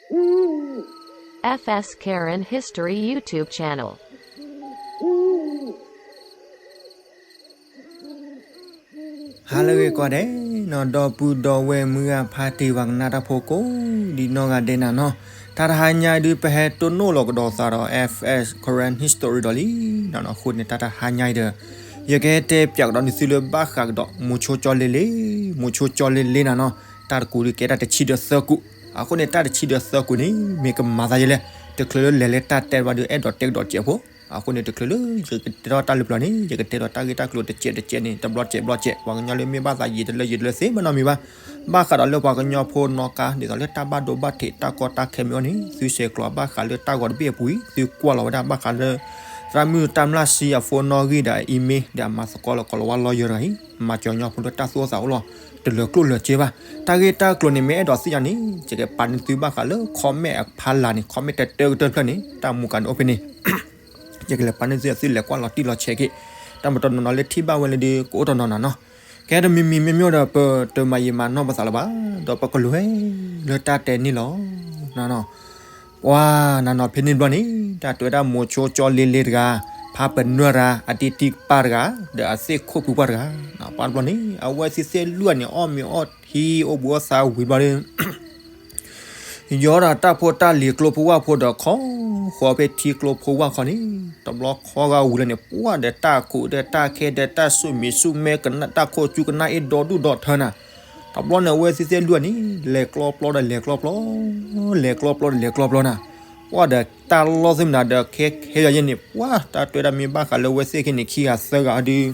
F S Karen History YouTube channel. ဟါလၢအဂ့ၤကိးဂၤဒဲးနီၤ, ဒီပုၢ်ဒီဝဲၢ်မုၢ်ဂၢ်ဖါတံၢ်ပှၤကနၣ်တၢ်ဖိကိးဒံနီၢ်ဂၤဒဲးနၤနီၤ, တၢ်တဟါညါဒုး ပဟဲတိၢ်နီၣ်လီၤကဒီးသးဒီး F S Karen History ဒီးလံနီၤနီၤ. အဃိန့ၣ် တၢ်တဟါညါအံၤဒီး ယကဟဲတဲပၠးကဒီးနသုလၢဘၣ်ဃးကဒီး မိၤဆိကၠီလ့လ့, မိၤဆိကၠီလ့လ့နၤနီၤ. တၢ်တကူးဒုးကဲတၢ်တဆံဒီးသၢကူး, အဃိန့ၣ် တၢ်တဆံဒီးသၢကူးန့ၣ် မ့ၢ်ကမၤသးယဲလဲၣ်, တချုးလၢလဲၤလၢတၢ်တဲဘၣ်ဒုး အဲၣ်ဒိးတဲကဒီးစဲးဖိ. အဃိန့ၣ် တချုးလၢယကတဲထီၣ်တၢ်လၢပျၢၤန့ၣ် ယကတဲဒီးတၢ်ဂ့ၢ်တၢ်ကျိၤတစဲးတစဲးန့ၣ် တဘျီစဲးဘျီစဲး, ပှၤကညီလၢမ့ၢ်ဘၣ်သးယံာ်တလၢယံာ်တလၢသ့ၣ်မနီမံၤဘၣ်. ဘၣ်ဃးဒီးလၢပှၤကညီဖိနီၢ်ကါ ဒ်သိးလၢတၢ်ဘၣ်ဒိဘၣ်ထံး တၢ်ကီတၢ်ခဲမ့ၢ်အိၣ်န့ၣ် သုဆဲးကျိးဘၣ်ဃးလၢတၢ်ဂီၤတဘ့ၣ်အပူၤအံၤ သုကွၢ်လီၤဝဲဒၣ်ဘၣ်ဃးလၢ သရၣ်မုၣ်တၢ်မျၢ်စံအ phone နီၣ်ဂံၢ်ဒီးအ email ဒီးအမၤသကိးလီၤကီးလီၤဝါလီယိၤတဂၤအံၤ, မၤစၢၤညီဖိလၢတၢ်သူၣ်အိၣ်သးအိၣ်လီၤ. တလၢၤကျိၣ်လၢၤစ့ဘၣ်. တၢ်ဂ့ၢ်တၢ်ကျိၤန့ၣ် မ့ၢ်အဲၣ်ဒိးသ့ၣ်ညါန့ၣ် ယကပာ်န့ၢ်သုဘၣ်ဃးလၢ comment အဖီလာ်န့ၣ်, comment တၢတၢကတၢၢ်တဖျၢၣ်န့ၣ် တၢ်မူကၤန့ၣ်အိၣ်ဖဲန့ၣ် ယကလဲၤပာ်န့ၢ်သု သုလဲၤကွၢ်လီၤတံၢ်လီၤဆဲးက့ၤ. တၢ်မၤတနီၤနီၤလၢထံၣ်ဘၣ်ဝဲလၢဒုး ကအိၣ်တနီၤနီၤနီၤ. ကဲတမံၤမံၤမ့မ့ၢ်ဒီး ပတမၤယံာ်မၤနီၢ်ပသးလၢၤဘၣ်, ဒီးပကလဲၤလၢတၢ်တဲန့ၣ်လီၤ. ပှၤနၤနီၤ ဖဲန့ၣ်ဘျီန့ၣ် တၢ်တဲဝဲဒၣ်မိၤဆိကၠီလ့လ့တဂၤ, ဖါပနွဲၢ်တဂၤ, အတံၤတံၤကပၤတဂၤ, ဒီးအသ့ၣ်ခိၣ်ဖုပှၢ်တဂၤ, ပှၤတဘျီန့ၣ် အဝဲသ့ၣ်သ့ၣ်လွံၢ်ဂၤန့ၣ် အီၣ်မ့ၤအီၣ်ထံ အိၣ်ဘှံးအိၣ်သါဝံၤဘျီဒီး ယီၤဒီးတၢ်ဖိတၢ်လံၤကျိဖိဝၣ်ဖိဒီးခီဃီၤဖဲထံကျိဖိဝၣ်ခီန့ၣ်, တဘျီခီဂာ်ဝံၤလၢန့ၣ် ပှၤဒီးတၢ်ကူးဒီးတၢ်ခဲဒီးတၢ်ဆူၣ်မံၤဆူၣ်မဲ ကနၣ်တၢ်ခိၣ်ကၠူကနၣ်အ့ၣ်ဒီဒူၣ်ဒီထၢနၤ. တဘျီန့ၣ် အဝဲသ့ၣ်သ့ၣ်လွံၢ်ဂၤန့ၣ် လဲၤကျီပျီဒီးလဲၤကျီပျီ, လဲၤကျီပျီဒီးလဲၤကျီပျီနၤ. ပှၤဒီးတၢ်လီၢ်သ့ၣ်မနုၤဒီးခဲခဲယၤယဲန့ၣ် ပှၤတၢ်တဲဒၣ်မ့ၢ်ဘၣ်ဃးလၢအဝဲသ့ၣ်ခဲန့ၣ် ခံဂၤသၢဂၤဒုး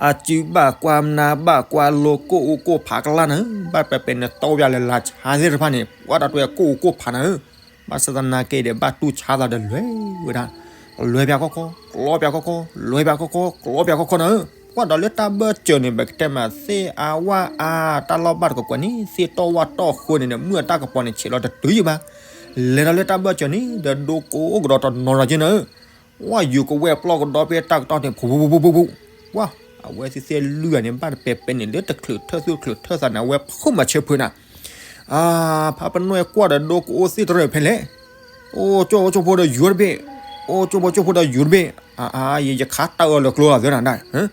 အစုဘၣ်ကွၢ်မနါဘၣ်ကွၢ်လိကိၣ်အူကိၣ်ဖးကလၢ်နၤ, ဘၣ်ပဲပဲန့ၣ် တီၢ်ပၠးလၢလၢဆါသ့ၣ်တဖၣ်န့ၣ် ပှၤတၢ်တဲကိၣ်အူကိၣ်ဖးနၤဧၢ. ဘၣ်ဆၣ်သနာ်က့ဒီး ဘၣ်တူၢ်ဆါသးဒီးလဲၤဝဲဒၣ်, လဲၤပၠးခီခီ, ကျီပၠးခီခီ, လဲၤပၠးခီခီ, ကျီပၠးခီခီနၤဧၢ. ပှၤဒီးလၢတၢ်ဘၢၣ်စၢၤန့ၣ် ပကတဲမးသ့ၣ်အါဝၣ်အါ တၢ်လီၢ်ဘၣ်တကကွဲၤန့ၣ် သ့ၣ်တီၢ်ဝၣ်တီၢ်ဃိန့ၣ်ဒီး မုၢ်အတၢ်ကပီၤန့ၣ် ဆဲးလီၤတတုၤယံၤဘၣ်. လဲၤဒီးလၢတၢ်ဘၢၣ်စၢၤန့ၣ် ဒီးဒိကအိၣ်ကဒီးတနီၤနီၤက့နၤဧၢ. ပှၤယူၤကဝဲၢ်ပျီၢ်ကဒီးဖဲတၢ်ကတီၢ်န့ၣ် ဖူဖူဖူဖူဖူဖူ, ပှၤ အဝဲသ့ၣ်သ့ၣ်လွံၢ်ဂၤန့ၣ် ဘၣ်တပဲပဲန့ၣ် လၢတချုးထၢၣ်သူၣ်တချုးထၢၣ်သးန့ၣ် အဝဲဖုးမၤဆၢဖုးနၤ. အါ, ဖါပနွဲၢ်ကွၢ်ဒီးဒိကအိၣ်သ့ၣ်တရၢၢ်ဖဲလဲၣ်, အိၣ်ကၠိၣ်ဖိကၠိၣ်ဖိဒီးယူၤတဘ့ၣ်, အိၣ်ကၠိၣ်ဖိကၠိၣ်ဖိဒီးယူၤတဘ့ၣ်, အါအါ, ယခးတၢ်အၢလၢကျိလီၤသၢနၤဒၣ်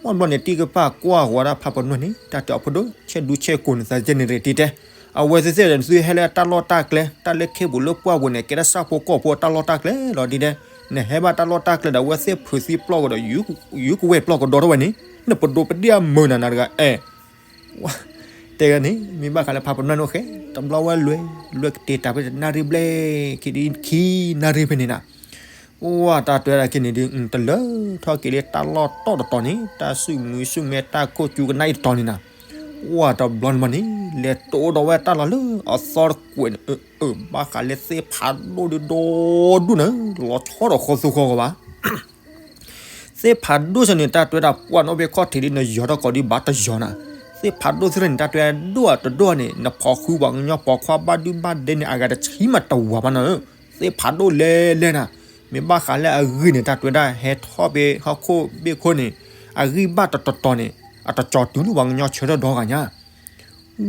ပှၤတဘျီန့ၣ် တံၢ်ကပၢ်ကွၢ်ဃီၤဒၣ်ဖါပနွဲၢ်န့ၣ် တၢ်တဲအီၤဖိဒိၣ် ဆဲးဒူဆဲးကိာ်န့ၣ် သးကဲန့ၣ်ရ့ၣ်တံၢ်တဲ, အဝဲသ့ၣ်သ့ၣ်ဒီး သုဟဲလၢတၢ်လီၢ်တၢ်ကျဲ တၢ်လၢခ့ပူၤလၢပှၢ်ပူၤန့ၣ် ကဲတၢ်ဆၣ်ဖိကီၢ်ဖိတၢ်လီၢ်တၢ်ကျဲလီၤဒ်တဲ, နဟဲဘၣ်တၢ်လီၢ်တၢ်ကျဲဒီး အဝဲသ့ၣ်ဖုးသံပျီၢ်ကဒီး ယူၤကဝဲၢ်ပျီၢ်ကဒီးထီၣ်ဝဲန့ၣ် နပဒိးပဒံၣ်အမုာ်နၤနၤတဂၤအဲၣ် တဲဂၤန့ၣ် မ့ၢ်ဘၣ်ဃးလၢဖါပနွဲၢ်န့ၣ်အိၣ်ဃဲ တဘျီဝဲလွဲၢ် လွဲၢ်ကတ့ၤတၢ်ဖဲတနၣ်ရံၣ်ဘျဲၣ် ခံနၣ်ရံၣ်ဖဲန့ၣ်နၤ, ပှၤတၢ်တဲဒၣ်က့န့ၣ်ဒုး တလၢထီၣ်က့ၤလၢတၢ်လီၢ်တီၢ်တတီၤန့ၣ် တၢ်ဆူၣ်မံၤဆူၣ်မဲတၢ်ခိၣ်ကၠူကနၣ်အံၤတတီၤန့ၣ်နၤ, ပှၤတဘျီန့ၣ်မးန့ၣ် လဲၤတိဒီးဝဲတၢ်လီၢ်လၢအသီတကွဲးန့ၣ် အၢ ဘၣ်ဃးလၢသ့ၣ်ဖးဒိၣ်ဒုးဒီဒူၣ်နၤ လီၤဆီဒီးဃီသူဃီဂီၤဘၣ် သ့ၣ်ဖးဒိၣ်စ့ၢ်န့ၣ် တၢ်တဲဝဲဒၣ်ပှၢ်န့ၣ်အိၣ်ဖဲခီၣ်ထံးဒ်နယီၤထီၣ်ကီးဒ်ဘၣ်တယီၤနၤ, သ့ၣ်ဖးဒိၣ်သ့ၣ်တဖၣ်န့ၣ် တၢ်တဲဝဲဒၣ်ဒိၣ်အတဒိၣ်န့ၣ် နဖီၣ်ဃုပှၤကညီပိာ်ခွါဘၣ်ဒုဘၣ်ဒဲန့ၣ် အဂၤတဆံမးတဝၤဘၣ်နၤဧၢ, သ့ၣ်ဖးဒိၣ်လဲၤလဲၤနၤ, မ့ၢ်ဘၣ်ဃးလၢအဂံၢ်န့ၣ် တၢ်တဲဝဲဒၣ်ဟဲထီၣ်ဖဲဟီၣ်ခိၣ်ဘ့ၣ်ခိၣ်န့ၣ် အဂံၢ်ဘၣ်တတီၤတီၤန့ၣ် အတကၠီၤတုၤလၢပှၤကညီဆၢထၢၣ်ဒီဂၤညါ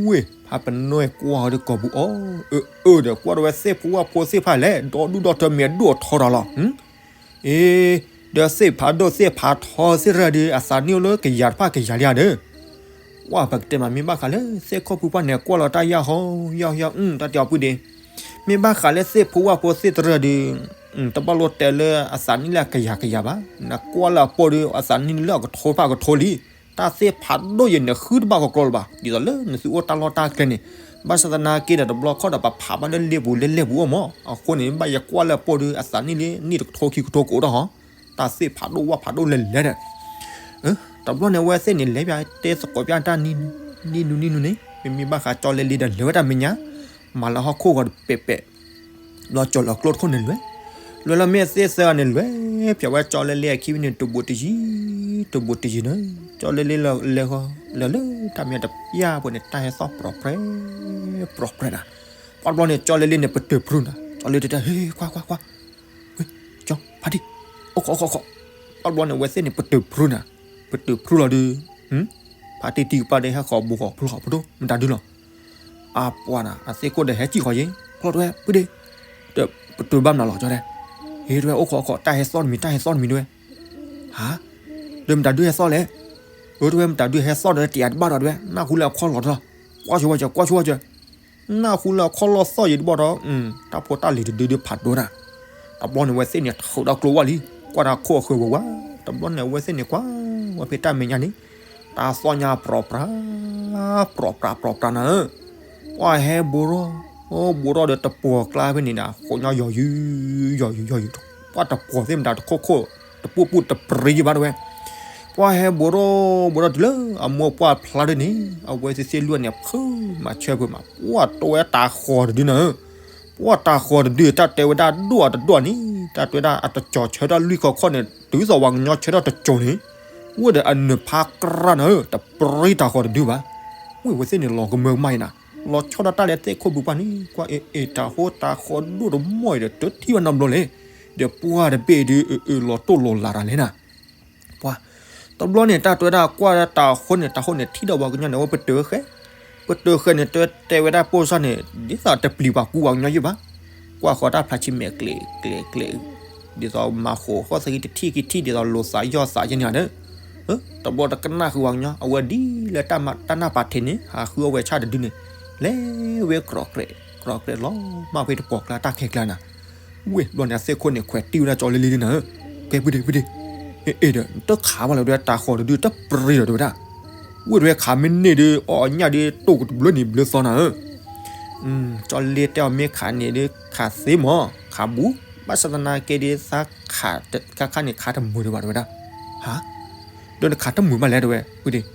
ဝ့ၢ် ဖါပနွဲၢ်ကွၢ်ဒီးကိာ်ပူၤအီၤ အၢ အၢ ဒီးကွၢ်ဒီးဝဲသ့ၣ်ဖိဝၣ်ဖိသ့ၣ်တဖၣ်လဲၣ် ဒီဒူၣ်ဒီထၢမ့ၢ်အဒိၣ်အထီဒီးလီၤ, အ့ ဒီးသ့ၣ်ဖးဒိၣ်သ့ၣ်ဖးထီသ့ၣ်တဖၣ်ဒီး အသးနံၣ်အိၣ်လၢကယၤတဖၣ်ကယၤလံဧါဒီး ပှၤပကတဲမးမ့ၢ်ဘၣ်ဃးလၢသ့ၣ်ခိၣ်ဖုပှၢ်န့ၣ် ကွၢ်လီၤတၢ်ယၢ်ဟီယၢ်ဟီယၢ် တၢ်တဲအီၤပုၢ်ဒ့ မ့ၢ်ဘၣ်ဃးလၢသ့ၣ်ဖိဝၣ်ဖိသ့ၣ်တဖၣ်ဒီး တဘၣ်လိၣ်တဲလၢအသးနံၣ်လၢအကယၤကယၤဘၣ်, နကွၢ်လၢအပိၢ်ဒီး အသးနံၣ်လၢအကထိဖၣ်ကထိလံ, တၢ်သ့ၣ်ဖးဒိၣ်ယဲန့ၣ် ဃုတဘၣ်ကကျီလၢၤဘၣ် ဒ်သိးလၢနသုအိၣ်တၢ်လီၢ်တၢ်ကျဲန့ၣ်, ဘၣ်ဆၣ်သနာ်က့ဒီးတဘျီခီၣ်ဒီးပဖးဘၣ်လၢလ့ပူၤလၢလဲၢ်ပူၤအိၣ်မး, အဃိန့ၣ် ဘၣ်ယကွၢ်လၢအပိၢ်ဒီး အသးနံၣ်လၢနံၣ်တကထိခံကထိကအိၣ်ထီၣ်ဟီ, တၢ်သ့ၣ်ဖးဒိၣ်ဝၣ်ဖးဒိၣ်လဲၤလဲၤဒီး တဘျီန့ၣ် အဝဲသ့ၣ်န့ၣ် လဲၤပၠးတဲသကိးပၠးတၢ်နံၤနံၤနံၤနံၤနံၤန့ၣ် မ့မ့ၢ်ဘၣ်ဃးကၠီလ့လ့ဒီးလဲၤဝဲတၢ်မဲာ်ညါ, မၤလၢဟီၣ်ခိၣ်ဂီၤတပဲာ်ပဲာ်, ဘျီကၠီလီၤကျိတခိၣ်န့ၣ်လဲၤ, လဲၤလီၤမ့ၢ်သ့ၣ်သၢဂၤန့ၣ်လဲၤ, ပၠးဝဲကၠီလ့လ့အခံန့ၣ် တဘူးတယံၤ, တဘူးတယံၤန့ၣ်, ကၠီလ့လ့လဲၤဃီၤ လဲၤလၢတၢ်မဲာ်တပျၢ်ဖိန့ၣ် တၢ်ဟဲသီၣ်ပြီၣ်ပြဲ, ပြီၣ်ပြဲနၤ, ပှၤတဘျီန့ၣ် ကၠီလ့လ့န့ၣ် ပတုာ်ဖြူနၤ, ကၠီလ့လ့တဲ ဟ့ ကွၢ်ကွၢ်ကွၢ် ဝ့ၢ် ကၠီ ဖါတံၢ်, အိၣ်ခိးအိၣ်ခိးအိၣ်ခိး, ပှၤတဘျီန့ၣ် အဝဲသ့ၣ်န့ၣ် ပတုာ်ဖြူနၤ, ပတုာ်ဖြူလီၤဒုး, ဖါတံၢ်တံၢ်ကပၤဒီး ဟဲဃီၤဘူးဃီၤဖြူဃီၤဖဒိၣ် မတၤဒုလီၤ, အပှၤနၤ အသ့ၣ်ခိၣ်ဒီးဟဲစံၣ်ဃီၤယ့ၣ် ဖျီၣ်တဝဲ ပုၢ်ဒ့ၣ်, ပတုာ်ဘၣ်မနုၤလီၤကၠီတဲ, ဟ့ၣ်တဝဲအိၣ်ခိးအိၣ်ခိး တၢ်ဟဲသီၣ်တမံၤ တၢ်ဟဲသီၣ်တမံၤတဝဲ, ဟါ, ဒီးမတၤဒုဟဲသီၣ်လဲၣ်, အၢတဝဲမတၤဒုဟဲသီၣ်ဒီးတယးတဘၣ်ဒီးတဝဲ နၢ်ဟူလၢအခီၣ်လီၤတလီၤ, ကွၢ်ဆိဝဲကၠီ ကွၢ်ဆိဝဲကၠီ နၢ်ဟူလၢအခီၣ်လီၢ်သီၣ်ယံၤတဘီၣ်ဒီး တၢ်ဖိတၢ်လံၤတဒုဒုဖးဒိၣ်နၤ, တဘျီန့ၣ်အဝဲသ့ၣ်န့ၣ်ထုးဒီးကျိဝဲလံ, ကွၢ်တၢ်ခိၣ်အဃၢၤဝဲဝဲ, တဘျီန့ၣ်အဝဲသ့ၣ်န့ၣ်ကွၢ်ဝဲဖဲတၢ်မဲာ်ညါန့ၣ်, တၢ်သီၣ်ညါပြီၤပြး, ပြီၤပြးပြီၤပြးနၤဧၢ, ပှၢ်ဟဲဘူးထီၣ်, ဘူးထီၣ်ဒီးတပှီၤကျါဖဲန့ၣ်ဒီး ဃိးညီယီၤယုာ်, ယီၤယုာ်ယီၤယုာ်, ပှၢ်တပှီၤသ့ၣ်မတၤတခိၣ်ခိၣ်, တပူၣ်ပူၣ်တပရ့ယဘၣ်တဝဲ ပှၢ်ဟဲဘူးထီၣ်ဘူးထီၣ်တုၤလၢအမိၢ်ပှၢ်ဖျါဒ်န့ၣ်, အဝဲသ့ၣ်သ့ၣ်လွံၢ်န့ၣ် ဖုးမၤဆၢဖုးမး, ပှၢ်တဝဲတၤဃီၤတဒုနၤဧၢ, ပှၢ်တၤဃီၤတဒု တၢ်တဲဝဲဒၣ်ဒိၣ်အတဒိၣ်န့ၣ်, တၢ်တဲဝဲဒၣ်အတကၠီၤဆၢထၢၣ်လွံၢ်ခီခီန့ၣ် တုၤသိးပှၤကညီဆၢထၢၣ်တကၠီၤန့ၣ်, ဝဲဒီးအနၢၤဖးကြၢ်နၤဧၢ, တပရ့တၤဃီၤတဒုဘၣ်, ဝဲအဝဲသ့ၣ်န့ၣ်လီၤကမၢကမၣ်အံၤနၤ, လီၤဆီဒၣ်တၢ်လၢသ့ၣ်ခိၣ်ပူၤပှၢ်န့ၣ်, ကွၢ်အ့ၣ်အ့ၣ် တၤဟိတၤဃီၤဒိၣ်တမီၢ်အံၤဒီး တထံၣ်ဘၣ်နီတဘျီလဲၣ်, ဒီးပှၢ်တဘ့ၣ်ဒု အၢအၢလီၤတိၢ်လီၤလၤတၢ်လဲၣ်နၤ ပှၤ, တဘျီန့ၣ် တၢ်တဲဝဲဒၣ်ကွၢ်တၤဟိန့ၣ်, တၤဟိန့ၣ်ထံၣ်ဒီးပှၤကညီန့ၣ် အဝဲပတုာ်ဃဲ, ပတုာ်ဃဲန့ၣ် တဲတဲဝဲဒၣ်ပိၢ်စၢ်န့ၣ် ဒ်သိးတပျံၤပှၤကူပှၤကညီယဲၢ်ဘၣ်, ကွၢ်ဃီၤတၢ်ဖျါဆံမဲာ်ကျဲးကျဲးကျဲး, ဒ်သိးမၤဃိးဃီၣ်သကံတထံၣ်ခံထံၣ် ဒ်သိးလိာ်သးယီၢ်သးယဲၢ်န့ၣ်ဧါဒီး, တဘျီတကနၣ်ဃုာ်ပှၤကညီ အဝဲဒ်လၢတၢ်နၢ်ပာ်ထံးန့ၣ် ဟးဃုအီၣ်ဝဲဆၣ်တဒုန့ၣ်, လဲၤဝဲကြီကြဲးကြီကြဲးလီၤမၢ်ဖဲတပှီၤကျါတၢ်ခဲကျါနၤ ဝ့ၢ်ဘျီန့ၣ် အသ့ၣ်ခိၣ်န့ၣ် ခွဲးတံၢ်ဝဲဒၣ်ကၠီလ့လ့ဒ်နၤဧၢ, ဖဲပုၢ်ဒ့ၣ် ပုၢ်ဒ့ၣ်, အ့ၣ်ဒီး နတခးဘၣ်လၢၤဒီး တၤဃီၤတဒုတပရ့ဒီးတဲဝဲဒၣ်, ဝ့ၢ်တဝဲခးမ့ၢ်န့ၢ်ဒီး အီၣ်အညၣ်ဒီး တိၢ်ကတဘျုးနံၤဘျုးသီနၤဧၢ, ကၠီလ့တဲအီၤ မ့ၢ်ခးန့ၣ်ဒီး ခးသ့မး, ခးဘူး, ဘၣ်ဆၣ်သနာ်က့ဒီး သးခးခါန့ၣ် ခးတမုာ်ဒံးဘၣ်တဲဝဲဒၣ်, ဟါ, ဒီးနခးတမုာ်ဘၣ်လဲၣ်တဲဝဲ, ပုၢ်ဒ့ၣ်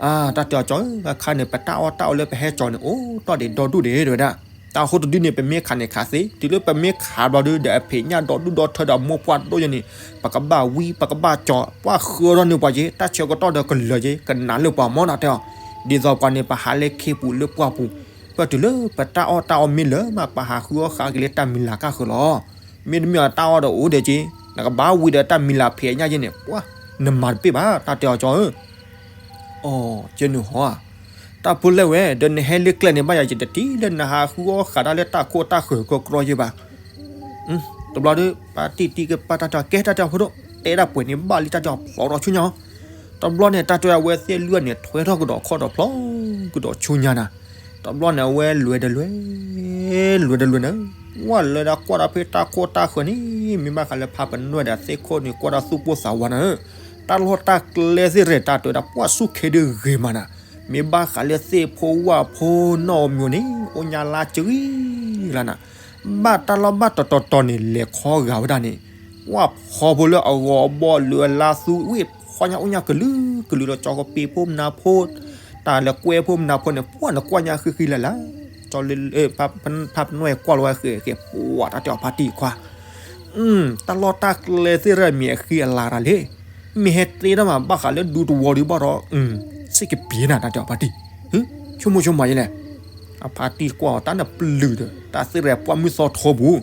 အါ တၢ်တဲအီၤကၠီဧၢ, အခါန့ၣ် ပတၢ်အီၣ်တၢ်အီလၢပဟဲကၠီန့ၣ် အိၣ်တ့ၢ်ဒံးဒီဒူၣ်ဒံးတဲဝဲဒၣ်, တၤဟိတဒုန့ၣ် ပမ့ၢ်ခးန့ၣ်ခးသ့, တုၤလၢပမ့ၢ်ခးဘျီဒုဒီး အဖံးညၣ်ဒီဒူၣ်ဒီထၢဒီးအမိၢ်ပှၢ်ဒိၣ်ယဲၢ်န့ၣ် ပကဘၣ်ဝံ ပကဘၣ်ကၠီ, ပှၢ်ဃၢထီၣ်န့ၢ်ပှၤက့ၤ တၢ်ဆၢကတီၢ်ဒီးကလၢာ်က့ၤ ကနးလၢပှၤမီၢ်နၤတဲအီၤ, ဒ်သိးပှၤန့ၣ် ပဟးလၢခ့ပူၤလၢပှၢ်ပူၤ, ပတုၤလၢပတၢ်အီၣ်တၢ်အီမ့ၢ်လၢမး ပဟးဃုအီၣ်ဃာ်က့ၤလၢတၢ်မံၤလၤကၣ်ဃၢၤလီၤ. မ့တမ့ၢ်အတၢ်အီၣ်ဒီးအိၣ်ဒီးက့ၤ, နကဘၣ်ဝံဒီးတၢ်မံၤလၤဖံးအညၣ်ယဲၢ်န့ၣ် ပှၢ်, နမၤတပ့ၢ်ဘၣ် တၢ်တဲအီၤကၠီဧၢ. အိ, ကဲနုာ်ဟီဧါ, တၢ်ဖိလဲၣ်ဝဲ ဒီးနဟဲလၢကျဲန့ၣ် ဘၣ်ယၤယတထံၣ်လၢနဟးဃုအီၣ်ဃာ်တၢ်လၢတၢ်ခိတၢ်ဃၢၤကီကီယဲၢ်ဘၣ်. တဘျီဒီး ပၢ်တံၢ်တံၢ်ကပၢ်တၢ်တဲအီၤ ကဲတၢ်တဲအီၤဖိဒိၣ်, တဲဒၣ်ပှဲၤန့ၣ်ဘၣ်လံတၢ်တဲအီၤဖျီဒီးဆူညါ, တဘျီန့ၣ် တၢ်တဲအဝဲသ့ၣ်လွံၢ်န့ၣ် ထွဲထီၣ်ကဒီးခီၣ်ဒီးဖျီကဒီးဆူညါနၤ, တဘျီန့ၣ် အဝဲလဲၤဒီးလဲၤ, လဲၤဒီးလဲၤနၤ, ဝဲလဲၤဒၣ်ကွၢ်ဒီးဖဲတၢ်ခိတၢ်ဃၢၤန့ၣ် မ့ၢ်ဘၣ်ဃးလၢဖါပနွဲၢ်ဒီးသ့ၣ်ခိၣ်န့ၣ် ကွၢ်ဒီးသူၣ်ပိၢ်သးဝးနၤဧၢ, တၢ်လီၢ်တၢ်ကျဲသ့ၣ်ရဲၣ် တၢ်တဲဝဲဒၣ်ပှၢ်ဆူၣ်ခ့ဒုဂ့ၤမးနၤ, မ့ၢ်ဘၣ်ဃးလၢသ့ၣ်ဖိဝၣ်ဖိနီၢ်အမံၤန့ၣ် အိၣ်ညါလါကရံလါနၤ, ဘၣ်တၢ်လီၢ်ဘၣ်တတီၤတီၤန့ၣ် လဲၤခီဂာ်ဝဲဒၣ်န့ၣ်, ပှၢ်ဖီဖိလၢအဂီၤအဘီၣ်လၢအလါသူဝ့ၢ်ဖီညါအိၣ်ညါကလုာ်ကလုာ်ဒီး ကၠီကပ့းဖိမနၤဖိ, တၢ်လဲၤကွဲဖိမနၤဖိန့ၣ် ပှၢ်နကွၢ်ညါဃံဃံလၤလၤ, ကၠီလၢ ဖါပနွဲၢ်ကွၢ်လီၤဝဲဃဲၤဃဲၤ ပှၢ်တၢ်တဲအီၤဖါတံၢ်ခွါ တၢ်လီၢ်တၢ်ကျဲသ့ၣ်ရဲၣ်မ့ၢ်အဃံအလၤတၢ်လဲၣ်, မ့ၢ်ဟဲတဲတၢ်မၤဘၣ်ဃးလၢဒူသဝီဒုးဘၣ်ဒီး, စ့ၢ်ကပျ့ၤနၤတၢ်တဲအီၤဖါတံၢ်, ဆိကမိၣ်ဆိကမးယဲလဲၣ်, အဖါတံၢ်ကွၢ်အီၤတၢ်နပျုၢ်ဒီး တၢ်သ့ၣ်ရဲၣ်ပှၢ်မုၢ်သီထီပူၤ,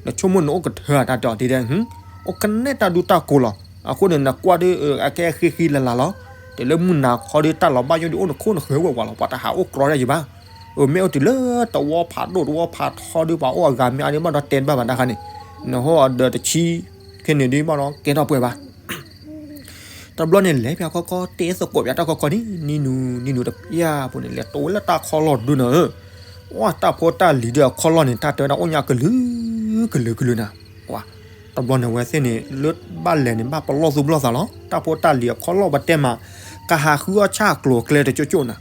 နဆိကမိၣ်နအိၣ်ကထၢတၢ်တဲအီၤဒ်ဒဲး, အိၣ်ကနဲတၢ်ဒူတၢ်ကိးလီၤ, အဃိန့ၣ် နကွၢ်ဒီး အကဲဃံဃံလၤလၤလီၤ, တုၤလၢမုၢ်နၤခီဒီးတၢ်လီၤဘၣ်ယိၣ်ဒုးအိၣ်နခိၣ်နဃၢၤဝဲဝးလီၤ ပှၤတဟးအိၣ်ကြီဒၣ်ယံၤဘၣ် အမ့ၢ်အိၣ်တုၤလၢတဝီဖးဒိၣ်တဝီဖးထီဒုး ပှၤအိၣ်အဂၤမ့ၢ်အါဒုးဘၣ်ဒီးတဲတဘၣ်ဘၣ်တခါန့ၣ်, နဟီၣ်အီၤဒီးတဆံ, ခဲန့ၣ်ဒုးဘၣ်ဒီးကဲထီၣ်ပှဲၤဘၣ်. တဘျီန့ၣ် လဲၤပၠးခီခီ တဲသကိးပၠးတၢ်ခီခီန့ၣ် နံၤနုၤနံၤနုၤတပျၢ်ဖိန့ၣ် လဲၤတိဝဲလၢတၢ်ခီလီၢ်ဒုးနၤဧၢ, ဝဲတၢ်ဖိတၢ်လံၤဒုးအခီလီၢ်န့ၣ် တၢ်တဲဝဲဒၣ်အိၣ်ညါကလုာ်ကလုာ်ကလုာ်နၤ, တဘျီန့ၣ် အဝဲသ့ၣ်န့ၣ် လၢဘၣ်လဲၤန့ၣ် ဘၣ်ပလီၢ်သူၣ်ပလီၢ်သးလီၤ, တၢ်ဖိတၢ်လံၤအခီလီၢ်ပတဲမး, ကဟးဃုအီၣ်ဆၣ်အကျိၤအကျဲတကၠိကၠိနၤ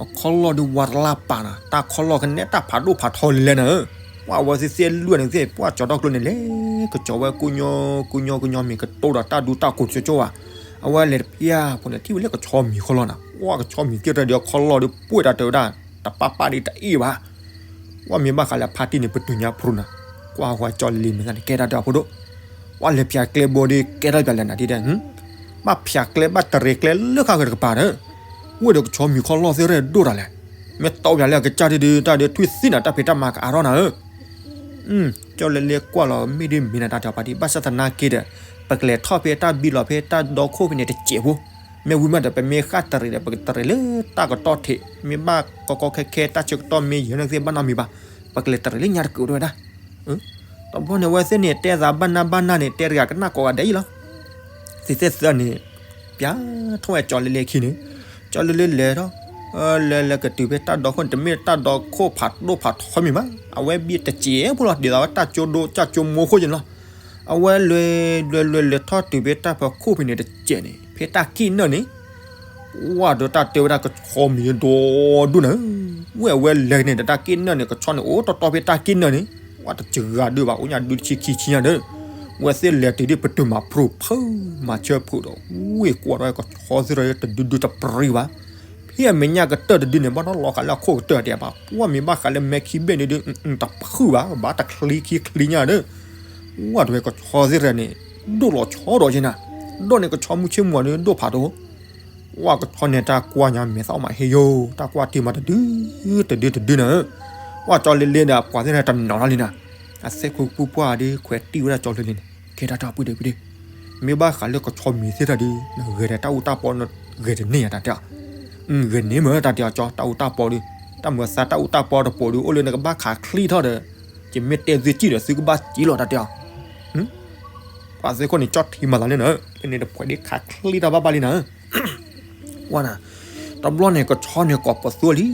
အခီလီၢ်ဒုးဝါတလၢ်ပာ်နၤ တၢ်ခီလီၢ်ကနဲတၢ်ဖးဒိၣ်ဖးထီလဲၤနၤဧၢ, ပှၢ်အဝဲသ့ၣ်သ့ၣ်လွံၢ်န့ၣ်သ့ၣ် ပှၢ်ကၠီၤထီၣ်ကျိန့ၣ် လဲၤကကၠီၤဝဲကူညီကူညီကူညီမ့ၤကတိၤဒီးတၢ်ဒူတၢ်ကိးတကၠိကၠိဧါ, အဝဲလဲၤတပျၢ်ဖိန့ၣ် ထံၣ်ဝဲလၢကဆီမံၤခီလီၢ်နၤ, ပှၢ်ကဆီမံၤသ့ၣ်တဖၣ်ဒုးအခီလီၢ်ဒုးပှဲၤတၢ်တဲဝဲဒၣ် တပၣ်ပၣ်ဒ်တအ့ၣ်ဘၣ် ပှၢ်မ့ၢ်ဘၣ်ဃးလၢဖါတံၢ်န့ၣ် ပတုာ်ညါဖျိနၤ, ကွၢ်ဝဲကၠီလ့မ့ၢ်သးန့ၣ် ကဲတၢ်တဲအီၤဖိဒိၣ်, ပှၢ်လဲၤပၠးကျဲဘိဒုးကဲထီၣ်ပၠးလဲၤနၤဒ်ဒဲး, ဘၣ်ပၠးကျဲဘၣ်တရံးကျဲလၢခါဃၢၤတကပၤဒီး, ဝဲဒီးကဆီမံၤခီလီၢ်သ့ၣ်ရဲၣ်ဒိၣ်တၢ်လဲၣ်, မ့ၢ်တီပၠးလၢအကစၢ်ဒုးဒုးတၢ်ဒုးထွံၣ်သံနၤ တၢ်ဖံးတၢ်မၤကအါထီၣ်နၤဧၢ ကၠီလ့လ့ကွၢ်လီၤ မ့ၢ်ဒ်မ့ၢ်နၤတၢ်တဲအီၤဖါတံၢ် ဘၣ်ဆၣ်သနာ်က့ဒီး, ပကလဲၤထီၣ်ဖဲတၢ်ဘံလီၤဖဲတၢ်ဒီခိၣ်ဖဲန့ၣ်တစဲးဖိ, မ့ၢ်ဝံၤမးဒီး ပမ့ၢ်ဃၣ်တရံးဒီး ပကတရံးလၢတၢ်ကတီၢ်ထံး, မ့ၢ်ဘၣ်ကီကီခဲခဲ တၢ်ဆၢကတီၢ်မ့ၢ်ယဲၢ်န့ၣ်သ့ၣ် ဘၣ်နီတမံၤဘၣ်, ပကလဲၤတရံးလၢညါတကုာ်ဝဲဒၣ်. တဘျီန့ၣ် အဝဲသ့ၣ်န့ၣ် တဲသးဘၣ်နၢ်ဘၣ်နၢ်န့ၣ် တဲတဂၤကနၣ်ကိးဂၤဒဲးအံၤလီၤ. သ့ၣ်သ့ၣ်သၢန့ၣ် ပျဲထွဲဝဲကၠီလ့လ့ခံန့ၣ်, ကၠီလ့လ့လဲၤထီၣ်, လဲၤလဲၤကတုၤဖဲတၢ်ဒီခိၣ်န့ၣ် တမ့ၢ်တၢ်ဒီခိၣ်ဖးဒိၣ်ဖးထီမံၤဘၣ်, အဝဲဘၣ်တစဲးဖိလီၤ, ဒ်သိးဝဲတၢ်ကၠိဒိ တၢ်ကၠိမိၢ်ခိၣ်ယဲၢ်န့ၣ်လီၤ. အဝဲလဲၤ လဲၤလဲၤလဲၤထီၣ်တုၤဖဲတၢ်ဖီခိၣ်ဖဲန့ၣ်တစဲးန့ၣ် ဖဲတၢ်က့ၣ်နၢၣ်န့ၣ် ဝဲဒီးတၢ်တဲဝဲဒၣ်ကဆီမံၤဒိၣ်ဒိၣ်န့ၣ်, ဝဲအဝဲလဲၤန့ၣ်ဒီးတၢ်က့ၣ်နၢၣ်န့ၣ် ကဆီန့ၣ်အိၣ်တီတီဖဲတၢ်က့ၣ်နၢၣ်န့ၣ်, ဝဲတစှၤဒုးဘၣ် အိၣ်ညါဒုးတဆံခံဆံညါဒီး, ဝဲသ့ၣ်လဲၤတုၤဒ်ပတုာ်မၤဖျိဖုး မၤဆၢဖုးဒီး ဝ့ၢ်ကွၢ်ဒီးကဆီသ့ၣ်တဒုဒုတပြံဘၣ်. ဖဲအမဲာ်ညါကတၢၢ်တဒုန့ၣ် ဘၣ်ဒီးလီၤဃာ်လၢအခိၣ်ကတၢၢ်ဒံးဘၣ်, ပှၢ်မ့ၢ်ဘၣ်ဃးလၢမဲခံဘ့ၣ်န့ၣ်ဒုး တဖုးဘၣ် ဘၣ်တချံခံချံညါဒီး, ဝဲဒီးဝဲကဆီသ့ၣ်တဖၣ်န့ၣ် ဒိၣ်လီၤဆီဒီးက့နၤ, ဒီးန့ၣ်ကဆီမုၢ်ဆ့ၣ်မုၢ်ဂီၤန့ၣ် ဒိၣ်ဖးဒိၣ် ဝဲကဆီန့ၣ်တၢ်ကွၢ်ညါမဲာ်သၣ်အီၣ်မးဟ့ယိာ်, တၢ်ကွၢ်တံၢ်မးတဒု တဒုတဒုန့ၣ်, ဝဲကၠီလ့လ့ဒီးပှၤသ့ၣ်တဖၣ်တနီၤလီၤလံနၤ, အသ့ၣ်ခိၣ်ပူၤပှၢ်ဒီး ခွဲးတံၢ်ဝဲဒၣ်ကၠီလ့လ့န့ၣ်, ကဲတၢ်တၢ်ပုၢ်ဒီးပုၢ်ဒီး, မ့ၢ်ဘၣ်ဃးလၢကဆီမံၤသ့ၣ်တဖၣ်ဒီး နဂဲၤဒီးတၢ်အူတၢ်ပီ ဂဲၤတန့ၢ်ယၤတၢ်တဲအီၤ, ဂဲၤန့ၢ်မးတၢ်တဲအီၤကၠီ တၢ်အူတၢ်ပီဒီး, တၢ်မၤသးတၢ်အူတၢ်ပီတပိၤဒီး အိၣ်လၢနကဘၣ်ခးချံထီၣ်ဒီး, ယမ့ၢ်တဲသုစံၣ်ဒီးသုကဘၣ်စံၣ်လီၤတၢ်တဲအီၤ ပှၤသ့ၣ်ခိၣ်န့ၣ် ကၠီထံမၤသးလၢနၤ, လၢန့ၣ်တဖှဲးဒ်ခးချံထီၣ်ဘၣ်ဘၣ်လံနၤ, ဝဲနၤ, တဘျီန့ၣ် ကဆီန့ၣ်ကိးပသူလံ,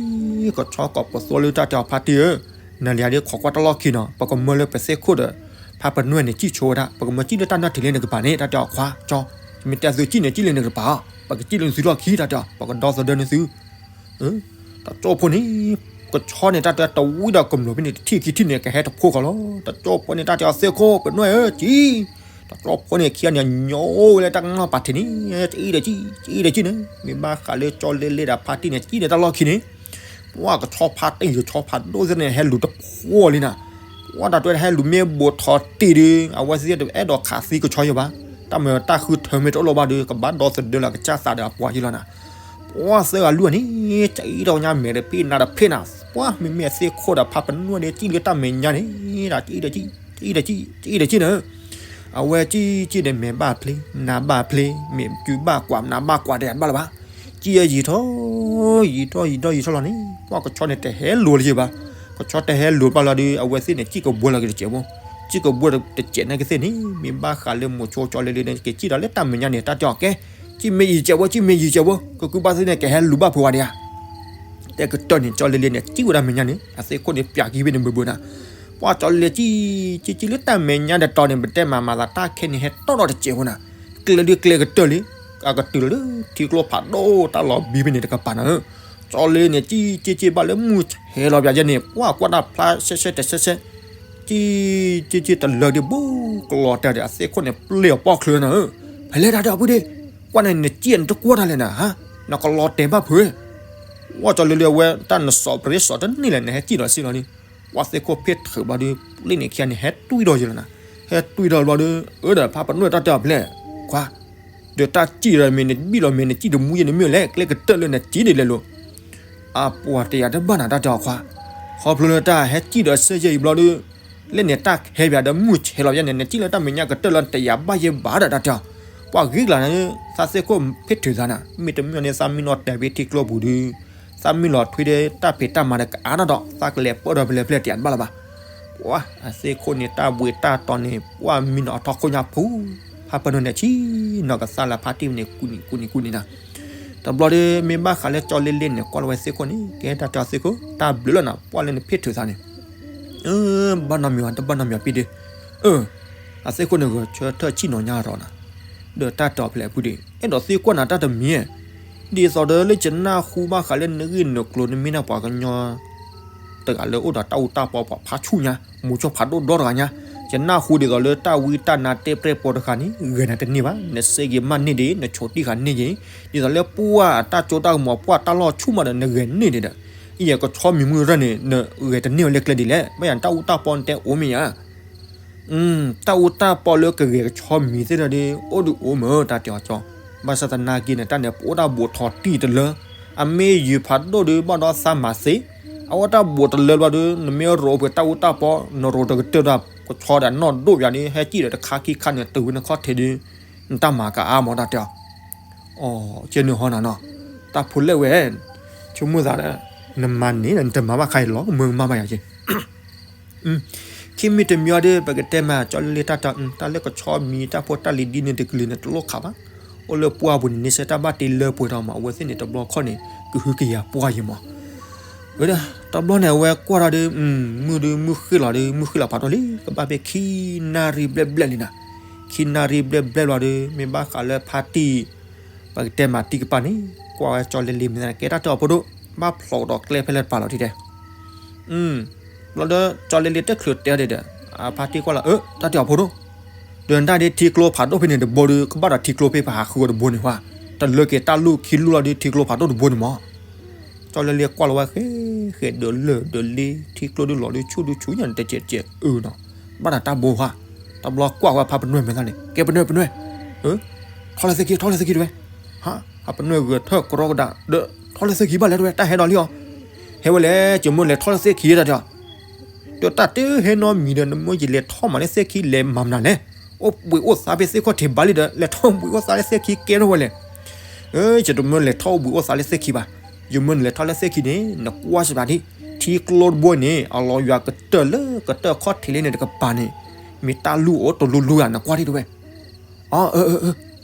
ကဆီကိးပသူလၢတၢ်တဲအီၤဖါတံၢ်ဧၢ, နလဲၤဒ်ခိးကွၢ်တၢ်လီၢ်ခံနီၤ, ပကမၢလၢပသ့ၣ်ခိၣ်ဒီး ဖါပနွဲၣ်န့ၣ် စံၣ်ဆိဝဲဒၣ်, ပကမၢစံၣ်လၢတၢ်နၢ်ထံးလၢနကပၤန့ၣ် တၢ်တဲအီၤခွါကၠီ, မ့ၢ်တဲသုစံၣ်န့ၣ် စံၣ်လၢနကပၤအီၤ, ပကစံၣ်လၢနသုလီၢ်ခံ တၢ်တဲအီၤ ပကဒီသဒၢန့ၢ်သု တၢ်ကၠီဖိန့ၣ်, ကဆီန့ၣ် တၢ်တဲတဝံဒီးကမျၢၢ်ဖဲန့ၣ် တထံၣ်ခံထံၣ်န့ၣ် ကဟဲတဖိဃီလီၤ. တၢ်ကၠီဖိန့ၣ် တၢ်တဲအီၤသ့ၣ်ခိၣ် ပနွဲၣ်ဧၢ ကံ, တၢ်ကၠီဖိန့ၣ် ခံဂၤန့ၣ် ညိဝဲလၢတၢ်ကနီၣ်ပာ်ထံးန့ၣ်, ကံဒီးကံ, ကံဒီးကံန့ၣ်, မ့ၢ်ဘၣ်ဃးလၢကၠီလ့လ့ဒီးဖါတံၢ်န့ၣ် ကံဒီးတၢ်လီၢ်ခံန့ၣ်, ပှၤကဆီဖါတံၢ် ကဆီဖးဒိၣ်သ့ၣ်န့ၣ် ဟဲလူၤတဖိလံနၤ, ပှၤတၢ်တဲတဟဲလူၤမ့ၢ်ဘူးထီၣ်တံၢ်ဒီး အဝဲသ့ၣ်တအဲၣ်ဒိးခးသံကဆီယဲၢ်ဘၣ်, တၢ်မၤတၢ်ဃုထၢမ့ၢ်တအိၣ်လၢၤဘၣ်ဒီး ကဘၣ်ဒီသဒၢလၢကစၢ်သးဒီးအပှၤယဲၢ်လီၤနၤ ပှၤသၢဂၤလွံၢ်ဂၤန့ၣ် ကံဒီးညါမဲာ်တဖ့နၤတဖ့နၤ, ပှၤမ့မ့ၢ်သ့ၣ်ခိၣ်ဒီးဖါပနွဲၣ်ဒီး စံၣ်လၢတၢ်မဲာ်ညါန့ၣ်, ဒီးစံၣ်ဒီးစံၣ်, စံၣ်ဒီးစံၣ်, စံၣ်ဒီးစံၣ်န့ၣ်, အဝဲစံၣ်စံၣ်ဒီး မဲာ်ဘၣ်ဖျ့ နးဘၣ်ဖျ့ မ့ၢ်ကုဘၣ်ကွၢ် နးဘၣ်ကွၢ်ဒီးတဘၣ်လၢၤဘၣ်, စံၣ်ယံာ်ထီၣ် ယံာ်ထီၣ်ယံာ်ထီၣ်ယံာ်ထီၣ်လီၤန့ၣ် ပှၤကဆီန့ၣ် တဟဲလူၤလၢၤဘၣ်, ကဆီတဟဲလူၤဘၣ်လီၤဒီး အဝဲသ့ၣ်န့ၣ် စံၣ်ကဘှီလီၤက့ၤတစဲးဖိ, စံၣ်ကဘှီတစဲးန့ၣ်ကသ့ၣ်န့ၣ် မ့ၢ်ဘၣ်ဃးလၢမိၤဆိကၠီလ့လ့န့ၣ် က့ၤစံၣ်ဒီးလၢတၢ်မဲာ်ညါန့ၣ် တၢ်တဲအီၤကဲ, စံၣ်မ့ၢ်ယံာ်စဲးဖိ စံၣ်မ့ၢ်ယံာ်စဲးဖိ ကကုဘၣ်သ့ၣ်န့ၣ် ကဟဲလူၤဘၣ်ဖုးဝဲဒံးဧါ တဲကတၢၢ်န့ၣ် ကၠီလ့လ့န့ၣ် စံၣ်ဝဲဒၣ်မဲာ်ညါန့ၣ် အသ့ၣ်ခိၣ်န့ၣ် ပၠးကံဖဲန့ၣ်ဘၢဘၢနၤ, ပှၤကၠီလ့လ့စံၣ် စံၣ်စံၣ်လၢတၢ်မဲာ်ညါတတီၤန့ၣ် ပတဲမၤမၤသးတၢ်ခဲန့ၣ် ဟဲတီၣ်ထီၣ်တစဲးဖိနၤ, ကျဲဒုးကျဲကတၢၢ်လံ, အကတုၤလီၤလၢထံကျိဖးဒိၣ်တၢ်လီၤဘံဖဲန့ၣ်တကပၤနၤဧၢ, ကၠီလ့လ့န့ၣ် စံၣ်စံၣ်စံၣ်ဘၣ်လၢမုၢ်ဆဲးလီၤပၠးယဲန့ၣ် ပှၤကွၢ်တၢ်ဖျါရှဲရှဲတရှဲရှဲ စံၣ်စံၣ်စံၣ်တလၢဒံးဘူးကလီၤတဲာ်ဒီး အသ့ၣ်ခိၣ်န့ၣ် ပျဲအီၤပိာ်ချၢနၤဧၢ, ဖဲလဲၣ်တၢ်ဒီးပုၢ်ဒ့ၣ်, ကွၢ်န့ၣ် နစံၣ်နတကွၢ်တၢ်လဲၣ်နၤ, နကလီၤတဲာ်ဘၣ်ဖုး, ဝဲကၠီလ့လ့အဝဲတၢ်နစီၣ်ပရ့စီၣ်တန့ၢ်လဲၣ် နဟဲစံၣ်ဒီးစံၣ်လီၤန့ၣ်, ပှၤသ့ၣ်ခိၣ်ဖ့ၣ်ထုးဘျီဒီး ပျ့န့ၣ်ခံဂၤန့ၣ် ဟဲတွံၢ်ဒီးယဲလီၤနၤ, ဟဲတွံၢ်ဒီးဘျီဒီး အၢဒီးဖါပနွဲၣ်တၢ်တဲအီၤဖဲလဲၣ်, ခွါ ဒီးတၢ်စံၣ်ဒီးမ့ၢ်နဘံၣ်လီၤမ့ၢ်နစံၣ်တမူယဲန့ၣ်မ့ၢ်လဲၣ် ကျဲကတၢၢ်လၢနစံၣ်ဒ်လဲၣ်လိၤ အပှၤတယာ်တဘၣ်နၤတၢ်တဲအီၤခွါ, ခီဖျိလၢတၢ်ဟဲစံၣ်ဒီးစဲးယဲအံၤဘျီဒီး, လၢန့ၣ်တၢ်ဟဲပၠးဒီးမုၢ်ဆဲးလီၤယဲန့ၣ် နစံၣ်လၢတၢ်မဲာ်ညါကတၢၢ်လၢတယာ်ဘၣ်ယဲဘၣ်ဒီးတၢ်တဲအီၤ, ပှၤဂ့ၤကျါန့ၣ် သးသ့ၣ်ခိၣ်ဖ့ၣ်ထုးသးနၤ မ့တမ့ၢ်န့ၣ် သးမံလီၤတဲာ်ဖဲထံကျိပူၤဒီး, သးမံလီၤထွံဒီးတၢ်ဖံးတၢ်မၤဒီးကအါနီၣ်ဒီး သးကလဲၤပၢၢ်ဒီးဖဲလဲၣ်ဖဲလဲၣ်တယာ်တဘၣ်လၢၤဘၣ် ပှၤအသ့ၣ်ခိၣ်န့ၣ် တၢ်ဘှံးတၢ်တီၤန့ၣ် ပှၤမံနီၤအထီခိၣ်ညါဖုး, ဖါပနွဲၣ်န့ၣ် ဆံနီၤကသးလၢဖါတံၢ်န့ၣ် ကူနံၤကူနံၤကူနံၤနၤ, တဘျီဒီး မ့ၢ်ဘၣ်ဃးလၢကၠီလ့လ့န့ၣ် ကွၢ်လီၤဝဲသ့ၣ်ခိၣ်န့ၣ် ကဲတၢ်တဲအီၤသ့ၣ်ခိၣ် တၢ်ဘျုးလီၤနၤ ပှၤလၢနဖ့ၣ်ထုးသးန့ၣ်, ဘၣ်နီတမံၤဘၣ် တဘၣ်နီတမံၤဘၣ်ပ့ၢ်ဒီး, အၢ, အသ့ၣ်ခိၣ်န့ၣ်ဂဲၤဆၢထၢၣ်ဆံၣ်နီၤညါရီၤနၤ, ဒီးတၢ်တဲအီၤဖဲလဲၣ်ဖုးဒီး အဲၣ်ဒိးသံကွၢ်နၤတၢ်တမံၤ, ဒ်သိးဒီးလၢယနၢ်ဟူဘၣ်ဃးလၢနဂ့ၢ်နကျိၤ နမ့ၢ်ဒၣ်ပှၤကညီ တဂၤလၢအိၣ်ဒီးတၢ်အူတၢ်ပီပှၤဖးဆူၣ်ညါ, မိၤဆိဖးဒိၣ်ဒီတဂၤညါ, ယနၢ်ဟူဒ်သိးလၢတၢ်ဝံတၢ်နါတ့ၢ်ပြဲၢ်ပိာ်တဂၤန့ၣ် ဂဲၤနၤတန့ၢ်ဘၣ်, နစ့ဂ့ၤမးန့ၢ်ဒံး နဆိးတံၢ်ဃာ်န့ၢ်က့ၤ, ဒ်သိးလၢပှၢ်တၢ်စိတၢ်ကမီၤ ပှၢ်တၢ်လီၢ်ဆူၣ်မးဒီး နဂဲၤန့ၢ်ဒံးဒီး, ယကဆီမံၤမုၢ်ရၢၢ်န့ၣ် နဂဲၤတန့ၢ်ဝဲလၢကျဲဒ်လဲၣ်, ဘၣ်ယၤတၢ်အူတၢ်ပီနတဲအိၣ်မ့ၢ်ဧါ တၢ်အူတၢ်ပီလၢကဂဲၤကဆီမံၤသ့ၣ်တဖၣ်ဒီး အိၣ်ဒုးအိၣ်မ့ၢ်တၢ်တဲအီၤကၠီ, ဘၣ်ဆၣ်သနာ်က့န့ၣ် တၢ်န့ၣ် ပအိၣ်တၢ်ဘူးထီၣ်တံၢ်တလၢ, အမ့ၢ်ယုၤဖးဒိၣ်ဒီးဘၣ်ဒီးသးမၤသ့, အဝဲတၢ်ဘူးတလၢဘျီဒီး နမ့ၢ်ရိးဖဲတၢ်အူတၢ်ပီ နရိးတကတၢၢ်ဒီး ကဆီဒီးနီၢ်ဒိၣ်ယၤဒီး ဟဲစံၣ်ဒီးတခါခံခါန့ၣ် တုၤဝဲနခီၣ်ထံးဒီး နတၢ်မၤကအါမးတၢ်တဲအီၤ အီၤကဲနုာ်ဟီနၤနီၤ, တၢ်ဖိလဲၣ်ဝဲ, ဆိကမိၣ်သးဒီး နမၤန့ၣ်ဒီး နတမၤဘၣ်ခါအံၤလီၤ မၢကမၣ်ဘၣ်ယၤက့ၤ ခံမံၤတမံၤအံၤဒီး ပကတဲမး ကၠီလ့လ့တၢ်တီ တၢ်လၢကဆီမံၤ တၢ်ဖိတၢ်လံၤဒ်န့ၣ်တကလုာ်န့ၣ် တလိၣ်ခးဘၣ်, အိၣ်လၢပှၢ်ပူၤန့ၣ် န့ဆၢၣ်တၢ်ဘၣ်တ့လၢပှဲၤထီၣ်မး အဝဲသ့ၣ်န့ၣ် တဘျီခီၣ်န့ၣ် ကဟုကယာ်ပှၢ်ယံၤမး, ဝဲဒၣ် တဘျီန့ၣ် အဝဲကွၢ်ထီၣ်ဒီး မုၢ်ဒီးမုၢ်ဃ့ၣ်လီၤဒီး မုၢ်ဃ့ၣ်လီၤဖးဒိၣ်လံ ကဘၣ်ဖဲခံနၣ်ရံၣ်ဘျဲၣ်ဘျဲၣ်လံနီၤ, ခံနၣ်ရံၣ်ဘျဲၣ်ဘျဲၣ်လီၤဒီး မ့ၢ်ဘၣ်ဃးလၢဖါတံၢ် ပကတဲမးတံၢ်ကပၤန့ၣ် ကွၢ်ဝဲကၠီလ့လ့မ့ၢ်သးန့ၣ် ကဲတၢ်တီအဖိဒိၣ် ဘၣ်ဖျိးဒီးကျဲဖဲလဲၣ်တပၤလီၤထံတဲ ဘျီဒီး ကၠီလ့လ့တချုးတဲဒံးဒီး အဖါတံၢ်ကွၢ်လီၤ အၢ တၢ်တီအဖိဒိၣ်, ဒီးနတၢ်ဒ်ထံကျိဖးဒိၣ်ဖဲန့ၣ်တဘိဒီး ကဘၣ်ဒီးထံကျိဖဲပဟးဃုအီၤတဘိန့ၣ်ဟါ, တလၢက့ၤတၢ်လူၢ်ခံလူၢ်လီၤဒီးထံကျိဖးဒိၣ်တဘိန့ၣ်မး, ကၠီလ့လ့ကွၢ်လီၤဝဲဃဲ ဃဲဒၢးလၢၢ်ဒၢးလ့ ထံကျိဒုးလီၤဒုးဆူၣ်ဒုးဆူၣ်ညါန့ၣ် တစဲးတစဲးအၢနီၤ, ဘၣ်ဒီးတၢ်ဘိဟါ, တဘျီကွၢ်ဝဲဖါပနွဲၢ်မဲာ်သၣ်န့ၣ် ကဲပနွဲၢ်ပနွဲၢ် ထီၣ်လၢသ့ၣ်ခံ ထီၣ်လၢသ့ၣ်ခံတဝဲ, ဟါ, ဖါပနွဲၢ်ဂဲၤထၢၣ်ကရီကဒါ, ဒီးထီၣ်လၢသ့ၣ်ခံဘၣ်လဲၣ်တဝဲ တၢ်ဟဲဒီးလံအီၤ, ဟဲဝဲလဲၣ် ယမိၢ်လဲၤထီၣ်လၢသ့ၣ်ခံတၢ်ဒီး, ဒီးတၢ်တဟဲနီတမံၤဒီး နမိၢ်ယလဲၤထီၣ်မးလၢသ့ၣ်ခံလဲၤမၤမနုၤလဲၣ်, အိၣ်ဘှံးအိၣ်သါဖဲသ့ၣ်ခီၣ်ထံးဘၣ်လံဒီး လဲၤထီၣ်ဘှံးအိၣ်သါလၢသ့ၣ်ခံကဲထီၣ်ဝဲလဲၣ်, ယတမၢလဲၤထီၣ်အိၣ်ဘှံးအိၣ်သါလၢသ့ၣ်ခံဘၣ်, ယမၢနလဲၤထီၣ်လၢသ့ၣ်ခံန့ၣ် နကွၢ်စဘၣ်ဒံး, ထံကျိတဘိန့ၣ် အလီၤယွၤကတၢၢ်လၢကတၢၢ်ခီၣ်ထံးလၢန့ၣ်တကပၤန့ၣ်, မ့ၢ်တၢ်လူၢ်အိၣ်တလူလူယၤ နကွၢ်ဒံးတဝဲ, အၢ အၢ အၢ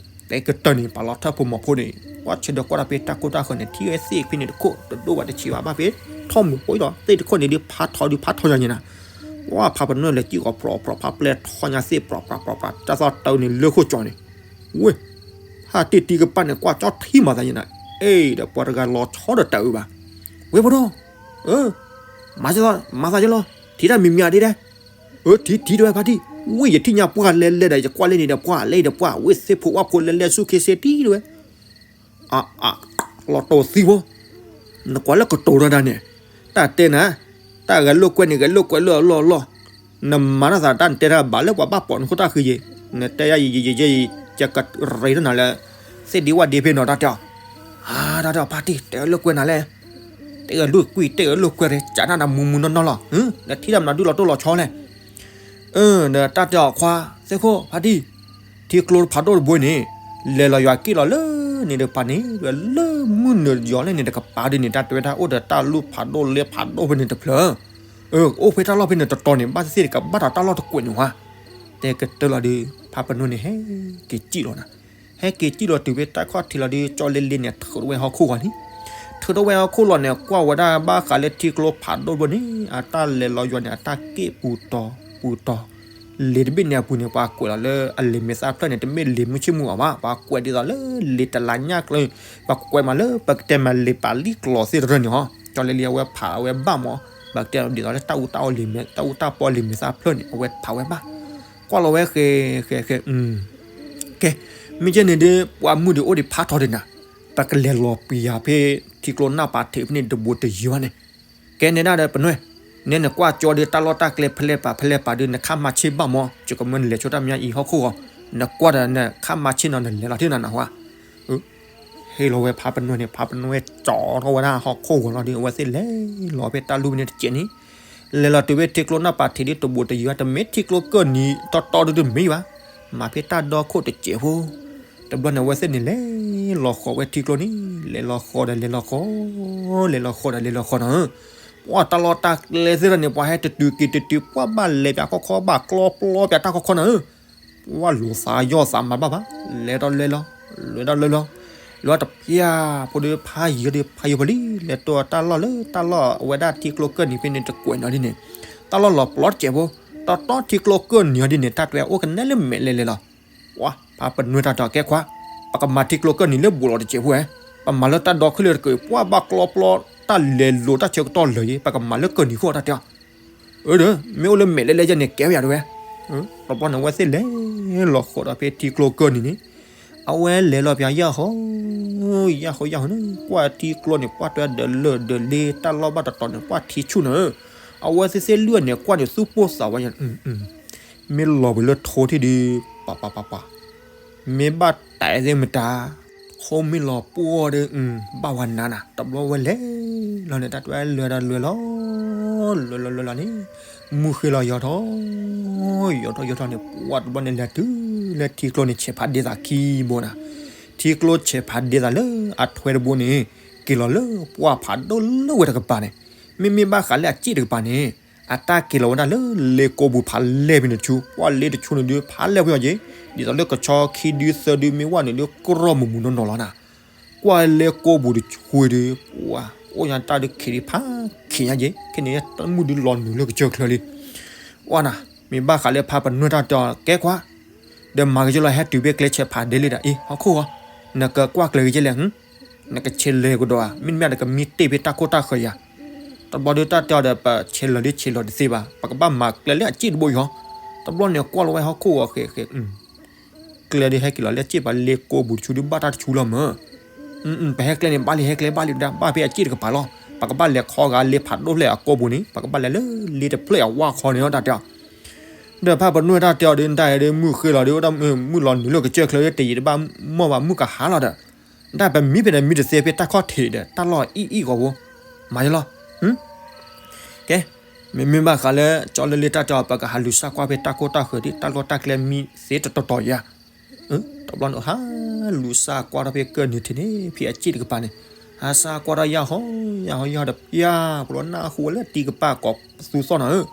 တဲကတၢၢ်န့ၣ် ပာ်လီၤထၢၣ်ဖိမီၤဖိန့ၣ်, ကွၢ်ဆၢဒီးကွၢ်တၢ်ဖဲတၢ်ကိၢ်တၢ်ဃၢၤန့ၣ် ထံၣ်ဝဲသ့ၣ်ဖဲန့ၣ်တခိၣ် တဒိၣ်ဘၣ်တဆံးဘၣ် ဘၣ်ဖဲထီၣ်မုာ်ဖိဒီး သ့ၣ်တခိၣ်န့ၣ်ဒုးဖးထီဒုးဖးထီညါန့ၣ်နီၤ, ကွၢ်ဖါပနွဲၢ်လဲၤစံၣ်ဃီၤပြီပြီ ဖါပျဲၢ်ထီညါသ့ၣ်ပြီပြီပြီပြီ တၢ်သီၣ်တၢ်အုးန့ၣ်လၢခိၣ်ကၠီန့ၣ်, ဝ့ၢ်, ဟးတ့ၢ်တံၢ်ကပၤန့ၣ် ကွၢ်ကၠီထံမၤသးညါနီၤ, အဲၣ်ဒီးပှၤတဂၤလီၤဆီဒီးတၢ်အုးဘၣ်, ဝ့ၢ်ဖိဒိၣ်, အၢ, မၤသး, မၤသးယလီၤ, ထံၣ်တၢ်မံၤမံၤဒ်ဒဲး အၢ ထံၣ်ထံၣ်တဝဲဖါတံၢ်, ဝ့ၢ်ယထံၣ်ညါပှၢ်လဲၤလဲၤဒီး ယကွၢ်လၢန့ၣ်ဒီးပှၢ်လဲၤဒီးပှၢ် ဝ့ၢ်သ့ၣ်ဖိဝၣ်ဖိလဲၤလဲၤဆူၣ်ခ့စ့တံၢ်တဝဲ, အါအါ, လီၤတိၢ်သံဖိ, နကွၢ်လၢကတိၤတၢ်ဒၣ်န့ၣ်, တၢ်တဲနၤ, တၢ်ဂဲၤလိာ်ကွဲန့ၣ် ဂဲၤလိာ်ကွဲလၢအလီၢ်အလီၢ်, နမၤတၢ်သးတၢ်နတဲတၢ်ဘၣ်လၢပှၤဘၣ်ပိာ်နဃိတၢ်ဃံယ့ၣ်, နတဲယၤယံာ်ယံာ်ယံာ်ယံာ် ယကရ့ထီၣ်နၤလၢ သ့ၣ်ဒံဝၣ်ဒံဖဲနီၤတၢ်တဲအီၤ, အါတၢ်တဲအီၤဖါတံၢ် တဲအၢလိာ်ကွဲနၤလဲၣ် တဲအၢလိာ်ကွံာ် တဲအၢလိာ်ကွဲရဲ ကးနၣ်နၤမူမူနီၢ်နီၢ်လီၤ, နထံၣ်တၢ်မနုၤဒုးလီၤတိၢ်လီၤဆီလဲၣ်, ဒီးတၢ်တဲအီၤခွါ, သ့ၣ်ခိၣ်ဖါတံၢ်, ထံကျိဖးဒိၣ်တဘိန့ၣ်, လဲၤလီၤယွၤက့ၣ်လီၤလၢန့ၣ်တကပၤန့ၣ်, လၢမုၢ်နုာ်ယီၤလၢန့ၣ်တကပၤဒ်န့ၣ် တၢ်တဲဝဲဒၣ်အိၣ်ဒီးတၢ်လူၢ်ဖးဒိၣ်လ့ဖးဒိၣ်ဖဲန့ၣ်တဖျၢၣ်, အိၣ်ဖဲတၢ်လီၢ်ဖဲန့ၣ်တတီၤန့ၣ် ဘၣ်သ့ၣ်သ့ၣ်တကဘၣ်ဒီးတၢ်လီၢ်တကွဲးန့ၣ်ဝဲ, တဲကတၢၢ်လီၤဒီး ဖါပနွဲၢ်န့ၣ် ဟဲက့ၤစံၣ်လီၤနၤ, ဟဲက့ၤစံၣ်လီၤတုၤဖဲတၢ်ခီၣ်ထံးလီၤဒီး ကၠီလ့လ့န့ၣ် ထုးထီၣ်ဝဲဟီၣ်ခိၣ်ဂီၤလံ, ထုးထီၣ်ဝဲဟီၣ်ခိၣ်လီၤန့ၣ် ကွၢ်ဝဲဒၣ်ဘၣ်ဃးလၢထံကျိဖးဒိၣ်တဘိန့ၣ် အတၢ်လဲၤလီၤယွၤန့ၣ် အတၢ်က့ၣ်ပူၤတီၤပူၤတီၤ, လံာ်တဘ့ၣ်န့ၣ်အပူၤန့ၣ် ပှၤကွဲးလီၤလၢအလံာ်မဲာ်သၣ်ဖျၢၣ်န့ၣ် တမ့ၢ်လံာ်မုၢ်ဆ့ၣ်မုၢ်ဂီၤဘၣ် ပှၤကွဲးဒ်သိးလၢလံာ်တလးညၣ်ကျိၤ, ပှၤကွဲးမးလၢပကတဲမးလံာ်ပာ်လံၣ်ကျိၤသ့ၣ်တဖၣ်န့ၣ်ဟီ, ကၠီလ့လ့အဝဲဖးအဝဲဘၣ်မး, ပကတဲဒ်သိးလၢတၢ်အူတၢ်အီလံာ်မဲာ် တၢ်အူတၢ်ပီလံာ်မဲာ်သၣ်ဖျၢၣ်န့ၣ် အဝဲဖးဝဲဘၣ်, ကွၢ်လီၤဝဲဃဲဃဲဃဲ ကဲ, မ့ၢ်ကဲန့ၣ်ဒီး ပှၤမုၢ်ဒံးအိၣ်ဒံးဖးထီဒံးနၤ, ပကလဲၤလီၤပျံၤယၤဖဲထံကျိနၢ်ပာ်ထံးဖဲန့ၣ်တဘူးတယံၤဘၣ်န့ၣ်, ကဲနဲဒၣ်ဒီးပနွဲၢ်, နဲနကွၢ်ကၠီဒီးတၢ်လီၢ်တၢ်ကျဲဖဲလဲၣ်ပာ်ဖဲလဲၣ်ပာ်ဒီး နခါမၤဆ့ၣ်ဘၣ်မး ယကမၢနလဲၤဆိတၢ်မညါအံၤဟီၣ်ခိၣ်ဂီၤ, နကွၢ်ဒီးနခါမၤဆ့ၣ်နီၤ နလဲၤလီၤထံၣ်နၤနဟါ ဟ့ၣ်လီၤဝဲဖးပနွဲၢ်န့ၣ် ဖးပနွဲၢ်ကၠီထီၣ်ဝဲဒၣ်ဟီၣ်ခိၣ်ဂီၤလီၤဒီး အဝဲသ့ၣ်လဲၤလီၤဖဲတၢ်လူၢ်ဖဲန့ၣ်တစဲးန့ၣ်, လဲၤလီၤတုၤဖဲထံကျိနၢ်ပာ်ထံးဒီးတဘူးတယံၤ တမ့ၢ်ထံကျိကၢၢ်နံၤတီတီဒုးတမ့ၢ်ဘၣ်, မၤဖဲတၢ်ဒီခိၣ်တစဲးဖိ, တဘျီန့ၣ် အဝဲသ့ၣ်န့ၣ်လဲၤလီၤဃီၤဝဲထံကျိန့ၣ် လဲၤလီၤဃီၤဒီးလဲၤလီၤဃီၤ, လဲၤလီၤဃီၤဒီးလဲၤလီၤဃီၤနီၤ, ပှၤတၢ်လီၢ်တၢ်ကျဲသ့ၣ်တဖၣ်န့ၣ် ပှၤဟဲတတုၤက့ၤတတုၤ ပှၤဘၣ်လဲၤပၠးခီခီဘၣ်ကျီပျီပၠးတၢ်ခီခီနီၤ ပှၤလိာ်သးယီၢ်သးမၤဘၣ်ဘၣ်, လဲၤဒီးလဲၤလီၤ, လဲၤဒီးလဲၤလီၤ, လဲၤတပျၢ်ဖိဒီးဖးယံၤဒီးဖးယံၤဖိလံ, လဲၤတိၢ်တၢ်လီၢ်လၢတၢ်လီၢ်အဝဲဒၣ်ထံကျိကၢၢ်နံၤဖဲန့ၣ်တကွဲးနီၤဒ်န့ၣ်, တၢ်လီၢ်လီၤပျီတစဲးဖိ, တီတီထံကျိကၢၢ်နံၤအီၤဒ်န့ၣ် တၢ်တဲအိၣ်ကနဲလၢမဲာ်လဲၤလဲၤလီၤ, ပှၤဖးပနွဲၢ်တၢ်တီၤကဲခွါ, ပကမၤထံကျိကၢၢ်နံၤလၢဘူးလီၤတစဲးဖိဧါ, ပမၤလၢတၢ်ဒီခုၣ်လၢတကၢၢ် ပှၤဘၣ်ကျီပျီ တၢ်လဲၤလိာ်တၢ်ဆၢကတီၢ်လၢာ်ယံၤ ပကမၤလၢကၢၢ်နံၤခိၣ်တၢ်တဲအီၤ အၢဒီး မ့ၢ်အိၣ်လၢမဲာ်လဲၤလဲၤယဲန့ၣ် ကဲဝဲယၤတဝဲ. တဘျီန့ၣ် အဝဲသ့ၣ်လဲၤလီၤဃီၤဒီးဖဲထံကျိကၢၢ်နံၤန့ၣ်, အဝဲလဲၤလီၤပၠးယၢ်ဃီ, ယၢ်ဃီယၢ်ဃီန့ၣ် ကွၢ်ထံကျိန့ၣ် ပှၢ်တွဲဒီးလၢၢ်ဒီးလ့တၢ်လီၢ်ဘၣ်တတီၤန့ၣ် ပှၢ်ထံဆူၣ်န့ၣ်, အဝဲသ့ၣ်သ့ၣ်လွံၢ်န့ၣ် ကွၢ်န့ၣ်သူၣ်ပိၢ်သးဝးယၤ မ့ၢ်လီၤဝံၤလၢထိထံၣ်ဒီး ပှၤပှၤပှၤပှၤ မ့ၢ်ဘၣ်တဲသ့ၣ်မတၤ, ထိမ့ၢ်လီၤပှီၢ်ဒီး ဘၣ်ဝဲနၤနၤ တဘျီဝဲလဲၤလီၤန့ၣ် တၢ်တွဲလွဲၤဒီးလွဲၤလီၤ, လွဲၤလီၤလွဲၤလီၤန့ၣ်, မုၢ်ဃ့လီၤယီၤထီၣ်, ယီၤထီၣ်ယီၤထီၣ်န့ၣ် ပှၢ်တဘျီန့ၣ်လဲၤတုၤလၢထံကျိန့ၣ် ဆဲးဖးဒ့သးခံဘိနၤ, ထံကျိဆဲးဖးဒဲသးလၢအထွဲတဘိန့ၣ် က့ၤလီၤလၢပှၢ်ဖးဒိၣ်လၢဝဲတကပၤန့ၣ်, မ့မ့ၢ်ဘၣ်ဃးလၢအစ့ၣ်တကပၤန့ၣ် အတၢ်က့ၤလီၤဝဲဒၣ်လၢလ့ကိပူၤဖးလဲၢ်ဖဲန့ၣ်တဆူ, ပှၢ်လ့တဆူန့ၣ်ဒုး ဖးလဲၢ်ဖဲအီၤက့ၤ, ဒ်သိးလၢကဆီခံဒုသၢဒုမ့ၢ်ဝဲန့ၣ်ဒုး ကရီၢ်မုၢ်မုၢ်နီၢ်နီၢ်လီၤနၤ. ကွၢ်လၢလ့ကိပူၤတဆူဒုး ပှၤ အိၣ်ညါတၢ်ဒုးခံးဒံးဖးခံးညါက့ၤ, ခဲန့ၣ်တၢ်မုၣ်ဒုးလီၤနုာ်လၢကစၢၢ်ချၢလံ. ပှၤနၤ, မ့ၢ်ဘၣ်ဃးလၢဖါပနွဲၢ်တၢ်တဲအီၤ ကဲခွါ ဒီးမၤက့ၤလီၤ ဟဲတုၤဖဲကျဲဆဲးဖးဒဲလံဒီး အံၤ ဟီၣ်ခိၣ်ဧၢ, နကကွၢ်ကျဲၤက့ၤကဲလဲၣ်, နကဆဲးလဲၤကဒီးဧါ, မ့တမ့ၢ်နကမံတ့ၢ်ဖဲတၢ်ခိၣ်တၢ်ဃၢၤယၤ. တဘျီဒုးတၢ်တဲအီၤဒီး ပဆဲးလီၤဒုးဆဲးလီၤတသ့ဘၣ်, ပကဘၣ်မၤကျဲလၢအစ့ၣ်တဘိအံၤဟီ. တဘျီန့ၣ်ကွၢ်လီၤဝဲဟီၣ်ခိၣ်အီၤဃဲးဃဲး ကျဲဒုးဟဲက့ၤလီၤလၢအစ့ၣ်ပၤလ့ကိပူၤတဆူဒုးဘၣ်တၢ်တဆူလီၤမၢ်. ပဟဲကျဲန့ၣ် ဘၣ်လံ ဟဲကျဲဘၣ်လံဒၣ် ဘၣ်ဖဲအစ့ၣ်တကပၤလီၤ. ပကဘၣ်လဲၤခီဂာ်လ့ဖးဒိၣ်ဖျဲၣ်အကိပူၤန့ၣ် ပကဘၣ်လဲၤလၢလ့တဖျၢၣ်အဝၢ်ခီန့ၣ်လီၤ တၢ်တဲအီၤ. ဒီးဖါပနွဲၢ်တၢ်တဲအီၤဒုး တၢ်အဲၣ်ဒုးမုၢ်ဃ့လီၤဒုး အိၣ်ဒၣ်မုၢ်လီၤနုာ်လၢကစၢၢ်ချၢဒုး တယံာ်တဘၣ်မီၢ်ဘၣ်မုၢ်ကဟါလီၤဒီး ဒၣ်ပမံဖဲန့ၣ် မံတသ့ဖဲတၢ်ခီၣ်ထံးဒီး တၢ်လီၢ်အံၣ်အံၣ်ဂီၤဖိ မၤယလီၤ. ကဲ မ့မ့ၢ်ဘၣ်ဃးလၢ ကၠီလၢလ့တၢ်တဲအီၤ ပကဟးလူၤစၢ်ကွၢ်ဖဲတၢ်ခိၣ်တၢ်ဃၢၤဒ် တၢ်လီၢ်တၢ်ကျဲမံသ့တတီၤတီၤယၤ. တဘျီန့ၣ် ဟးလူၤစၢ်ကွၢ်ထီၣ်ဖဲကၢၢ်နုာ်ထံးန့ၣ် ဖဲအစ့ၣ်တကပၤန့ၣ် ဟးစၢ်ကွၢ်ထီၣ်ယၢ်ဟီယၢ်ဟီယၢ်ဒီး ဖၠါ ပလီနၢ်ဟူဝဲလၢတံၤကပၤကိးပသူသီၣ်နၤဧၢ,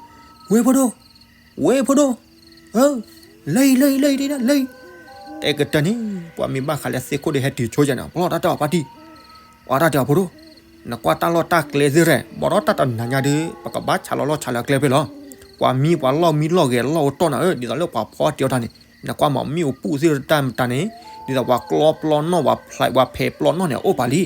ဝဲဖိဒိၣ်, ဝဲဖိဒိၣ်, လၢအံၤ လၢအံၤ လၢအံၤ လၢအံၤ, တဲကတၢၢ်န့ၣ် ပှၤမ့ၢ်ဘၣ်ဃးလၢသ့ၣ်ခိၣ်ဒီးဟဲတုၤဆိယၤန့ၣ် ပလီတၢ်တဲအီၤဖါတံၢ်, အတၢ်တဲအီၤဖိဒိၣ်, နကွၢ်တၢ်လီၢ်တၢ်ကျဲသ့ၣ်ရဲၣ် ဘၣ်ဒီးတၢ်တနၤညါဒုး ပကဘၣ်ဆးလီၤလီၢ်ဆးလီၤကျဲဖဲလီၤ. ပှၤမံပှၤလီၢ်မံလီၢ်ဂဲၤလီၢ်အိၣ်တီၢ်နၤဧၢ, ဒ်သိးလၢပှၤဖီတ့ၢ်အီၤတၢ်န့ၣ် နကွၢ်မးမ့ၣ်အူပူၣ်သ့ၣ်တၢ်မတၤန့ၣ် ဒ်သိးပှၤကျီပျီနီၣ် ပှၤဖျဲးပှၤဖဲးပျီနီၣ်န့ၣ် အအိၣ်ပာ်လံ.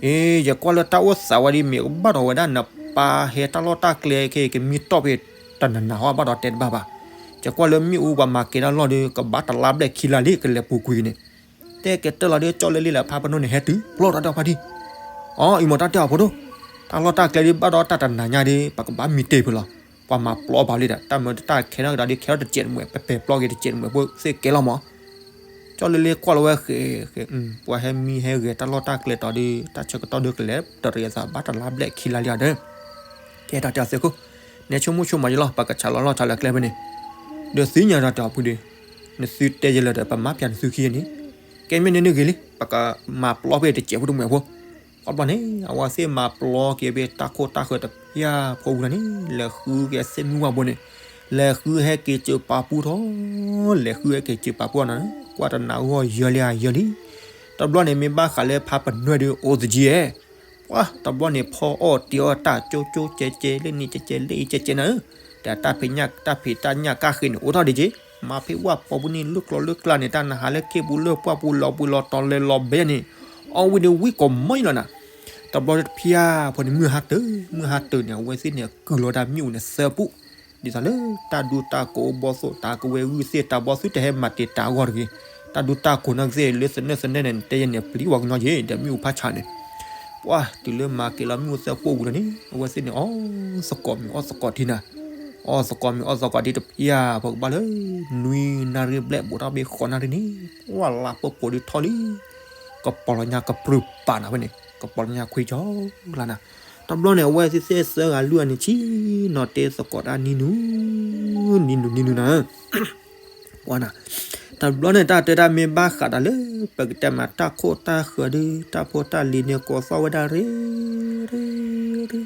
အ့ ယကွၢ်လၢတၢ်အိၣ်သးဝဲဒ်မ့ၢ်ကဘၣ်ဒီးဝဲဒၣ်နပၢ်ဟဲတၢ်လီၢ်တၢ်ကျဲခဲအံၤ ကမံတီၢ်ဖဲတနၤနၤဟီ ဘၣ်ဒီးတဲတဘၣ်ဘၣ်. ယကွၢ်လၢမ့ၣ်အူပှၤမၤကဲၤတၢ်လီၢ်ဒီး ကဘၣ်တလါဘျဲၣ်ခံလါလံ ကလဲၤပူၤကွံာ်န့ၣ် တဲကတၢၢ်လီၤဒီး ကၠီလၢလ့လၢဖါပနီၣ်န့ၣ် ဟဲတုၤ ပလီတၢ်တဲအီၤဖါတံၢ်, အီ အံၤမ့ၢ်တၢ်တဲအီၤဖိဒိၣ်, တၢ်လီၢ်တၢ်ကျဲဒုး ဘၣ်ဒီးတၢ်တနၤညါဒီး ပကဘၣ်မံတ့ၢ်ဖဲလီၤ. ပှၤမၤပျီပာ်လံဒီး တၢ်မၢတၢ်ခဲနီၣ်ကဒီးဒုး ခဲထီၣ်တစဲးတမှဲာ် ပပဲာ်ပျီက့ၤတစဲးတမှဲာ်ဖိသ့ၣ်ကဲလီၤမး. ကၠီလၢလ့ကွၢ်လီၤဝဲဃဲးဃဲး ပှၤဟဲမံဟဲဂဲၤတၢ်လီၢ်တၢ်ကျဲတီၤဒုး တၢ်ဆၢကတီၢ်ဒုးကလဲၤ တရံးအသးဘၣ်တလါဘျဲၣ်ခံလါလံအီၤဒီး ကဲတၢ်တဲအီၤသ့ၣ်ခိၣ်, နဲဆိကမိၣ်ဆိကမးယလီၤ ပကဆးလီၤလီၢ်ဆးလီၤကျဲဖဲန့ၣ်, ဒီးသ့ၣ်ညါတၢ်တဲအီၤဖုဒုး, နသုတဲယလၢာ်ဒီး ပမၤပျၢ်နသုခံန့ၣ်, ကဲမ့ၢ်န့ၣ်န့ၣ်ဂ့ၤလံ ပကမၤပျီဖဲတစဲးဖိတမှဲာ်ဖိ. ခီဘျီန့ၣ် အဝဲသ့ၣ်မၤပျီက့ၤဖဲတၢ်ခိၣ်တၢ်ဃၢၤတဖၠၣ်ဖိဝံၤလီၤန့ၣ် လဲၤဃုက့ၤသ့ၣ်မုၢ်ဝၣ်ဘိန့ၣ်, လဲၤဃုဟဲက့ၤစၢၤပာ်ပူထီၣ်, လဲၤဃုဟဲက့ၤစၢၤပာ်ပူအီၤန့ၣ် ကွၢ်တနၤဂီၢ်ယၢလံဧါယၢလံ. တဘျီန့ၣ်မ့ၢ်ဘၣ်ဃးလၢဖါပနွဲၢ်ဒုးအိၣ်သယံၤဧဲ ပှၤ တဘျီန့ၣ် ဖီအီၣ်တ့ၤအီၣ်တၢ်ကၠိကၠိကဲကဲ လၢန့ၣ်ကဲကဲ လၢအံၤကဲကဲနၤဧၢ, ဒီးတၢ်ဖံးညၣ်တၢ်ဖံးတၢ်ညၣ်ကၣ်ဃ့န့ၣ် အိၣ်ထီၣ်ဒံးက့ၤ, မၤဖဲဝၣ်ပိာ်ပူၤန့ၣ် လၢကျိၤလၢကျါန့ၣ် တၢ်နဟးလၢခ့ပူၤလၢပှၢ်ပူၤလီၤပှံၤလီၤတီၤလဲၤလီၤဘဲန့ၣ်, အီၣ်ဝံၤန့ၣ်ဝံကိးမံလီၤနၤ. တဘျီတဖၠၣ်ဖိန့ၣ် မုၢ်ဟါတၢၢ် မုၢ်ဟါတၢၢ်န့ၣ် အဝဲသ့ၣ်န့ၣ် ကုၢ်လီၤတၢ်မ့ၣ်အူန့ၣ်သၢပူၤ ဒ်သိးလၢတၢ်ဒူတၢ်ကိးအိၣ်ဘီၣ်သိၣ် တၢ်ကဝဲဂုၢ်သ့ၣ်တၢ်ဘီၣ်သုတဟဲမၤတ့ၢ်တၢ်အဂီၢ်တဂ့ၤ, တၢ်ဒူတၢ်ကိးနီၢ်ကသ့ၣ်လၢသနၢၣ်သနၢၣ်န့ၣ် တဲယဲန့ၣ် ပျံၤဝဲကညီယ့ၤ ဒီးမ့ၣ်အူဖးဆးန့ၣ်, ပှၤ တုၤလၢမၤက့ၤလီၤမ့ၣ်အူသၢပူၤဝံၤလီၤန့ၣ် အဝဲသ့ၣ်န့ၣ် အီၣ်သကိးမ့ၤအီၣ်သကိးထံနၤ, အီၣ်သကိးမ့ၤအီၣ်သကိးထံတဖၠၣ်ဖိကဘၣ်လၢ နွံနၣ်ရံၣ်ဘျဲၣ် ဘူးထီၣ်ဘ့ၣ်ဃိးနၣ်ရံၣ်န့ၣ်, ပှၤလၢပှဲၤကိးဒုးထီၣ်လံ ကပီၤလီၤညါကပြုၢ်ပာ်နၤဖဲန့ၣ် ကပီၤလီၤညါခွံကၠီလါနၤ. တဘျီန့ၣ် အဝဲသ့ၣ်သၢဂၤလွံၢ်ဂၤန့ၣ် ဆ့ၣ်နီၤတဲသကိးတၢ်နံၤနုၤ နံၤနုၤ နံၤနုၤနၤဧၢ, ပှၤနၤ, တဘျီန့ၣ် တၢ်တဲတၢ်မ့ၢ်ဘၣ်ဃးဒီးလၢ ပကတဲမးတၢ်ခိၣ်တၢ်ဃၢၤဒုး တၢ်ဖိတၢ်လံၤန့ၣ် ကိးသီၣ်ဝဲဒၣ်ရ့ ရ့ ရ့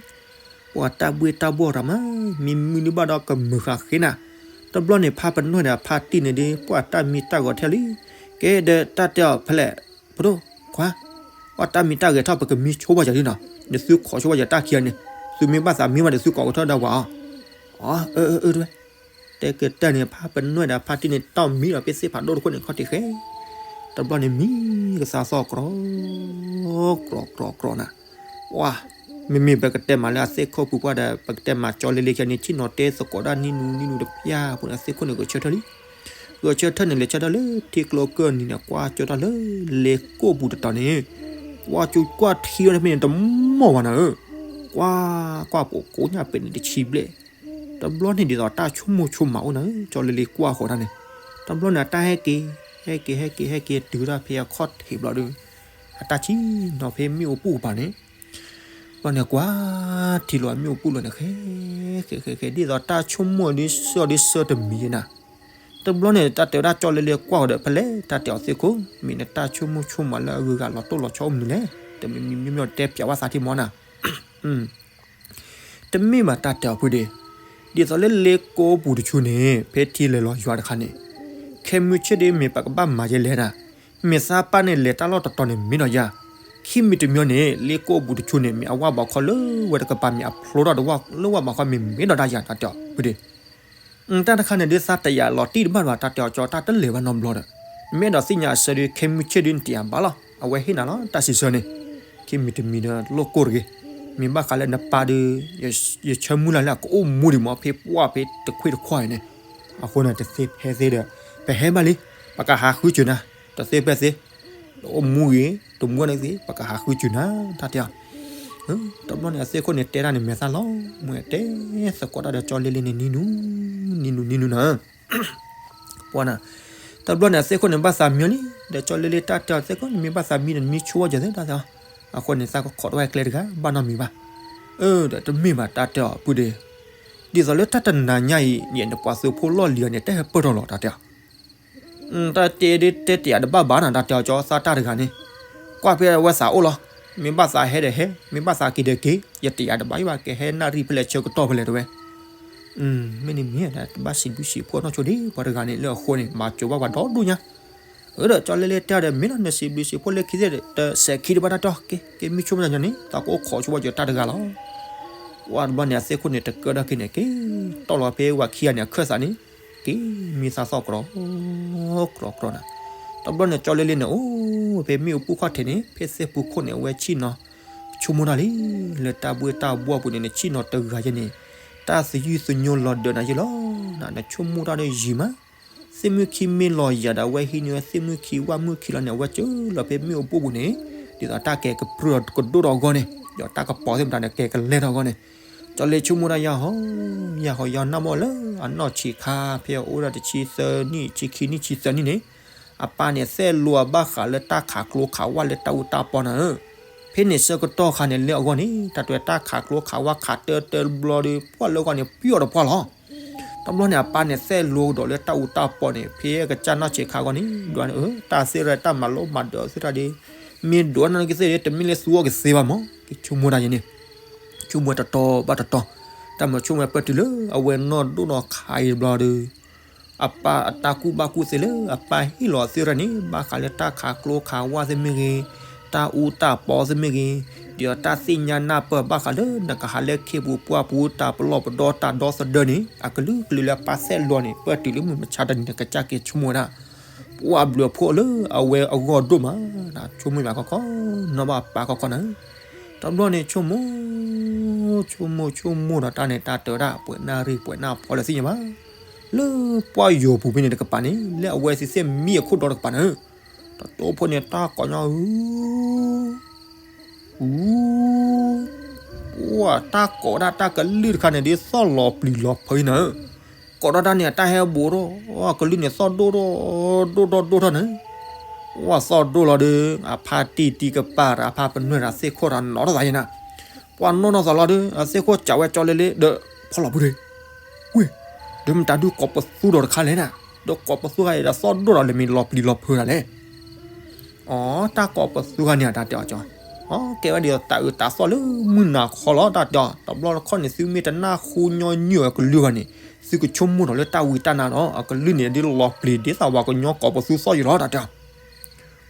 ပှၤတၢ်ဘှ့ၣ်တၢ်ဘှီၣ်တၢ်မး မံမုၢ်ဒုးဘၣ်ဒီးကမုာ်ဃာ်ဃ့နၤ. တဘျီန့ၣ် ဖါပနွဲၢ်ဒီးဖါတံၢ်န့ၣ်ဒုး ပှၤတၢ်မံတၢ်ဂီၤထဲလံ. ကဲဒီးတၢ်တဲအီၤဖဲလဲၣ်, ဖိဒိၣ်ခွါ, အီၣ်တၢ်မံတၢ်ဂဲၤထီၣ် ပကမံဆိဘၣ်ယၤလံနီၤ, ဒီးသုခိးဆိဘၣ်ယၤတၢ်ခံဂၤန့ၣ်, သုမ့ၢ်ဘၣ်သးမံဘၣ်ဒီး သုကိးကထီၣ်ဒၣ်ဝဲအီၤ. အၢ အၢ အၢ တဝဲ တဲကတၢၢ်န့ၣ် ဖါပနွဲၢ်ဒီးဖါတံၢ်န့ၣ် တီၢ်မံလီၤဖဲသ့ၣ်ဖးဒိၣ်တခိၣ်န့ၣ် ခီၣ်ထံးဃဲ, တဘျီန့ၣ်မံကသးသီၣ်ကြီ ကြီ ကြီ ကြီနၤ, ပှၤ မ့မ့ၢ်ပကတဲမးလၢအသ့ၣ်ခိၣ်ပူၤပှၢ်ဒီး ပကတဲမးကၠီလ့လ့ခဲန့ၣ် ဆ့ၣ်နီၤတဲသကိးဒၣ်နံၤနုၤ နံၤနုၤတဖၠၣ်ဖိန့ၣ် အသ့ၣ်ခိၣ်န့ၣ်ဂဲၤဆၢထၢၣ်လံ. ဂဲၤဆၢထၢၣ်န့ၣ် လဲၤဆၢထၢၣ်လၢထံကျိကၢၢ်နံၤန့ၣ် ကွၢ်ကၠီတၢ်လၢလ့ကိၣ်ပူၤတတီၤန့ၣ်, ကွၢ်ကၠီကွၢ်ထံဝဲဖဲန့ၣ်တမီၢ်ဘၣ်နၤဧၢ, ကွၢ် ကွၢ်ပိာ်ကိးညၣ်ပဲာ်န့ၣ်တဆံဘျဲၣ်. တဘျီန့ၣ်ဒ်သိးတၢ်ဆိကမိၣ်ဆိကမးအိၣ်နၤဧၢ, ကၠီလ့လ့ကွၢ်ဃီၤတၢ်န့ၣ်, တဘျီန့ၣ် အတၢ်ဟဲက့ၤ ဟဲက့ၤ ဟဲက့ၤ ဟဲက့ၤ တုၤဒၣ်ဖဲအခီၣ်ထံးဘျီဒီး အတၢ်ဆ့ၣ်နီၤဖဲမ့ၣ်အူပူၤကပၤန့ၣ်, ဘျီန့ၣ်ကွၢ်ထံလီၤမ့ၣ်အူပူၤလီၤန့ၣ် ဃဲ ဃဲ ဃဲ ဃဲ ဒ်သိးတၢ်ဆိကမိၣ်ဒ်ဆၢဒ်ဆၢတမံၤနၤ, တဘျီန့ၣ် တၢ်တဲဝဲဒၣ်ကၠီလ့လ့ကွၢ်ဃီၤဒီး ဖဲလဲၣ်တၢ်တဲအီၤသ့ၣ်ခိၣ် မ့ၢ်နတၢ်ဆိကမိၣ်ဆိကမးလၢအဂုၤအဂၤလီၤတိၢ်လီၤဆီအိၣ်မနုၤလဲၣ်, တမံၤမံၤမံၤမံၤတဲပၠးဝဲသးထံမီနၤ တမ့ၢ်ဘၣ်တၢ်တဲအီၤဖုဒ့, ဒ်သိးလၢလ့ကိပူၤတဆူန့ၣ် ဖဲထံလဲၤလီၤယွၤတခါန့ၣ်, ခဲမုၢ်ဆ့ၣ်ဒ်မ့ၢ်ပကဘၣ်မၤယဲလဲၣ်နၤ, မ့ၢ်သးပၢ်န့ၣ်လဲၤတၢ်လီၢ်တတီၤန့ၣ်မ့ၢ်ဒီးယၤ, ခံမံၤတမံၤန့ၣ် လ့ကိပူၤတဆူန့ၣ် မ့ၢ်အဝၣ်ဘီခီလၢဝဲတကပၤမ့ၢ်အဖျိထီၣ်တဝၣ်လၢဝၣ်ဘီခီမ့ၢ်မ့ၢ်ဒီးဒၣ်ယၤတၢ်တဲအီၤဖုဒ့ တၢ်တခါန့ၣ်ဒ်သးတယာ်လီၤတံၢ်တဘၣ်ဘၣ် တၢ်တဲအီၤကၠီတၢ်တလဲၤဘၣ်နီတဘျီဒီး, မ့ၢ်အဲၣ်ဒိးသ့ၣ်ညါအဆၢဒုး ခဲမုၢ်ဆ့ၣ်ဒုးနတယာ်ဘၣ်လီၤ အဝဲဟ့ၣ်နၤလီၤ တၢ်စံးဆၢန့ၣ်, ခံမံၤတမံၤဒီးလိၣ်ကိၢ်တဂ့ၤ, မ့ၢ်ဘၣ်ဃးလၢနပၢ်ဒုး, ယဆၢမုၢ်လၢ်လၢအကအိၣ်မူဒံးမ့ၢ်ဖဲပှၢ်ဖဲတခွ့တခွါအံၤန့ၣ်, အဃိန့ၣ်တသ့ဖဲသ့ဒီး, ပဟဲဘၣ်လံ, ပကဟးဃုစၢၤနၤ, တသ့ဖဲသ့ အိၣ်မူဂ့ၤ တမူန့ၣ်သ့ ပကဟးဃုစၢၤနၤ တၢ်တဲအီၤ တဘျီန့ၣ် အသ့ၣ်ခိၣ်န့ၣ်တဲတၢ်န့ၣ် မဲာ်သၣ်လီၤမွဲ တဲသကိးတၢ်ဒီးကၠီလ့လ့န့ၣ် နံၤနူၤ, နံၤနူၤ နံၤနူၤနၤ, ပှၤနၤ, တဘျီန့ၣ် အသ့ၣ်ခိၣ်န့ၣ် ဘၣ်သးမံလံ, ဒီးကၠီလ့လ့တၢ်တဲအီၤသ့ၣ်ခိၣ်န့ၣ် မ့ၢ်ဘၣ်သးမံဒီး နမံဆိဝဲကၠီသ့ၣ်တၢ်တဲအီၤ, အဃိန့ၣ် သးကခိးတဝဲကျဲတဂၤ ဘၣ်နီတမံၤဘၣ်, အၢ ဒီးတမ့ၢ်ဘၣ်တၢ်တဲအီၤပုၢ်ဒ့, ဒ်သိးလၢတၢ်တနၤညါအံၤ ယဲန့ၣ်ပှၤသုးဖိလီၢ်လံၤအီၤန့ၣ် တဟဲပၢၢ်ထီၣ်လီၤ တၢ်တဲအီၤ တၢ်တဲဒ်တဲတယာ်တဘၣ်ဘၣ်နၤ တၢ်တဲအီၤကၠီသးတၢ်တဂၤန့ၣ်, ကွၢ်ဖဲအဝဲသးအိၣ်လီၤ, မ့ၢ်ဘၣ်သးဟဲဒီးဟဲ, မ့ၢ်ဘၣ်သးက့ၤဒီးက့ၤ, ယတယာ်တဘၣ်ဘၣ် ကဟဲနၣ်ရံၣ်ဖဲလဲၣ်ဆၢကတီၢ်ဖဲလဲၣ်တဝဲ, မ့ၢ်န့ၣ်မ့ၢ်တဘၣ်စံးဘျုးစံးဖှိၣ်နီၢ်ဆိဒ့ ပှၤတဂၤန့ၣ် လၢအဃိန့ၣ် မၤစၢၤဘၣ်ပှၤဒီဒူၣ်ညါ, အၢ ဒီးကၠီလ့လ့တဲဒီး မ့ၢ်လီၤ နစံးဘျုးစံးဖှိၣ်လၢခံသ့ၣ်ဒီး တစဲးခံတဘၣ်တၢ်တီ က့ၤမံဆိမတၤညီန့ၣ် သးကအိၣ်ခိးဆိဝဲကၠီတၢ်တဂၤလီၤ, ပှၤတဘျီန့ၣ် အသ့ၣ်ခိၣ်န့ၣ် တကၢထီၣ်က့ၤန့ၣ် က့ၤတီၢ်လီၤဖဲဝၤခံဂၤန့ၣ် အခၢၣ်သးန့ၣ် က့ၤမံသးသီၣ်ကြီ, ကြီကြီနၤ, တဘျီန့ၣ် ကၠီလ့လ့န့ၣ် အိၣ်ဖဲမ့ၣ်အူပူၤခီၣ်ထံးန့ၣ် ဖဲသ့ၣ်ပူၤခိၣ်န့ၣ် အဝဲဆ့ၣ်နီၤ, ဆိကမိၣ်တၢ်လံ, လၢတၢ်ဘှ့ၣ်တၢ်ဘှီၣ်ပူၤန့ၣ် နဆ့ၣ်နီၤတဂၤယဲန့ၣ်, တၢ်သယုၢ်သညိလီၤဒၢးနၤယဲလီၤ, နဆိကမိၣ်တၢ်ဒီးယံာ်မး သ့ၣ်မုၣ်ခံမ့ၢ်လီၤယၤဒီး အဝဲဟံးန့ၢ်ဝဲသ့ၣ်မုၣ်ခံဝၣ်မုၣ်ခံလီၤန့ၣ် အဝဲစၢလီၤဖဲမ့ၣ်အူပူၤပူၤန့ၣ်, ဒ်သိးတၢ်ကဲကပြုၢ်ဒီးကဒိၣ်ထီၣ်အဂီၢ်န့ၣ်, ဒီးတၢ်ကပီၤသ့ၣ်မတၤန့ၣ် ကဲကလဲၢ်ထီၣ်အဂီၢ်န့ၣ်, ကၠီလ့ဆိကမိၣ်တၢ်ယၤဟီ, ယၤဟီယၤနၢ်မီၢ်လၢအနီၢ်ဆံးခါ ဖဲအအိၣ်ဒၣ်တဆံသၢနံၣ် ဆံခံနံၣ် ဆံသၢနံၣ်န့ၣ်, အပၢ်န့ၣ် သဲးလိၤအဘၣ်ဃးလၢတၢ်ခးကျိခးဝၣ်လၢတၢ်အူတၢ်ပီနၤဧၢ, ဖဲန့ၣ်ဆၢကတီၢ်ခါန့ၣ် လၢအဂီၢ်န့ၣ် တၢ်တဲတၢ်ခးကျိခးဝၣ်ခးတၢတၢဘျီဒီး ပှၢ်လၢအဂီၢ်န့ၣ် ပျီၣ်ဒီးပှၢ်လီၤ တဘျီန့ၣ် အပၢ်န့ၣ် သဲးလိၤကဒီးလၢတၢ်အူတၢ်ပီန့ၣ် ဖဲအကစၢ်နီၢ်ဆံးခါအဂီၢ်န့ၣ် ဒွးန့ၣ် အၢ တၢ်သ့ၣ်ရၢ တၢ်မၤလိမၤဒိးသ့ၣ်တဖၣ်ဒီး မ့ၢ်ဒိးနီၢ်ကသ့ၣ်ဒီး တမ့ၢ်လၢသူအီၤကသ့ဘၣ်မး ကဆိကမိၣ်တၢ်ယဲန့ၣ် ဆိကမိၣ်တတီဘၣ်တတီ တၢ်မၤဆိကမိၣ်ပၢၢ်တုၤလၢအဝဲနီၢ်ဒိၣ်နီၢ်ခးအံၤတဘျီဒီး အပၢ်အတၢ်ကူၣ်ဘၣ်ကူၣ်သ့လၢ အပၢ်ဟ့ၣ်လီၤအသ့ၣ်ရၢန့ၣ် ဘၣ်ဃးလၢတၢ်ခးကျိခးဝၣ်သ့ၣ်မ့ၢ်ဂ့ၤ, တၢ်အူတၢ်ပီသ့ၣ်မ့ၢ်ဂ့ၤ, ဒီးတၢ်သ့ၣ်ညါနၢ်ပၢၢ်ဘၣ်ဃးလၢနကဟးလၢခ့ပူၤပှၢ်ပူၤ တၢ်ပလီၢ်ပဒီတၢ်ဒီသဒၢန့ၣ် အကလုာ်ကလုာ်လၢအပၢ်သဲးလိၤန့ၣ် ပၢၢ်တုၤလၢမုၢ်မဆါတနံၤ နကစၢ်က့ၤဆိကမိၣ်ဝဲဒၣ် ပှၢ်ဘျုးအဖှိၣ်လၢအဝဲအဂီၢ်ဒိၣ်မး, ဆိကမိၣ်ဘၣ်ခီခီ နီၢ်ဘၣ်ပၢ်ခီခီနၤ တဘျီန့ၣ် ဆိကမိၣ် ဆိကမိၣ် ဆိကမိၣ်ဒီးတၢ်န့ၣ် တၢ်တဲဝဲဒၣ် ပှဲၤနၣ်ရံၣ် ပှဲၤနၣ်ဖီလၢသ့ၣ်ညါဘၣ်, လၢပှၢ်ယိၤပူၤဖဲန့ၣ်တကပၤန့ၣ် လၢအဝဲသ့ၣ်သ့ၣ်မံအခိၣ်ဒီတကပၤန့ၣ်, တတိဖိန့ၣ် တၢ်ကိးညီဧၢ, အူ ပှၢ်တၢ်ကိးဝဲဒၣ်တၢ်ကလုၢ်တခါန့ၣ် ဒ်သိးလီၤပျံၤလီၤဖုးအံၤနၤဧၢ, ကိးထီၣ်တၢ်န့ၣ် အတၢ်ဟဲဘူးထီၣ်, ကလုၢ်န့ၣ်သီၣ်ဒိၣ်ထီၣ်, ဒိၣ်ထီၣ်ဒိၣ်ထီၣ်န့ၣ်, ပှၢ်သီၣ်ဒိၣ်လီၤဒီး အဖါတံၢ်တံၢ်ကပၤဒီး အဖါပနွဲၢ်ဒီးသ့ၣ်ခိၣ်ဒီးနီၢ်ထီၣ်သးယဲနၤ, ပှၢ်နီၢ်နီၢ်သးလီၤဒီး အသ့ၣ်ခိၣ်စးဝဲကၠီလ့လ့ဒီး ဖီလီၤပူၤဒီး, ဝ့ၢ်, ဒီးမတၤဒုးကိးပသူဒီးတခါလဲၣ်နၤ, ဒီးကိးပသူခါအံၤဒီးသီၣ်ဒိၣ်ဒီးလဲၤမ့ၢ်လီၤပျံၤလီၤဖုးဒၣ်လဲၣ် အီ တၢ်ကိးပသူဂၤန့ၣ် တၢ်တဲအီၤကၠီ, အီ ကဲဝဲဒ်သိးတၤအုးတၤသီၣ်လၢမုၢ်နၤခီလီၤ တၢ်တဲအီၤ, တဘျီတခီၣ်န့ၣ် သုမ့ၢ်တနၢ်ဟူညီနုၢ်အကလုၢ်ဘၣ်န့ၣ်, သုကဆိကမိၣ်ထီၣ်လၢတၢ်ဝံတၢ်နါဒီး အကလုၢ်န့ၣ်ဒ်လီၤပျံၤဒ်သိးပှၤကညီကိးပသူသီၣ်ယံၤလီၤ တၢ်တဲအီၤ,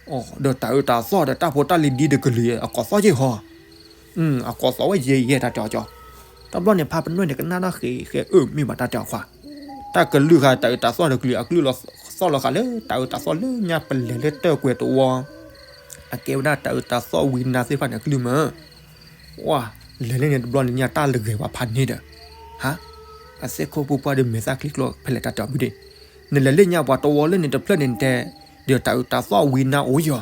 အီ ဒီးတၤအုးတၤသီၣ်ဒီးတၢ်ဖိတၢ်လံၤဒ်တကလုာ်အကိးသီၣ်ယံၤဟီ အကိးသီၣ်ဝဲယဲယဲ တၢ်တဲအီၤကၠီ, တဘျီန့ၣ် ဖါပနွဲၢ်န့ၣ် ကနၣ်တၢ်ဃဲးဃဲးအၢၣ်မ့ၢ်ဘၣ်တၢ်တဲအီၤခွါ, တၢ်ကလုၢ်ဃာ်တၤအုးတၤသီၣ်တကလုာ် အကလုၢ်လီၤသီၣ်လီၤဃာ်လၢတၤအုးတၤသီၣ်လၢညါပလဲၤလၢတၢၢ်ကွဲၤတဝီ, အကဲဝဲဒၣ်တၤအုးတၤသီၣ်ဝံနါသ့ၣ်တဖၣ်န့ၣ် အကလုၢ်မး ဝါ, လဲၤလၢန့ၣ်တဘျီန့ၣ် ညါတၢ်လၢဂဲၤဝဲဖးန့ၣ်ဒီး, ဟါ, အသ့ၣ်ခိၣ်ဖိပှၢ်ဒီးမဲာ်သၣ်ချံကျိဖဲလဲၣ်တၢ်တဲအီၤဘုဒ့, နလဲၤလၢညါပှၤတဝီလၢန့ၣ်တဖျၢၣ်န့ၣ်တဲ, ဒီးတၤအုးတၤသီၣ်ဝံနါအိၣ်ယီၤ,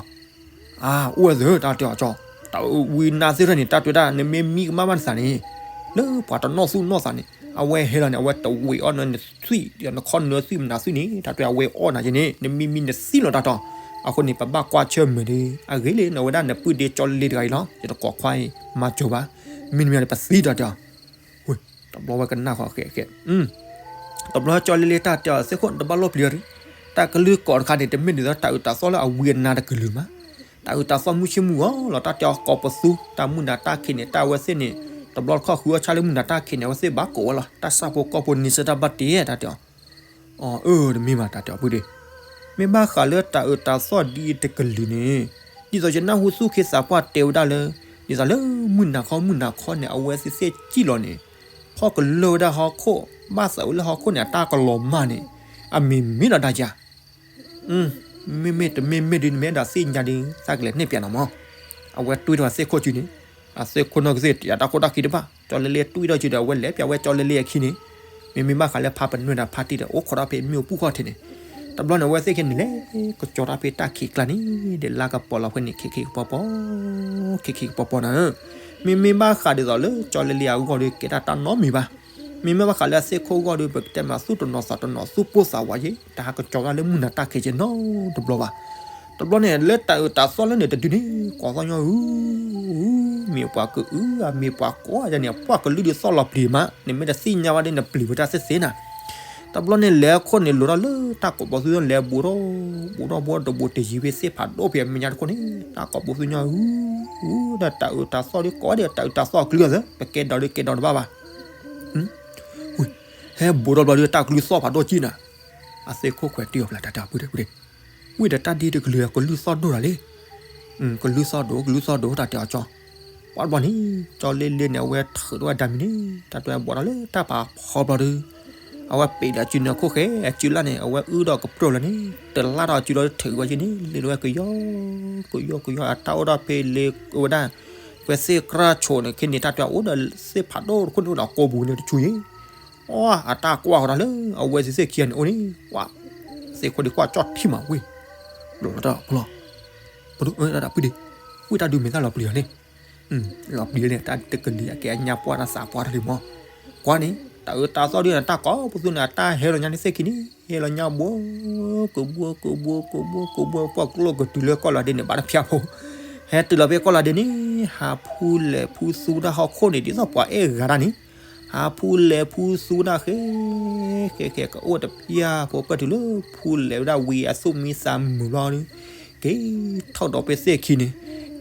အါ, အိၣ်ဝဲသ့ၣ်တၢ်တဲအီၤကၠီ, တၤအုးဝံနါသ့ၣ်တဖၣ်န့ၣ် တၢ်တဲဝဲဒၣ် နမ့ၢ်မံကမၣ်ဘၣ်နသးန့ၣ်, လၢပှၤတနီၣ်သူၣ်နီၣ်သးန့ၣ် အဝဲဟဲလီၤန့ၣ် အဝဲတဝံးအီၣ်နသွံၣ်ဒီး နခီနၢသွံၣ်မနၤသွံၣ်န့ၣ် တၢ်တဲအဝဲအီၣ်နၤယဲန့ၣ် နမံမံနသံလီၤတၢ်တီ, အဃိန့ၣ် ပဘၣ်ကွၢ်ဆၢၣ်မဲာ်ဒီး အဂ့ၤလံ နဝဲဒၣ်နပုၢ်ဒ့ကၠီလ့တဂၤအံၤလီၤ ယတကိးခွါအံၤ မၤစၢၤဘၣ်, မ့တမ့ၢ်ဒီးပသံတၢ်တဲအီၤ, ဝ့ၢ်, တဘျီဝဲကနၣ်ဃီဃဲးဃဲး, တဘျီကၠီလ့လ့တၢ်တဲအီၤ သ့ၣ်ခိၣ် တဘၣ်လိၣ်ပျံၤအီၤဒံး, တၢ်ကလုၢ်ကိးတခါန့ၣ် တမ့ၢ်ဒ်သိးတၢ်အုးတၢ်သီၣ်လၢအဝံအနါတကလုာ်မး, တၢ်အုးတၢ်သီၣ်မုၢ်ဆ့ၣ်မုၢ်ဂီၤလီၤ တၢ်တဲအီၤ ကိးပသူ တၢ်မုၢ်နၤတၢ်ခံးန့ၣ် တၢ်အဝဲသ့ၣ်န့ၣ် တဘျီတခီၣ်ဃုအီၣ်ဆၣ်လၢမုၢ်နၤတၢ်ခံးန့ၣ် အဝဲသ့ၣ်ဘၣ်ကိးဝဲလီၤ တၢ်ဆၣ်ဖိကီၢ်ဖိန့ဆၢၣ်တၢ်ဘၣ်တ့ တၢ်တဲအီၤ အၢ တမ့ၢ်ဘၣ် တၢ်တဲအီၤ ပုၢ်ဒ့, မ့ၢ်ဘၣ်ဃးလၢတၢ်အုးတၢ်သီၣ်ဒ်အံၤတကလုာ်န့ၣ်, ဒ်သိးယနၢ်ဟူသူၣ်က့သးပှၢ်တဲဝဲဒၣ်လၢ ဒ်သိးလၢမုၢ်နၤခီမုၢ်နၤခီန့ၣ် အဝဲသ့ၣ်သ့ၣ်ကံၣ်လီၤန့ၣ်, ဖီၣ်ကလၢၢ်ဝဲဒၣ်ဟီၣ်ခိၣ်, ဘၣ်သးဝဲလၢဟီၣ်ခိၣ်န့ၣ် အတၢ်ကလီၤမၢ်န့ၣ်, အမံၤမ့ၢ်လီၤဒၣ်ယၤ မ့မ့ၢ်တမ့ၢ်မ့ၢ်ဒ်နမ့ၢ်အဲၣ်ဒိးသ့ၣ်ညါဒ် သးကလဲၤနဲၣ်ပၠးနၤမး, အဝဲတွံၢ်ထီၣ်သ့ၣ်ခိၣ်စုန့ၣ်, အသ့ၣ်ခိၣ်နီၢ်ကသ့ၣ်တယာ်တၢ်ခိၣ်တၢ်ခံတဘၣ်, ကၠီလ့လ့တွံၢ်ထီၣ်စုဒီး အဝဲလဲၤပၠးဝဲကၠီလ့လ့အခံန့ၣ်, မ့မ့ၢ်ဘၣ်ဃးလၢဖါပနွဲၣ်ဒီးဖါတံၢ်ဒီး အိၣ်ခိးတၢ်ဖဲမ့ၣ်အူပူၤခီၣ်ထံးန့ၣ်, တဘျီန့ၣ် အဝဲသ့ၣ်ခံန့ၣ်လဲၤ ကကၠီတၢ်ဖဲတၢ်ခံးကျါန့ၣ် ဒီးလါကပီၤလီၤဖဲန့ၣ် ခံခံကပီၤပီၤ, ခံခံကပီၤပီၤနၤဧၢ, မ့မ့ၢ်ဘၣ်ဃးဒ်သိးလၢကၠီလ့လ့အဂီၢ်ဒီး ကဲတၢ်တၢ်နီတမံၤဘၣ် မ့မ့ၢ်ဘၣ်ဃးလၢအသ့ၣ်ခိၣ်ဂီၢ်ဒီး ပကတဲမးသူၣ်တနီၤသးတနီၤ သူၣ်ပိၢ်သးဝးယ့ၣ် တဟးကကၠီဝဲဒၣ်လၢမုၢ်နၤတၢ်ခံးက့နီတဘျီဘၣ်. တဘျီန့ၣ် လၢတၢ်အုးတၢ်သီၣ်လၢန့ၣ်တဒုန့ၣ် ကိးသီၣ်ညီအု, မ့ၢ်ပှၤကအု အမ့ၢ်ပှၤကိးယၤန့ၣ် အပှၢ်ကလုၢ်ဒုးသီၣ်လီၤပျံၤမး နမ့ၢ်တသ့ၣ်ညါဘၣ်ဒီး နပျံၤဝဲတၢ်သ့ၣ်သ့ၣ်နၤ တဘျီန့ၣ် လဲၤအခိၣ်န့ၣ် လိၤထီၣ်လၢတၢ်ကိးပီၤသူၣ် လဲၤဘူးထီၣ်, ဘူးထီၣ်ဘူးထီၣ်တဘူးတယံၤဖဲသ့ၣ်ဖးဒိၣ်ဖဲအမဲာ်ညါတခိၣ်န့ၣ် တၢ်ကိးပီၤသူၣ်ညီအု, ဒီးတၢ်အုးတၢ်သီၣ်ဒီးကိးဒီး တၢ်အုးတၢ်သီၣ်အကလုၢ်အသး ပကဲဒီးဒီးကဲဒီးတဘၣ်ဘၣ်. ဟဲဘူးထီၣ်ဘျီဒီး တၢ်ကလုၢ်သီၣ်ဖးဒိၣ်ကံၣ်နၤ, အသ့ၣ်ခိၣ်ခွဲးတံၢ်အီၤဖျါ တၢ်တဲအီၤ ပုၢ်ဒ့, ဝံၤဒီးတၢ်ဒ်တကလုာ် ကလုၢ်သီၣ်ဒိၣ်တၢ်လံ ကလုၢ်သီၣ်ဒိၣ် ကလုၢ်သီၣ်ဒိၣ် တၢ်တဲအီၤကၠီ, ပှၤတဘျီန့ၣ် ကၠီလ့လ့န့ၣ် အဝဲထုးထီၣ်ဝဲဒၣ်မံၤန့ၣ် တၢ်တဲဘီၣ်ဒီးလၢတၢ်ပာ်ဖီဘျီဒီး အဝဲပ့ၤဒီးအစုန့ၣ်အခိၣ်ဃဲ အစုလၢ်န့ၣ် အဝဲအုၣ်ဒီးကပြုၢ်လီၤန့ၣ် တလၢ်ဒီးအစုလီၤ ထုးဝဲက့ၤန့ၣ် လ့လဝဲကယီ ကယီကယီ အတၢ်အိၣ်ဒီးဖဲလ့ဝဲဒၣ် ဖဲသ့ၣ်ကြၢၢ်ဆိးန့ၣ် ခဲန့ၣ် တၢ်တဲအီၤအိၣ်ဒီးသ့ၣ်ဖးဒိၣ်တခိၣ်န့ၣ်အိၣ်ဒီးကိာ်ပူၤန့ၣ်တဆူယ့ၣ် အီ အတၢ်ကွၢ်ဃီၤတၢ်လၢ အဝဲသ့ၣ်သ့ၣ်ခံဂၤန့ၣ်အိၣ်န့ၣ် ကွၢ် သ့ၣ်ခိၣ်ဒံးကွၢ်ကၠီၣ်ထံမးဝ့ၢ် ဘျီလီၤတၢ်ဖျီ ပဒိၣ်တၢ်ဖုဒံး ဝံၣ်တၢ်ဒုးမ့ၢ်တၢ်လီၤပျံၤအီၤန့ၣ် လီၤပျံၤန့ၣ် တၢ်တကလံၤအကဲအညါပှၢ်တၢ်သးပှၢ်တၢ်ဒုးမး ကွၢ်န့ၣ် တၢ်အၢတၢ်သီၣ်ဒုးန့ၣ် တၢ်ကိးပသူန့ၣ် အတၢ်ဟဲလီၤညါန့ၣ်သ့ၣ်ခံန့ၣ် ဟဲလီၤညါဘှီ ကဘှီကဘှီကဘှီကဘှီ ပှၢ်ကျိၣ်ကတုၤလၢကီၢ်လီၤဒ့န့ၣ် ဘၣ်တဖျါဖိ ဟဲတုၤလီၤဖဲကီၢ်လီၤဒ့န့ၣ် ဟးဖူလဲၤဖူသူဒၣ်ဟီၣ်ခိၣ်န့ၣ် ဒ်သိးပှၤအဲၣ်ဂၤတၢ်န့ၣ် ဟးဖူလဲၤဖူသူဒၣ်ဃဲ ဃဲဃဲကအိၣ်တဖျါဖိ ပၢၢ်တုၤလၢဖူလဲၤဝဲဒၣ်ဝံၤအသူၣ်မံသးမုာ်ဘျီဒီး က့ၤထီၣ်ကဒီးဖဲသ့ၣ်ခံန့ၣ်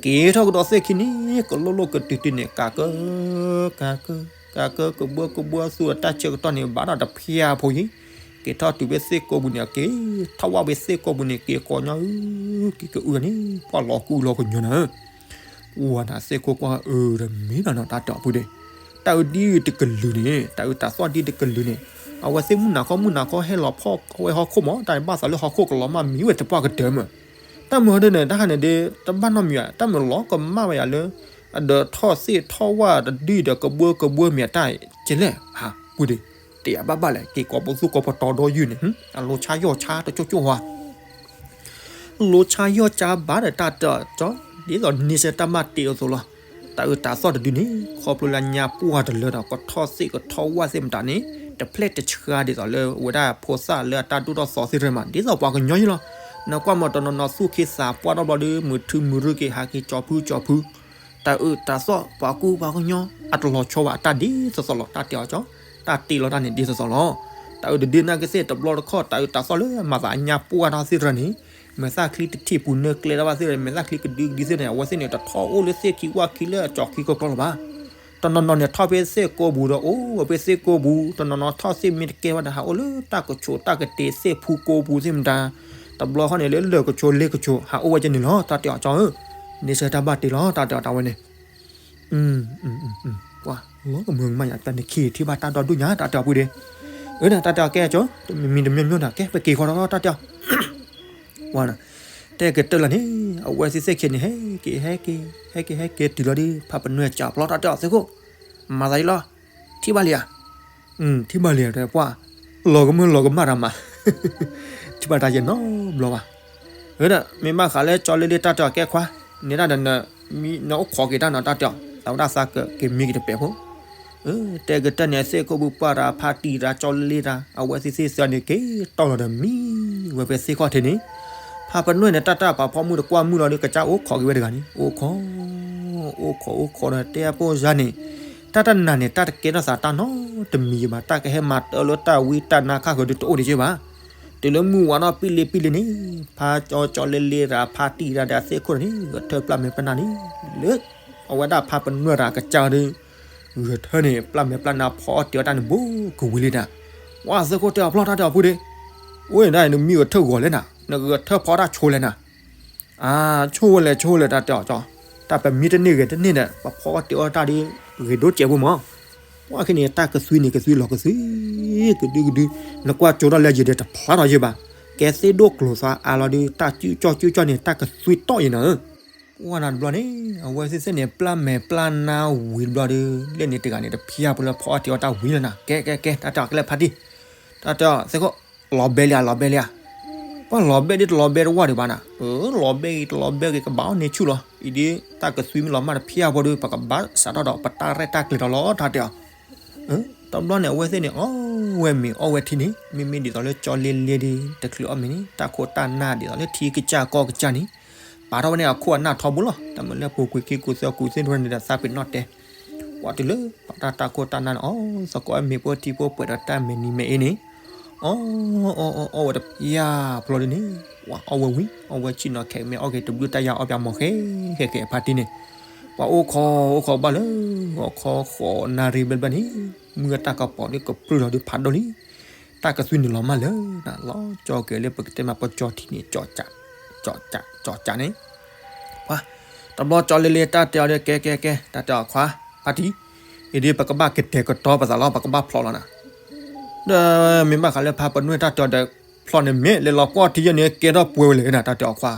က့ၤထီၣ်ကဒီးသ့ၣ်ခံန့ၣ် ကလိၣ်လိၣ်ကတုၤတုၤန့ၣ် ကးကၢ ကးကၢ ကးကၢ ကဘှီကဘှီသူအတၢ်ဆၢကတီၢ်န့ၣ် ဘၣ်ဒီးတဖျါဖိယံၤ က့ၤထီၣ်တုၤဖဲသ့ၣ်ကိာ်ပူၤန့ၣ် က့ၤထီၣ်ဝဲဖဲသ့ၣ်ကိာ်ပူၤန့ၣ် က့ၤကိးညီအု က့ၤကအုန့ၣ် ပှၢ်လီၤကူလီၤကညီနၤဧၢ ဝၤနၤသ့ၣ်ခိၣ်ကွၢ်အၢ တမ့ၢ်လီၤနီၤ တၢ်တဲအီၤပုၢ်ဒ့ တၢ်အုးဒ်အံၤတကလုာ်န့ၣ် တၢ်အုးတၢ်သီၣ်ဒ်တကလုာ်န့ၣ် အဝဲသ့ၣ်မုၢ်နၤခီမုၢ်နၤခီဟဲလီၤဖီၣ်ဝဲဟီၣ်ခိၣ်မး တၢ်ဘၣ်သးလၢဟီၣ်ခိၣ်ကလီၤမၢ်မံၤဝဲသပှၢ်ကတၢၢ်မး တၢ်မုာ်ဟီဒ်န့ၣ် တၢ်ခါန့ၣ်ဒ် တဘၣ်နီတမံၤဘၣ် တၢ်မုာ်လီၤကမၣ်ဝဲယၤလၢ အဒီးထီၣ်သ့ၣ်ထီၣ်ဝၣ်တဒုဒီးကဘှီကဘှီမ့ၢ်အတၢ်ကဲလဲၣ် ဟး ပုၢ်ဒ့ တယာ်ဘၣ်ဘၣ်လဲၣ် က့ၤကိးပသူကိးပတီၤဒီယုၢ်န့ၣ် အလိၤဆါယီၢ်ဆါတကၠိၢ်ကၠိၢ်ဝါ လိၤဆါယီၢ်ဆါဘၣ်ဒီးတၢ်တကၠီ ဒ်သိးန့ဆၢၣ်တၢ်မၤတ့ၢ်အသိးလီၤ တၢ်အုးတၢ်သီၣ်တဒုန့ၣ် ခီဖျိလၢညါပှၢ်တလၢဒီး ကထီၣ်သ့ၣ်ကထီၣ်ဝၣ်သ့ၣ်မတၤန့ၣ် တဖျဲၣ်တဆှါဒ်သိးလၢဝဲဒၣ်ဖိသၣ်လၢအတၢ်ဒိၣ်ထီၣ်သီသ့ၣ်တဖၣ်မး ဒ်သိးပှၤကညီယ့ၣ်လီၤ နကွၢ်မးတနီၤနီၤသူၣ်ခ့သးပှၢ်ထီၣ်ဘျီဒီး မုာ်ထုးမုာ်ရူၢ်က့ၤ ဟးက့ၤကၠီဖုကၠီဖု တၢ်အုးတၢ်သီၣ်ပှၤကူပှၤကညီ အတလီၤဆီဘၣ် တၢ်ဒ်သိးသိးလီၤ တၢ်တဲအီၤကၠီ တၢ်တ့လီၤတၢ်န့ၣ်ဒ်သိးသိးလီၤ တၢ်အုးတဒုနာ်က့သ့ၣ်တဘျီတခီၣ် တၢ်အုးတၢ်သီၣ်လၢမၤသးအညါပှၢ်တၢ်သ့ၣ်တဖၣ်န့ၣ် မဲာ်သၣ်ချံတထံၣ်ပူၤနၢကျဲတၢ်ဘၣ်သ့ၣ်တဖၣ်န့ၣ် မဲာ်သၣ်ချံကဒုကဒုသ့ၣ်န့ၣ် အဝဲသ့ၣ်န့ၣ် တထီၣ်အိၣ်လၢသ့ၣ်ခံဝၣ်ခံလၢအကၠီခံကီၢ်ကီၢ်လၢၤဘၣ် တနီၤနီၤန့ၣ် ထီၣ်ဖဲသ့ၣ်ကိာ်ပူၤဒီး အိၣ်ဝဲဖဲသ့ၣ်ကိာ်ပူၤ တနီၤနီၤထီၣ်သ့ၣ်မ့ၢ်တကဲဘၣ်ဒီး ဟးအိၣ်လၢတၢ်ကဆိးတၢ်ကတ့ၤသ့ၣ်ဖူကိာ်ပူၤသ့ၣ်မတၤ တဘျီဃီန့ၣ် လၢလၢၢ်ကဆိးလ့ကဆိး ဟးအိၣ်ဝဲကဲန့ၣ်လီၤ တၢ်တဲအီၤကၠီဧၢ န့ဆၢၣ်တၢ်ဘၣ်တ့လီၤ တၢ်တဲအီၤတၢ်ဝဲန့ၣ် ပှၤလီၤကမၢကမၣ်ယၤ တၢ်န့ၣ်ခံထံၣ်ဘၣ်တၢ်ဒီဒူၣ်ညါ တၢ်တဲအီၤပုၢ်ဒ့ အၢ တၢ်တဲအီၤကဲကၠီ တမံၤမံၤတမံၤမံၤဒီး ကဲပက့ၤဃီဒီး တၢ်တဲအီၤ ဝါ တဲကတၢၢ်လီၤန့ၣ် အဝဲသ့ၣ်သ့ၣ်ခံန့ၣ် ဟဲက့ၤ ဟဲက့ၤ ဟဲက့ၤ ဟဲက့ၤတုၤလီၤဒီး ဖါပနွဲၢ်ကၠီပျီ တၢ်တဲအီၤသ့ၣ်ခိၣ် မၤသးယံၤလီၤ ထံၣ်ဘၣ်လံဧါ ထံၣ်ဘၣ်လံဧါ တဲပှၢ် လီၤကမၢလီၤကမၣ်တၢ်မး ထံၣ်ဘၣ်တၢ်ယဲၢ်နီတဘျီဘၣ် အၢ ဒီး မ့ၢ်ဘၣ်ဃးလၢကၠီလ့လ့တၢ်တဲအီၤကဲခွါ နဲဒၣ်ဒီး နအိၣ်ခိးက့ၤတၢ်နီၤ တၢ်တဲအီၤ သးဝဲဒၣ်သးကက့ၤမံက့ၤတပဲာ်ဖိ တဲကတၢၢ်န့ၣ် သ့ၣ်ကိာ်ပူၤပှၢ်တၢ် ဖါတံၢ်တၢ် ကၠီလ့လ့တၢ် အဝဲသ့ၣ်သ့ၣ်သၢန့ၣ် က့ၤတီၢ်လီၤဒီးမံဝဲဖဲသ့ၣ်ခီၣ်ထံးန့ၣ် ဖါပနွဲၢ်န့ၣ် တၢ်တၢ်ပာ်ဖီမုၢ်တကွၢ်မုၢ်လီၤဒီး ကစၢ်အိၣ်ခိးက့ၤဝဲတဂၤန့ၣ် အိၣ်ခိး အိၣ်ခိးအိၣ်ခိးဒီး တဲအဖိယၤန့ၣ် တၢ်တနၤန့ၣ် တၢ်တကဲထီၣ်သးတၢ်နီတမံၤဘၣ်, တၢ်ကဟဲမၤတၢ်လၢတၢ်ဝံတၢ်နါခါဃၢၤဒုးတအိၣ်ဒံးက့ဘၣ်. တုၤလၢမုၢ်ဝါထီၣ်ပံလ့ပံလ့န့ၣ်, ဖါကၠီကၠီလ့လ့ဒီး ဖါတံၢ်ဒီး သ့ၣ်ခိၣ်န့ၣ် ဂဲၤထၢၣ်ပျၢ်မဲာ်ပျၢ်နါန့ၣ်, လၢအဝဲဒၣ်ဖါပနွဲၣ်တၢ်ကစၢ်ဒီး ဂဲၤထၢၣ်န့ၣ် ပျၢ်မဲာ်ပျၢ်နါဖီအီၣ်တ့ၤအီၣ်တၢ်န့ၣ် ဘူးကဝံၤလံဒၣ်. ဝါ သ့ၣ်ခိၣ်တဲအီၤဖျီၣ် တၢ်တဲအီၤဖုဒ့, အိၣ်ဒၣ်နမံဂဲၤထၢၣ်ဂီၤလဲၣ်နၤ, နဂဲၤထၢၣ်ဖီတၢ်ဆိလဲၣ်နၤ. အါ, ဆိဝဲလဲၣ် ဆိဝဲလဲၣ် တၢ်တဲအီၤကၠီ, တၢ်ပမံတန့ၢ်ဂဲၤတန့ၢ်ဒီး ပဖီအီၣ်တ့ၤအီၣ်တၢ်ဒီး ဂ့ၤဒိၣ်စဲးဖိမး. ပှၤခဲန့ၣ် တၢ်ကသွံန့ၣ် ကသွံလီၤကသွံ ကဒုကဒု, နကွၢ်ကၠိထီၣ်လၢယံၤဒီးတဖျါထီၣ်ယံၤဘၣ်, ကဲသ့ၣ်ဒိၣ်ကျိၤသွါအါလီၤဒီး တၢ်ကၠူကၠီကၠူကၠီန့ၣ် တၢ်ကသွံတီၢ်ယံၤနၤဧၢ. ပှၤနၤတဘျီန့ၣ် အဝဲသ့ၣ်သ့ၣ်န့ၣ် ပျၢ်မဲာ်ပျၢ်နါဝံၤတဘျီဒီး လၢန့ၣ်တဂၤန့ၣ် တဖျါဖိလၢဖီအီၣ်တ့ၤအီၣ်တၢ်ဝံၤလၢနၤ, ကဲကဲကဲ တၢ်တဲအီၤကလဲၣ်ဖါတံၢ်, တၢ်တဲအီၤ သ့ၣ်ခိၣ်, လီၤဘဲလံဧါ လီၤဘဲလံဧါ. ပှၤလီၤဘဲဒ်တလီၤဘဲတဝၢ်ဒံးဘၣ်နၤ, အၢ လီၤဘဲဂ့ၤတလီၤဘဲဂ့ၤ ကဘၣ်အီၣ်န့ၢ်ဆူၣ်လီၤ, အံၤဒ်တၢ်ကသွံမ့ၢ်လီၤမၢ်တဖျါဖိဒီး ပကဘၣ်စးထီၣ်ဒီးပတၢ်ရဲၣ်တၢ်ကျဲၤဒီးလီၤ တၢ်တဲအီၤ. တဘျီန့ၣ် အဝဲသ့ၣ်န့ၣ် အီၣ်ဝဲမ့ၤအီၣ်ဝဲထံန့ၣ် မ့မ့ၢ်ဒ်သိးလၢကၠီလ့လ့ဒီး တချုးအီၣ်မ့ၤန့ၣ် တၢ်ခိၣ်တၢ်နၢ်ဒ်သိးလၢထံကစၢ်ကီၢ်ကစၢ်န့ၣ် ပာ်ထီၣ်ဝဲန့ၣ်အခိၣ်အနၢ်ထီဘိလီၤ, တၢ်မၤလၢပူၤကွံာ်ခံကူသၢကူသ့ၣ်တဖၣ်န့ၣ်ဒီး သးပ့ၤနီၣ်တဲ ပှၤတုၤလၢပှၤတၢ်တၢ်ခိၣ်တၢ်နၢ်န့ၣ် အီၣ်သကိးဝဲမ့ၤဖိထံဖိပှဲၤဒီးတၢ်မဲာ်နံၤမဲာ်အ့န့ၣ် အီၣ်အီၣ်အီၣ်အီၣ်ဝဲတဖျါဖိလီၤဒ်န့ၣ်, ပှၤအီၣ်ဝဲဝံၤ အီၣ်ဝဲဆ့ၣ်နီၤခဲးမ့ၢ်အီၣ်က့ၤတဘျုးတၢ်ယၤအီၣ်ပၠးမီၤဃဲဃဲဃဲဖါတံၢ်န့ၣ်, ပှၤအိၣ်ခိးအိၣ်ခိးဘၣ်လၢ ဂီၤခီဃိးနၣ်ရံၣ်ဘျဲၣ်ဘျဲၣ်န့ၣ် မုၢ်အတၢ်ကပီၤဒ်ကပြုၢ်လီၤဒ်ဖးဒိၣ်လံ, တၢ်ကသွံန့ၣ်လီၤမၢ်လၢ လီၤကၠီက့ၤလၢပကတဲမးပကၠီထံန့ၣ် ကၠီကၠး ကၠီကၠးန့ၣ် ပှၤ တဘျီကၠီလ့လ့တၢ်တဲအီၤဒီး ကဲကဲကဲ တၢ်တဲအီၤခွါ ဖါတံၢ်, အံၤဒ်ပကဘၣ်ကတဲာ်ကတီၤပသးလီၤ ပကဘၣ်ဖျိးလီၤနၤ, ဒီးမ့ၢ်ဘၣ်ဃးလၢဖါပနွဲၣ်တၢ်တဲအီၤဒီး ဖျိးန့ၣ်မ့ၢ်လဲၤလီၤပှီၢ်ထံယဲၢ်န့ၣ် ကဲထီၣ်ပှဲၤဝဲလဲၣ်နၤ တၢ်တဲအီၤခွါ,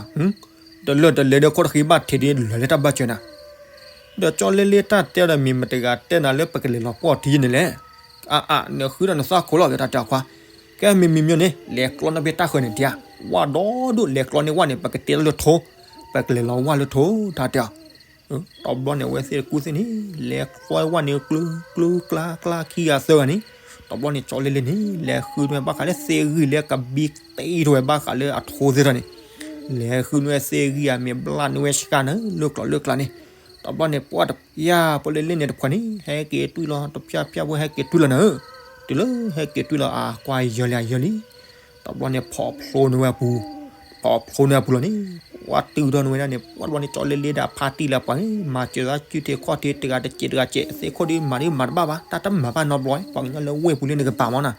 တလၢာ်တလဲၤဒီးခိၣ်တဃံဘၣ်ထံးဒ်လဲၤလၢတၢ်ဘၣ်စၢၤနၤ, ဒီးကၠီလ့လ့တၢ်တဲအီၤဒီးမ့ၢ်မတဂၤတဲနၤလၢပကလဲၤလီၤပှီၢ်ထံယဲၢ်န့ၣ်လဲၣ်, အါအါ နဃုဒီးနသၣ်ခိၣ်လီၤ တၢ်တဲအီၤခွါ, ကဲမ့မ့မ့န့ၣ် လဲၤကျီန့ၢ်ဖဲတၢ်ဃၢၤန့ၣ်ဒံးဧါ, ဝၣ်ဒီဒိၣ်လဲၤကျီန့ၢ်ဝၣ်န့ၣ် ပကတဲလၢထိ, ပကလဲၤလီၤဝၣ်လၢထိ တၢ်တဲအီၤ, တဘျီန့ၣ် အဝဲသ့ၣ်တကူၣ်သ့ၣ်န့ၣ် လဲၤကျီဝၣ်န့ၣ် ကျုကျုကျါကျါခံဂၤသၢဂၤန့ၣ်, တဘျီန့ၣ် ကၠီလ့လ့န့ၣ် လဲၤဃုန့ၢ်ဝဲဘၣ်ဃးလၢသ့ၣ်ဂံၢ်လၢကဘံတ့ထီၣ်ဝဲဘၣ်ဃးလၢအထိသ့ၣ်တဖၣ်န့ၣ်, လဲၤဃုန့ၢ်ဝဲသ့ၣ်ဂံၢ်ဧါ မ့ၢ်ဘျၣ်န့ၢ်ဝဲဆှါန့ၣ် လၢကျိၤလၢကျါန့ၣ်, တဘျီန့ၣ် ပှၤတဖျါဖိလ့လ့န့ၣ်တဖှီၣ်န့ၣ် ဟဲက့ၤတွံၢ်လီၤ တဖျါဖျါဖိဟဲက့ၤတွံၢ်လီၤနၤဧၢ, တုၤလၢဟဲက့ၤတွံၢ်လီၤ အကွၢ်ယၢၤလံယၢၤလံ, တဘျီန့ၣ် ဖီၣ်ဖျိန့ၢ်ဝဲအပူၤ, ဖီၣ်ဖျိန့ၢ်အပူၤလီၤန့ၣ်, ပှၤတုၤထီၣ်န့ၢ်ဝဲဒၣ်န့ၣ် ပှၤတဘျီန့ၣ် ကၠီလ့လ့ဒီးဖါတံၢ်လၢပှၤန့ၣ် မၤစၢၤသးစုထံခီၣ်ထံ တဂၤတစဲးတဂၤစဲး သ့ၣ်ခိၣ်ဒ်မၤဒ်မၤတဘၣ်ဘၣ် တၢ်တမၤဘၣ်နီတဘျီ ပှၤကညီလၢဝ့ၢ်ပူၤလၢနကပၤမနီၤ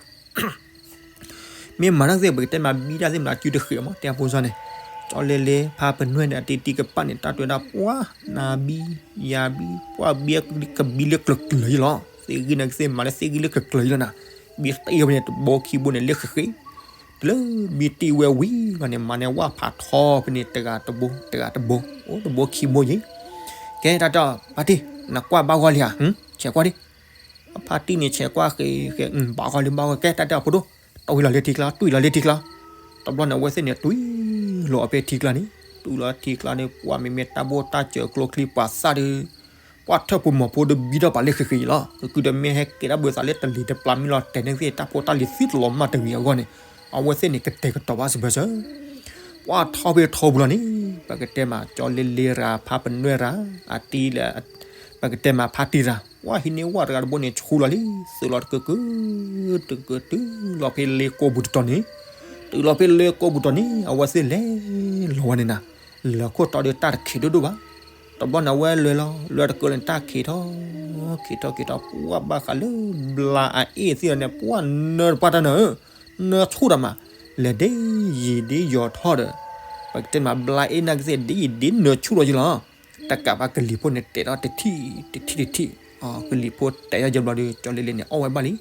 မ့ၢ်မၤတၢ်သ့ၣ် ပကတဲမးဘံတၢ်သ့ၣ်မး စုတဃ့ၣ်မး တဲအဖိစၢ်န့ၣ်, ကၠီလ့လ့ ဖါပနွဲၣ်ဒီးအတံၤတံၤကပၣ်န့ၣ် တၢ်တဲဝဲဒၣ် ပှၤနၤဘံ ယၤဘံ ပှၤဘံကဘံလၢကျၢၤကျၢၤယံလီၤ. သ့ၣ်ဂံၢ်န့ၣ်ကသ့ၣ်မၤလၢသ့ၣ်ဂံၢ်လၢကျၢၤကျၢၤယံလီၤနၤ. ဘံတ့ဝဲန့ၣ် တဘိခံဘိန့ၣ် လၢဃ့ဃ့, တုၤလၢဘံတ့ဝဲဝံၤလီၤန့ၣ် မၤန့ၢ်ဝၣ်ဖးထီဖဲန့ၣ် တဂၤတဘိ တဂၤတဘိ အိၣ်တဘိခံဘိယံၤ. ကဲ တၢ်တဲအီၤ ဖါတံၢ် နကွၢ်ဘၣ်ဂီၢ်လံဧါ, ဆဲးကွၢ်ဒံး ဖါတံၢ်န့ၣ် ဆဲးကွၢ်ဃ့ဃ့ ဘၣ်ဂီၢ်လံ ဘၣ်ဂီၢ် ကဲ တၢ်တဲအီၤဖိဒိၣ်, တီၢ်ဝံၤလီၤလၢထံကျါ တွံၢ်လီၤလၢထံကျါ. တဘျီန့ၣ် အဝဲသ့ၣ်န့ၣ် တွံၢ်လီၤအီၤဖဲထံကျါန့ၣ်, တွံၢ်လီၤထံကျါန့ၣ် ပှၤမ့မ့ၢ်တၢ်ဘိၣ်တၢ်စၢၤကျိချံပှၤသၣ်ဒီး ပှၤထၢၣ်ဖိမီၤဖိဒီးဘံထီၣ်ပာ်လၢဃ့ဃ့ယံၤလီၤ. ကကုၤဒီးမ့ၢ်ဟဲကဲတၢ်ဘၣ်သးလၢတလံၤတပျၢ်မံလီၤ တဲာ်န့ၢ်သ့ၣ်တၢ်ဖိတၢ်လံၤသံတလီၤမၢ်တဂ့ၤအဂီၢ်န့ၣ်, အဝဲသ့ၣ်န့ၣ် ကတဲာ်ကတီၤဘၣ်စၢၤဘၢစၢၤ ပှၤထီၣ်ဖဲထီပူၤလီၤန့ၣ်, ပကတဲမး ကၠီလ့လ့ရၤ ဖါပနွဲၣ်ရၤ အတံၤလၢ ပကတဲမးဖါတံၢ်ရၤ ပှၤဟံးန့ၢ်ဝၣ်တဂၤတဘိန့ၣ် ဆူလီၤလံ, သုးလီၤတကၢးကၢး တကၢးကၢး တုၤလီၤဖဲလ့ကိးပူၤတတီၤန့ၣ်, တုၤလီၤဖဲလ့ကိးပူၤတတီၤန့ၣ် အဝဲသ့ၣ်လဲၤလီၤဝဲန့ၣ်နၤ, လၢခိၣ်တီဒီးတၢ်တခံးဒိၣ်ဒိၣ်ဘၣ်. တဘျီန့ၣ် အဝဲလဲၤလီၤ လဲၤတကၢးန့ၣ် တၢ်ခံးထီၣ် ခံးထီၣ်ခံးထီၣ် ပှၤဘၣ်ဃးလၢ ဘျါအအ့ၣ်သ့ၣ်လီၤန့ၣ် ပှၤနၢတပှၢ်တၢ်နၢ နၢဆူၣ်တၢ်မး, လဲၤဒ်ယံၤဒ်ယီၤထီၣ်ဒီး ပကတဲမး ဘျါအ့ၣ်နာ်က့သ့ၣ်ဒ်ယံၤဒ်နၢဆူၣ်လီၤယံၤလီၤ. တကးဘၣ်ကလံၤဖိန့ၣ် တဲာ်ထီၣ်တထံၣ်တထံၣ်တထံၣ်, ကလံၤဖိတဲာ်ထီၣ်ယဲၢ်ဘျီဒီး ကၠီလ့လ့န့ၣ် အီၣ်ဝဲဘၣ်လံ.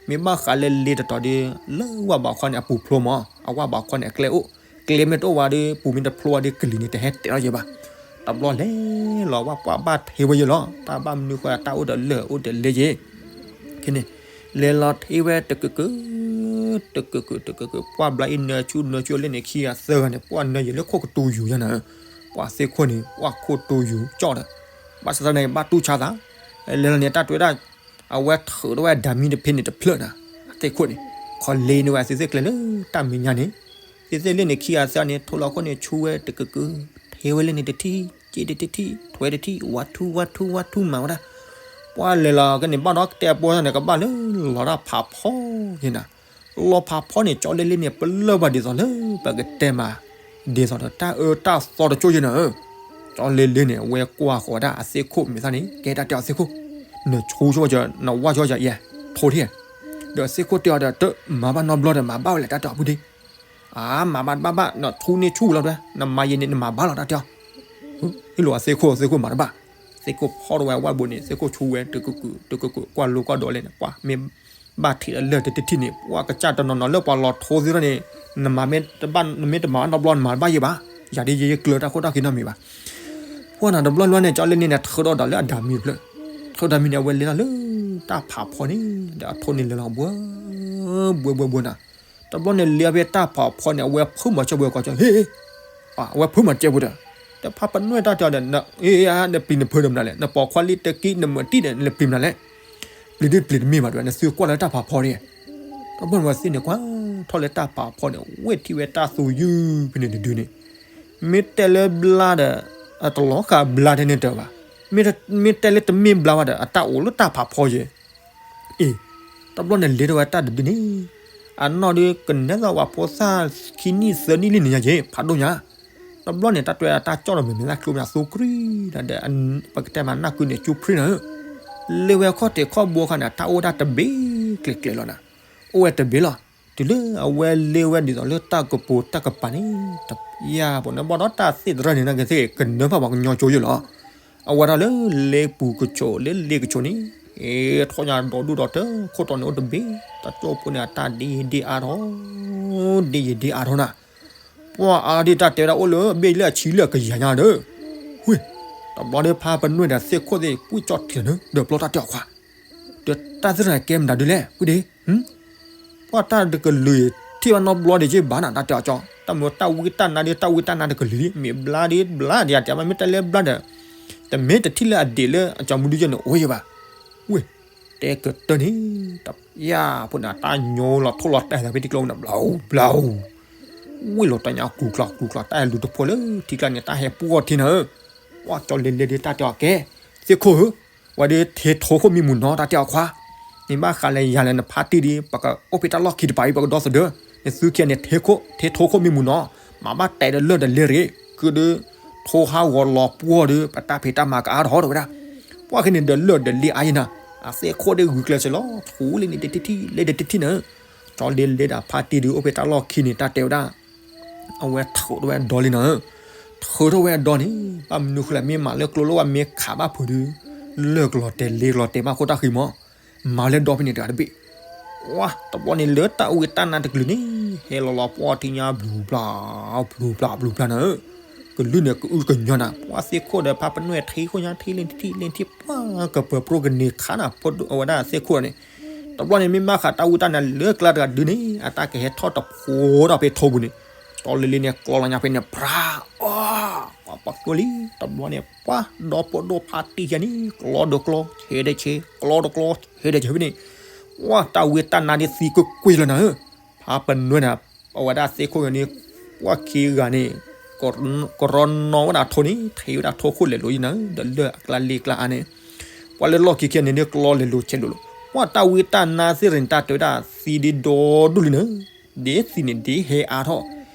မ့ၢ်ဘၣ်ဃးလၢလ့တတီၤဒီး လၢဝၣ်ဘးခီန့ၣ် အပူၤဖျိမး, အဝၣ်ဘးခီန့ၣ် အကျဲအိၣ်, ကျဲမ့ၢ်တအိၣ်ဝဲဒီး ပူၤမ့ၢ်တဖျိဝဲဒီး ကလံၤန့ၣ် တဟဲတဲာ်ထီၣ်ယဲၢ်ဘၣ်. တဘျီလဲၤလီၤဝၣ် ပှၤဘၣ်ထဲဝဲယဲၢ်လီၤ. တၢ်ဘၣ်မနုၤဃီ တၢ်အိၣ်ဒီးလၢၢ်အိၣ်ဒီးလ့ယဲၢ် ခဲန့ၣ် လဲၤလီၤထဲဝဲတကၢးကၢး တကၢးကၢး တကၢးကၢး ပှၤဘျါအ့ၣ်နၢဆူၣ် နၢဆူၣ်လၢန့ၣ် ခံဂၤသၢဂၤန့ၣ် ပှၤနၢယံၤလၢခိၣ်ကတူယိၤယဲၢ်နၤ, ပှၤသ့ၣ်ခိၣ်န့ၣ် ပှၤခိၣ်တူယိၤကၠီၣ်ဒီး ဘၣ်ဆၣ်သနာ်က့ ဘၣ်တူၢ်ဆါသး, လဲၤလီၤန့ၣ် တၢ်တဲဝဲဒၣ် အဝဲထုးထီၣ်ဝဲဒၣ်မံတဖ့န့ၣ်တဖျၢၣ်နၤ, အသ့ၣ်ခိၣ်န့ၣ် ခီလဲန့ၢ်ဝဲသ့ၣ်သ့ၣ်ကျဲလၢတၢ်မဲာ်ညါန့ၣ်, သ့ၣ်သ့ၣ်လၢန့ၣ် ခံဂၤသၢဂၤန့ၣ် ထိလီၤခိၣ်န့ၣ် ဆူဝဲတကၢးကၢး, ထဲဝဲလၢန့ၣ်တထံၣ် က့တထံၣ် ထွဲတထံၣ် ဝါထူဝါထူဝါထူမၤဝဲဒၣ် ပှၢ်လဲၤလီၤကန့ၣ် ဘၣ်ဒီးကတဲပီၢ်န့ၣ် ကဘၣ်လၢလီၤတၢ်ဖးဖီယဲနၤ. လီၤဖးဖီန့ၣ် ကၠီလ့လ့န့ၣ် ပလၢၢ်ဘၣ်ဒ်သိးလၢပကတဲမး ဒ်သိးဒီးတၢ်အၢတၢ်သီတကၠိယဲနၤဧၢ. ကၠီလ့လ့န့ၣ် အဝဲကွၢ်ဃီၤဝဲဒၣ်အသ့ၣ်ခိၣ်မ့ၢ်သၣ်န့ၣ် ကဲတၢ်တဲအီၤသ့ၣ်ခိၣ်, နဆိဆိဝဲကၠီ နဝၢ်ဆိကၠီယဲ ထိထံၣ်. ဒီးအသ့ၣ်ခိၣ်တဲအီၤဒီး တမၤဘၣ်နီတဘျီဒီး မၤဘၣ်ဝဲလဲၣ်တၢ်တဲအီၤဖုဒ့. အါ မၤဘၣ်တဘၣ်ဘၣ် နဆိန့ၢ်ဆူၣ်လီၤတဲ, နမၤယဲန့ၣ် နမၤဘၣ်လီၤတၢ်တဲအီၤ. ဟ့ၣ်လိာ်အသ့ၣ်ခိၣ် အသ့ၣ်ခိၣ်မၤတဘၣ်. သ့ၣ်ခိၣ်ဖီၣ်ထီၣ်ဝဲဝၣ်ဘိန့ၣ် သ့ၣ်ခိၣ်ဆူဝဲ တကကုာ်တကကုာ် ကွၢ်လိကွၢ်ဒိးလဲၣ်န့ၣ် ပှၢ်မ့ၢ်ဘၣ်ထံးလၢလၢၢ်တထံၣ်န့ၣ် ပှၢ်ကစၢ်တနီၤနီၤလၢပှၤလီၤထိသ့ၣ်ထီၣ်န့ၣ် နမၤမ့ၢ်တဘၣ် နမ့ၢ်တမၤဘၣ်နီတဘျီ နမၤတဘၣ်ယဲဘၣ်. ယၤဒ်ယဲယကျၢၤတၢ်ခိၣ်တၢ်ခံနီတမံၤဘၣ်. ပှၢ်နၤတဘျီလွဲန့ၣ် ကၠီလ့လ့န့ၣ် ထုးထီၣ်ဒီးလၢအဒၣ်မံၤတဖျၢၣ်, ထုးဒၣ်မံၤန့ၣ် အဝဲလဲၤလီၤလၢတၢ်ဖးဖီန့ၣ် ဒီးအထိန့ၣ်လဲၤလီၤဘှၢ ဘှၢဘှၢဘှၢနၤ. တဘျီန့ၣ်လဲၤဖဲတၢ်ဖးဖီန့ၣ် အဝဲဖုမၤကၠီပှဲၤကီၢ်ကၠီ ဟ့ၣ် အဝဲဖုမၤကၠီပှဲၤဒီး တဖါပနွဲၣ်တၢ်တဲအီၤဒီး နပျံၤနဖုးဒီးမနုၤလဲၣ် နပိာ်ခွါလံတကံ နမုာ်တံၢ်ဒီး နပျံၤမနုၤလဲၣ်. ပျံၤဒုပျံၤတမ့ၢ်ဘၣ်တဲ နသုကွၢ်လၢတၢ်ဖးဖီန့ၣ်. တဘျီန့ၣ်ဝဲသ့ၣ်န့ၣ် ကွၢ်ထီၣ်လၢတၢ်ဖးဖီန့ၣ် ဝဲထံၣ်ဝဲတၢ်သူယုၢ်ဖဲန့ၣ်တဒုန့ၣ် မ့ၢ်တဲလၢဘျါဒီး အတလီၤဃာ်ဘျါထဲန့ၣ်တၢ်ဘၣ်. မ့ၢ်တဲလၢတမ့ၢ်ဘျါဘၣ်ဒီး အတၢ်အိၣ်လၢတၢ်ဖးဖီယဲ အ့ၣ်, တဘျီန့ၣ်လဲၤထီၣ်ဝဲတၢ်တဒုန့ၣ် အနီၢ်ဒုးကနဲသးဝဲဖိသၣ်ခံနံၣ်သၢနံၣ်လံန့ၣ်ညါယဲ ဖးဒိၣ်ညါ. တဘျီန့ၣ် တၢ်တွဲအတၢ်ကၠီၣ်ဒီးမ့ၢ်မ့ၢ်သၣ်ကျိမ့ၢ်အသိကြံဒီး ပကတဲမးနၢ်ကုန့ၣ် ကၠူဖရံနၤဧၢ, လ့ဝဲခီၣ်ထံးခီၣ်ဘိခါန့ၣ် တၢ်အိၣ်ဝဲဒၣ်တဘ့ၣ်ကျဲၤကျဲၤလီၤနၤ, အိၣ်ဝဲတဘ့ၣ်လီၤ. တုၤလၢအဝဲလ့ဝဲဒ်သိးလၢတၢ်ကပိာ်တၢ်ကပၤန့ၣ် ယၤပှၤန့ၣ်ဘၣ်ဒီးတၢ်သ့ၣ်သရၢန့ၣ် နကသ့ၣ်ကနၢဖးပှၤကညီကၠိယဲလီၤ. အဝဲဒၣ်လၢလ့ပူၤကဆိး လၢလ့ကဆိးန့ၣ် ထီၣ်ညါဒီဒူၣ်ဒီတၢၢ် ခိၣ်တီန့ၣ်အိၣ်တဘ့ၣ် တၢ်ကၠီၣ်ဖိန့ၣ် အတၢ်ဒ့ယဒ့အါထီၣ် ဒ့ယဒ့အါထီၣ်နၤ. ပှၤအါဒ့တၢ်တဲဝဲဒၣ်အိၣ်လၢအဘ့ၣ်လၢအဆံလၢအကယၤညါဒီး ဝ့ၢ်, တဘျီဒီးဖါပနွဲၣ်ဒီးသ့ၣ်ခိၣ်သ့ၣ် ကွံာ်ကၠီၣ်ထံးလီၤနၤ ဒီးပျီတၢ်တဲအီၤခွါ ဒီးတၢ်သ့ၣ်တဖၣ်န့ၣ်ကဲမနုၤဒုလဲၣ် ဝံၤဒ့, ပှၤတၢ်တကလုာ်ထံၣ်ဘၣ်နီတဘျီဒံးက့ဘၣ်နၤ တၢ်တဲအီၤကၠီ, တၢ်မ့ၢ်တၢ်ဝံတၢ်နါဒ် တၢ်ဝံတၢ်နါတကလုာ်လံ မ့ၢ်ဘျါဒ်ဘျါဒ်ယတဲမ့ၢ်တၢ်လၢဘျါဒီး တမ့ၢ်တထံၣ်လၢအဒ့ၣ်လၢအကၠီမုၢ်ဒုယဲၢ်န့ၣ်အိၣ်ယဲၢ်ဘၣ်. ဝ့ၢ်, တဲကတၢၢ်န့ၣ် တယၢ်ဖိန့ၣ် တၢ်ညိလီၤထိၣ်လီၤတဲာ်သးဖဲထံကျိန့ၣ် ဘျီဘျီ, ဝ့ၢ်လီၤတၢ်ညါကူၤကျီၤကူၤကျီၤ တၢ်ဟဲလူၤတဖိလၢထံကျါန့ၣ် တၢ်ဟဲပှီၢ်ထံနၤဧၢ, ပှၤကၠီလ့လ့ဒ်တၢ်တဲအီၤကဲ, သ့ၣ်ခိၣ်ဧၢ ဝဲဒၣ်ထံထိခိၣ်မံမုာ်နီၤ တၢ်တဲအီၤခွါ, နဘၣ်ဃးလဲၤယၤလဲၣ် နဖါတံၢ်ဒ် ပကအိၣ်ဖဲတၢ်လီၢ်ခံတပၤအံၤ ပကဒီသဒၢ, နသုခံဂၤန့ၣ် ထံထိခိၣ်မံမုာ်နီၤ, မၤဘၣ်တဲာ်ဒီးလၢၢ်ဒီးလ့ရ့ၣ် ကုဒု ထိဟးဂီၤလီၤပှီၢ်ဒီး ပတၢ်ဖံးတၢ်မၤကအါထီၣ်တဲဝဲဒၣ်, ပှၤခဲန့ၣ်ဒီးလၢၢ်ဒီးလ့အါယဲနၤ, အသ့ၣ်ခိၣ်ဒ်ဂုာ်ကျဲးစၢးလီၤ ထူလံန့ၣ်တထံၣ်ထံၣ် လ့ဒီးတထံၣ်နၤ, ကၠီလ့လ့ဒီးဖါတံၢ်ဒု အိၣ်ဖဲတၢ်လီၢ်ခံန့ၣ် တၢ်တဲဝဲဒၣ် အဝဲထုးထီၣ်ဝဲအဒီလံနၤ, ထုးထီၣ်ဝဲအဒီန့ၣ် ဘၣ်မနုၤဃိလဲၣ် မ့ၢ်မၤလၢကျိလၢဝဲမ့ၢ်ခးဘၣ်ဖုးဒု လၢၢ်ကလီၤတဲာ်လ့ကလီၤတဲာ်မးခိၣ်တၢ်ဃံမး, မၤလၢဒီဖဲန့ၣ်တဂၤတဘ့ၣ်, ဝါ တဘျီန့ၣ်လၢတၢ်အူၣ်တၢ်နါတကလုာ်န့ၣ် ဟဲလီၤလီၤပှီၢ်ထံညါဘျုးဘျါ, ဘျုးဘျါဘျုးဘျါနၤဧၢ, ကလုၢ်န့ၣ်ကအုၣ်ကညီနၤ ပှၤသ့ၣ်ခိၣ်ဒီးဖါပနွဲၣ်ထံခိၣ်ညါထံလ့ထံထံလ့ထံ ပှၤကပၢၤပြိကန့ၢ်ခါနၤ အဝဲဒၣ်သ့ၣ်ခိၣ်န့ၣ်, တဘျီန့ၣ် မ့ၢ်မၤဃးတၢ်အူၣ်တၢ်နါလၢကျါတဂၤဒုန့ၣ် အတၢ်ကဟဲထီၣ်တဖိဒီးဖဲထိပူၤန့ၣ်, ကၠီလ့လ့န့ၣ် ကျီလီၤညါဖဲန့ၣ် ဖြး, အီ ပှၤပှၤကျိလံ တဘျီန့ၣ် ပှၤဒီပဒိၣ်ဖါတံၢ်ယၤန့ၣ် ကျီဒီးကျီ ဆဲးဒီးဆဲး ကျီဒီးကျီ ဆဲးဒီးဆဲးဖဲန့ၣ်, ဝါ တၢ်ဝံတၢ်နါဒ်သံကွ့ၢ်ကွ့ၢ်လီၤနၤဧၢ, ဖါပနွဲၣ်န့ၣ် အဝဲဒၣ်သ့ၣ်ခိၣ်န့ၣ် ပှၤခံဂၤန့ၣ် ကရီနီၣ်ဝဲဒၣ်ထိန့ၣ် ထံၣ်ဝဲဒၣ်ထိခိၣ်လဲၤလိာ်ယဲနၤဧၢ, ဒီးလၢၢ်အကျါလ့ကျါအါန့ၣ်, ပှၤလၢလီၢ်ခံခံန့ၣ်ဒ်ကျီလဲၤလိာ်ဆဲးလိာ်လိာ်, ပှၤတၢ်ဝံတၢ်နါသ့ၣ်ရ့ၣ်န့ၣ် တၢ်တဲဝဲဒၣ်သံဒ်ဒီဒူၣ်လံနၤဧၢ, ဒ်သံးန့ၣ်ဒ်ဟဲအါထီၣ်,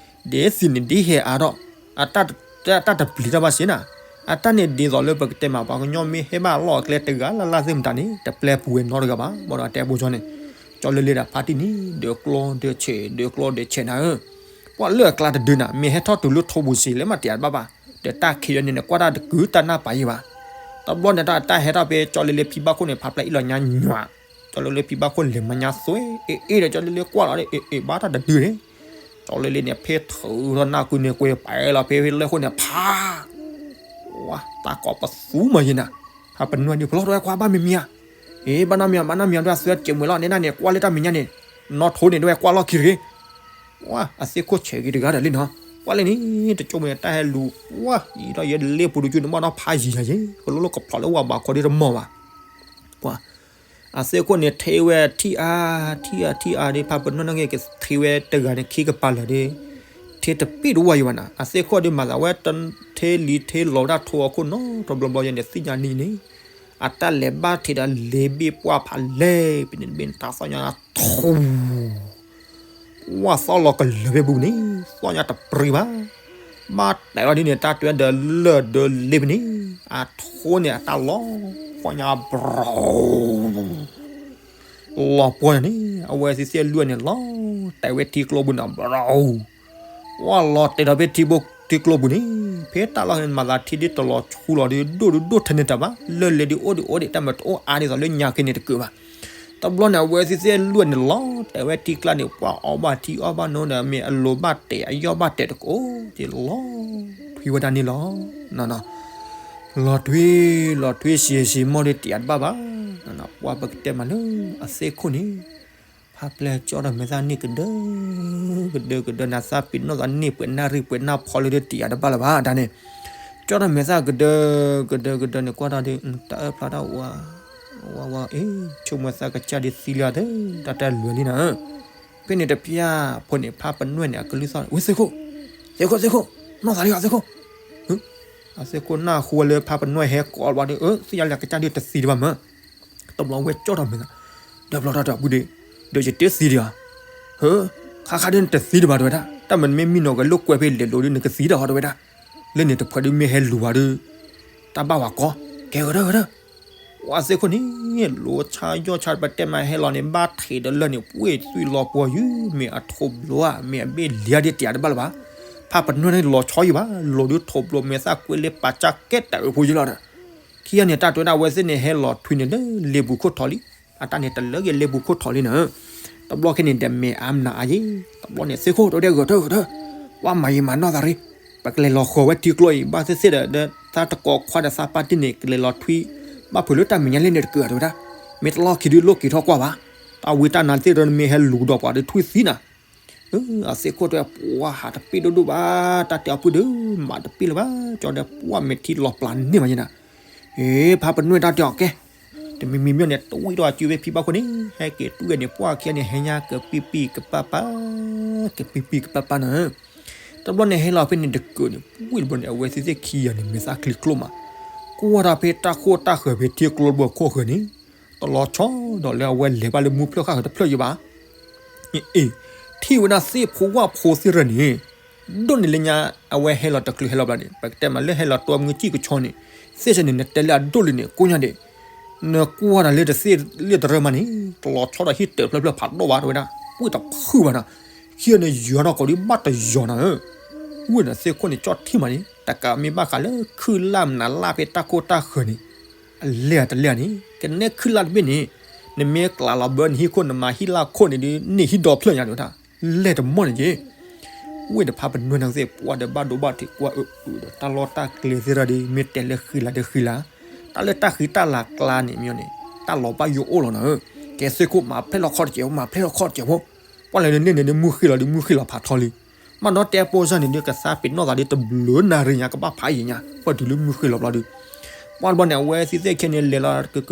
ဒ်သံးန့ၣ်ဒ်ဟဲအါထီၣ်, အတၢ်တပျံၤတၢ်ဘၣ်စ့ၢ်နၤ, အတၢ်န့ၣ်ဒ်သိးလၢပကတဲမး ပှၤကညီမ့ၢ်ဟဲဘၣ်လီၢ်အကျဲတဂၤလၢ်လၢ်သ့ၣ်မတၤန့ၣ် တပျဲပူၤဝဲနီတဂၤဘၣ်, ဘၣ်ဒီးတဲဘိကၠီန့ၣ်, ကၠီလ့လ့ဒီးဖါတံၢ်န့ၣ် ဒီးကျီဒီးဆဲး ဒီးကျီဒီးဆဲးနၤဧၢ, ပှၤလၢအကျါတဒုနၤ မ့ၢ်ဟဲထီၣ်တုၤလၢထိပူၤစ့ၢ်လၢမၤတ့ၢ်အဘၣ်ဘၣ်, ဒီးတၢ်ခံးယဲန့ၣ် ကွၢ်တၢ်တကုာ်တၢ်နၢ်ပာ်ယဲဘၣ်, တဘျီန့ၣ်တၢ်တၢ်ဟဲထီၣ်ဖဲကၠီလ့လ့ဖံဘၣ်ခိၣ်န့ၣ် ဖးဖျဲၣ်အ့ၣ်လီၤညါညွး ကၠီလ့လ့ဖံဘၣ်ခိၣ်လဲၤမၤညါသွဲ အ့ၣ်အ့ၣ်ဒီး ကၠီလ့လ့ကွၢ်လီၤဒီး အ့ၣ်အ့ၣ်ဘၣ်တၢ်တဒုန့ၣ်, ကၠီလ့လ့န့ၣ် ဖဲထုးထီၣ်နၢ်ကုန့ၣ် ကွဲပာ်လီၤဖဲလၢၢ်ခိၣ်န့ၣ် ဖး, ဝါ တၢ်ကိးပသူမးယဲနၤ, ဖါပနွဲၣ်ဒုး ပလီၢ်တဝဲခွါဘၣ်မံၤမံၤဧါ, အ့ၣ် ဘၣ်နီတမံၤ ဘၣ်နီတမံၤ ဒွဲၣ်သွဲတစဲးမွဲၤလီၤ နဲဒၣ်န့ၣ် ကွၢ်လၢတၢ်မဲာ်ညါန့ၣ်, နီၢ်ထိန့ၣ် ဒွဲၣ်ကွၢ်လီၢ်ခံတဂ့ၤ ဝါ အသ့ၣ်ခိၣ်ဆဲးက့ၤတဂၤဒီးလံနီၤ, ကွၢ်လၢန့ၣ် တကၠိမ့ၢ်န့ၣ် တၢ်ဟဲလူၤ ဝါ ယံာ်ထီၣ်ယဲလ့ပူၤတကၠိန့ၣ် ဘၣ်ဒီးဖးယံာ်ယၤယဲ ကလိလိၣ်ကဖျိးလၢဝၤဘးခီဒ်တမီၢ်ဘၣ်, ပှၤ အသ့ၣ်ခိၣ်န့ၣ် ထ့ဝဲထံၣ်အါ ထံၣ်အါ ထံၣ်အါဒ် ဖါပနီၢ်န့ၣ်က့ၤထ့ဝဲတဂၤန့ၣ် ခံကပၤလၢာ်ဒီး ထ့တပ့ၢ်တဝီယံၤဘၣ်နၤ, အသ့ၣ်ခိၣ်ဒ်မၤသးဝဲ ထ့လံထ့လီၤဝဲဒၣ်ထိအခိၣ်နီတဘျီဘျီယဲန့ၣ် သ့ၣ်ညါနံၤန့ၣ်, အတၢ်လဲၤဘၣ်ထံးဒီးလ့ၤဘ့ၣ်ပှၢ်ဖးလဲၢ် ဖဲန့ၣ်တဘ့ၣ်န့ၣ် တၢ်သီၣ်ညါထူ ဝၢ်သီၣ်လီၤကလၢၤဖဲပူၤန့ၣ် သီၣ်ညါတပြံၤဘၣ်. ဘၣ်တဲလီၤဒ်န့ၣ် တၢ်တဲဒီးလၢၢ်ဒီးလ့ၤဖဲန့ၣ် အထူန့ၣ်အတၢ်လီၤ သီၣ်ညါဘြီ လီၤပှီၢ်န့ၣ် အဝဲသ့ၣ်သ့ၣ်လွံၢ်န့ၣ် လီၤတဲာ်ဝဲထံကျိပူၤန့ၣ် ဘြီ ဝၢ်လီၤတဲာ်ဒီးဖဲထံကျိပူၤန့ၣ် ဖဲတၢ်လီၢ်န့ၣ် မၤသးထံဒ်တလီၤဆူလီၤဒီး ဒိၣ်ဒိၣ်ဒိၣ်ထဲန့ၣ်တၢ်ဘၣ် လၢၢ်လ့ၤဒုးအိၣ်ဒုးအိၣ်ဒံး တၢ်မ့ၢ်တအိၣ်အါဒ်သိးလၢညါက့န့ၣ်တကၢးဘၣ်. တဘျီန့ၣ် အဝဲသ့ၣ်သ့ၣ်လွံၢ်န့ၣ် လီၤတဲာ်ဝဲထံကျါန့ၣ် ပှၤအီၣ်ဘၣ်ထံအီၣ်ဘၣ်နိဒီး မ့ၢ်အလိၤဘၣ်တဲာ် အယီၣ်ဘၣ်တဲာ်တကိးက့ၤလီၤထွံဝဲဒၣ်န့ၣ်လီၤ. လီၤထွံ လီၤထွံ စံးစံးမီၢ်ဒီးတယာ်တဘၣ်ဘၣ်. ပှၤပကတဲမးလၢအသ့ၣ်ခိၣ်န့ၣ် ဖါပျဲၢ်ကၠီၣ်ထီၣ်မဲာ်သၣ်န့ၣ်ကဒၢ ကဒၢကဒၢ နသးပ့ၤနီၣ်သးန့ၢ်ပှဲၤနၣ်ရံၣ်ပှဲၤနၣ်ဖီလၢဒုးတယာ်တဘၣ်လၢၤဘၣ်ဒၣ်န့ၣ် ကၠီၣ်ထီၣ်မဲာ်သၣ်ကဒၢ ကဒၢကဒၢန့ၣ် ကွၢ်ထီၣ်ဒီး တၢ်အၢၣ်ဖျါထီၣ်ဝါ ဝါဝါ အ့ ဆိကမိၣ်သးကစၢ်ဒုးသံလံဧါ တၢ်တၢ်လွဲၤလံနၤ ဖဲန့ၣ်တပျၢ်ဖိန့ၣ် ဖါပနွဲၣ်န့ၣ် အကလုၢ်သီၣ်န့ၣ် ဝဲသ့ၣ်ခိၣ် သ့ၣ်ခိၣ်သ့ၣ်ခိၣ် နီၢ်သးလံဧါသ့ၣ်ခိၣ် အသ့ၣ်ခိၣ်နၢ်ဟူဝဲလၢဖါပနွဲၣ်ဟဲကိးဘၣ်ဒီး အၢ သ့ၣ်ညါလၢကစၢ်ဒုးတသံတဘၣ်မး တဘျီဝဲကၠီၣ်ထီၣ်မဲာ်သၣ် ဒီးဘျီတၢ်တၢ်အပုၢ်ဒီး ဒီးယတဲသံဒံးဧါ ဟၢ ခါခါဒုးနတသံတဘၣ်တဲဝဲဒၣ် တၢ်မၤနမ့ၢ်မံနီၤကလိာ်ကွဲဖဲလဲၤလိၤဒုး နကသံတၢ်ဟီတဲဝဲဒၣ် လၢန့ၣ်တဖှဲးဒုးမ့ၢ်ဟဲလူၤဘၣ်ဒီး တၢ်ဘၣ်ဝဲကီ ကဲဂ့ၤဒၢဂ့ၤဒၢ ဝဲသ့ၣ်ခိၣ်န့ၣ် လိဆါယီၣ်ဆါပတဲမးဟဲလီၤန့ၣ် ဘၣ်ထံးဒီးလၢၢ်န့ၣ် ပှ့ၢ်သွံၣ်လီၤပှီၢ်ယုၢ် မ့ၢ်အထိးဘျိဧါ မ့ၢ်အဘ့ၣ်လံၤဧါဒ်တယာ်တဘၣ်လၢၤဘၣ် ဖါပနွဲၣ်န့ၣ်လီၤဆီယုၢ်ဘၣ် လိၤဒုးထိးဘျိမဲာ်သၣ်ကွ့လၢပာ်စၢ်ကဲတၢ်အၢဖိယုၢ်လီၤဒီး ခံဂၤန့ၣ် တၢ်တဲဝဲဒၣ်အဝဲသ့ၣ်န့ၣ် ဟဲလီၤထွံန့ၣ်လၢလ့ပူၤခိၣ်ထီလံ အတၢ်န့ၣ်တလၢက့ၤလ့ပူၤခိၣ်ထီလံနၤ တဘျီခဲန့ၣ်ဒီးမ့ၢ်အါမနုၤအါယဲ တဘျီန့ၣ် သ့ၣ်ခိၣ်တဲဝဲဒၣ်ဂဲၤထၢၣ်ဂဲၤထၢၣ် ပှၤမၤယံာ်မၤနီၢ်သးရံ ပကလဲၤလီၤဃီၤဝဲထံကျိအံၤ ဘၣ်သ့ၣ်သ့ၣ်ဒီး သးတကိးခွါဒီးသးပၢ်တံၢ်န့ၣ် ကလဲၤလီၤထွံ ဘၣ်ဖုးလၢတၢ်မဲာ်ညါလၢန့ၣ်တကၢးဧါတဲဝဲဒၣ် မ့ၢ်တလီၢ်ခံဒုးလိၣ်က့ၤထီၣ်ကွၢ်ဘၣ် တၢ်ဝံတၢ်နါသ့ၣ်ဒီးနမ့ၢ်ဟဲလူၤဒီးပှၤဒီးထွံသံနၤ အသ့ၣ်ခိၣ်တဲဝဲ ပှၤဟးတပ့ၢ်ဒိၣ်ဒိၣ်ဘၣ် တၢ်တဲအီၤပုၢ်ဒီး မၤတပ့ၢ်လၢၤဘၣ် ကၠီဒီးပှၤမဲာ်ထံလီၤပျၢၤန့ၢ်မးယဲနၤ အ့ ဖါပနွဲၣ်တၢ်တဲအီၤကဲ တမံၤမံၤမ့ၢ်န့ၣ် တဝံၣ်ထီၣ်အစုဖံဘၣ်ခိၣ်န့ၣ် ဟဲက့ၤတူၢ်ဝဲန့ၣ် ပှၤခံဂၤန့ၣ် ဟဲညါကပံပံကပၢ်ပၢ် ကပံပံကပၢ်ပၢ်နၤ တဘျီန့ၣ်ဟဲလီၤဖဲန့ၣ်တကၢးန့ၣ် ဝံၣ်တဘျီန့ၣ် အဝဲသ့ၣ်သ့ၣ်ခံဂၤန့ၣ် မဲာ်သၣ်ချံကျိမး ကွၢ်တၢ်ဖဲတၢ်ခိၣ်တၢ်ဃၢၤဖဲထံကျိတဘိခိၣ်ဃၢၤန့ၣ် တလီၤဆီဒီးလၢအဝဲလဲၤဘၣ်လၢမူဖျၢၣ်ဃၣ်ဃၢၤတဖျၢၣ်ယံၤဘၣ် အ့ ထံၣ်ဝဲဒၣ်သ့ၣ်ဖိဝၣ်ဖိသ့ၣ်ရၢန့ၣ် ဒိၣ်န့ၢ်လၢညါ အဝဲဟဲလီၤတချုးဟဲလီၤဘျီန့ၣ် ပကတဲမးလၢဟဲလီၤတိၢ်မုၢ်စံၣ်ကဆီန့ၣ် သ့ၣ်စဲန့ၣ် နတဲလၢအဒိၣ်လံန့ၣ် ကိညါဒ့ၣ် နကွၢ်တၢ်လၢတသ့ၣ်လၢတရၢမးန့ၣ် တလီၤဆီဒီးဟံၣ်တၢၢ်ဖျၢၣ်ဖျၢၣ်ဖးဒိၣ်ဘၣ်တဲဝဲဒၣ် ပှ့ၢ်တဖုဘၣ်နၤ ခံဂၤန့ၣ်ယွၤနီၢ်ကီးဒ်ဘၣ်တယွၤနၤဧၢ ဝံၣ်န့ၣ်သ့ၣ်ခိၣ်န့ၣ် ကၠီၣ်ထံၣ်မးန့ၣ် တကးမ့ၢ်ဘၣ်ဃးလၢခုၣ်လၢ်မနုၤလၢဖဲတၢ်ခိၣ်တၢ်ဃၢၤန့ၣ် အလဲၢ်တလဲၢ်န့ၣ် ကနဲခုၣ်လၢ်တဘ့ၣ်န့ၣ် နမ့ၢ်ကျးလီၤဘၢနဟံၣ်ခိၣ် နမၤဟံၣ်လၢ်ခိၣ်န့ၣ်ဒီး န့ၢ်ဟံၣ်ဒီဖျၢၣ်ညါဒၣ်ဝဲဒၣ် လဲၢ်တမီၢ်န့ၣ်က့ ဝ့ၢ်တဖါပနွဲၢ်နကသ့ၣ် ပှၤဒီးဘၣ်ဒိဘၣ်ထံးကွၢ်အုးအုးဒီး တၢ်လီၢ်တၢ်ကျဲသ့ၣ်ရၢဒီး မ့ၢ်တဲလၢဃံလၤဒီးဃံလၤ တၢ်လၢတၢ်ဃံတၢ်လၤကျါန့ၣ်မ့ၢ်န့ၣ် တၢ်လီၤဘၣ်ယိၣ်အိၣ်လီၤနၤဧၢ ကဲသ့ၣ်ခိၣ်မၤဖျဲၣ်လီၤခီၣ်တစဲးဖိ မၤဖျဲၣ်လီၤခီၣ်တစဲးဖိ ပှၤလဲၤန့ၣ်န့ၣ်န့ၣ် မုၢ်ဃ့လီၤဒီး မုၢ်ဃ့လီၤဖးထီလံ မ့ၢ်ဒီးတဲပိၢ်စၢ်န့ၣ်ဒီး ကသးပ့ၤနီၣ်သးဒီးတဘျုးနၣ်ရံၣ်ညါ ကဘၣ်ဖးယံာ်ညါ ပှၤတုၤလၢမုၢ်ဃ့လီၤဘျီဒီး ပှၤတဘျီန့ၣ် အဝဲသ့ၣ်သ့ၣ်ခဲန့ၣ် လဲၤလီၤကက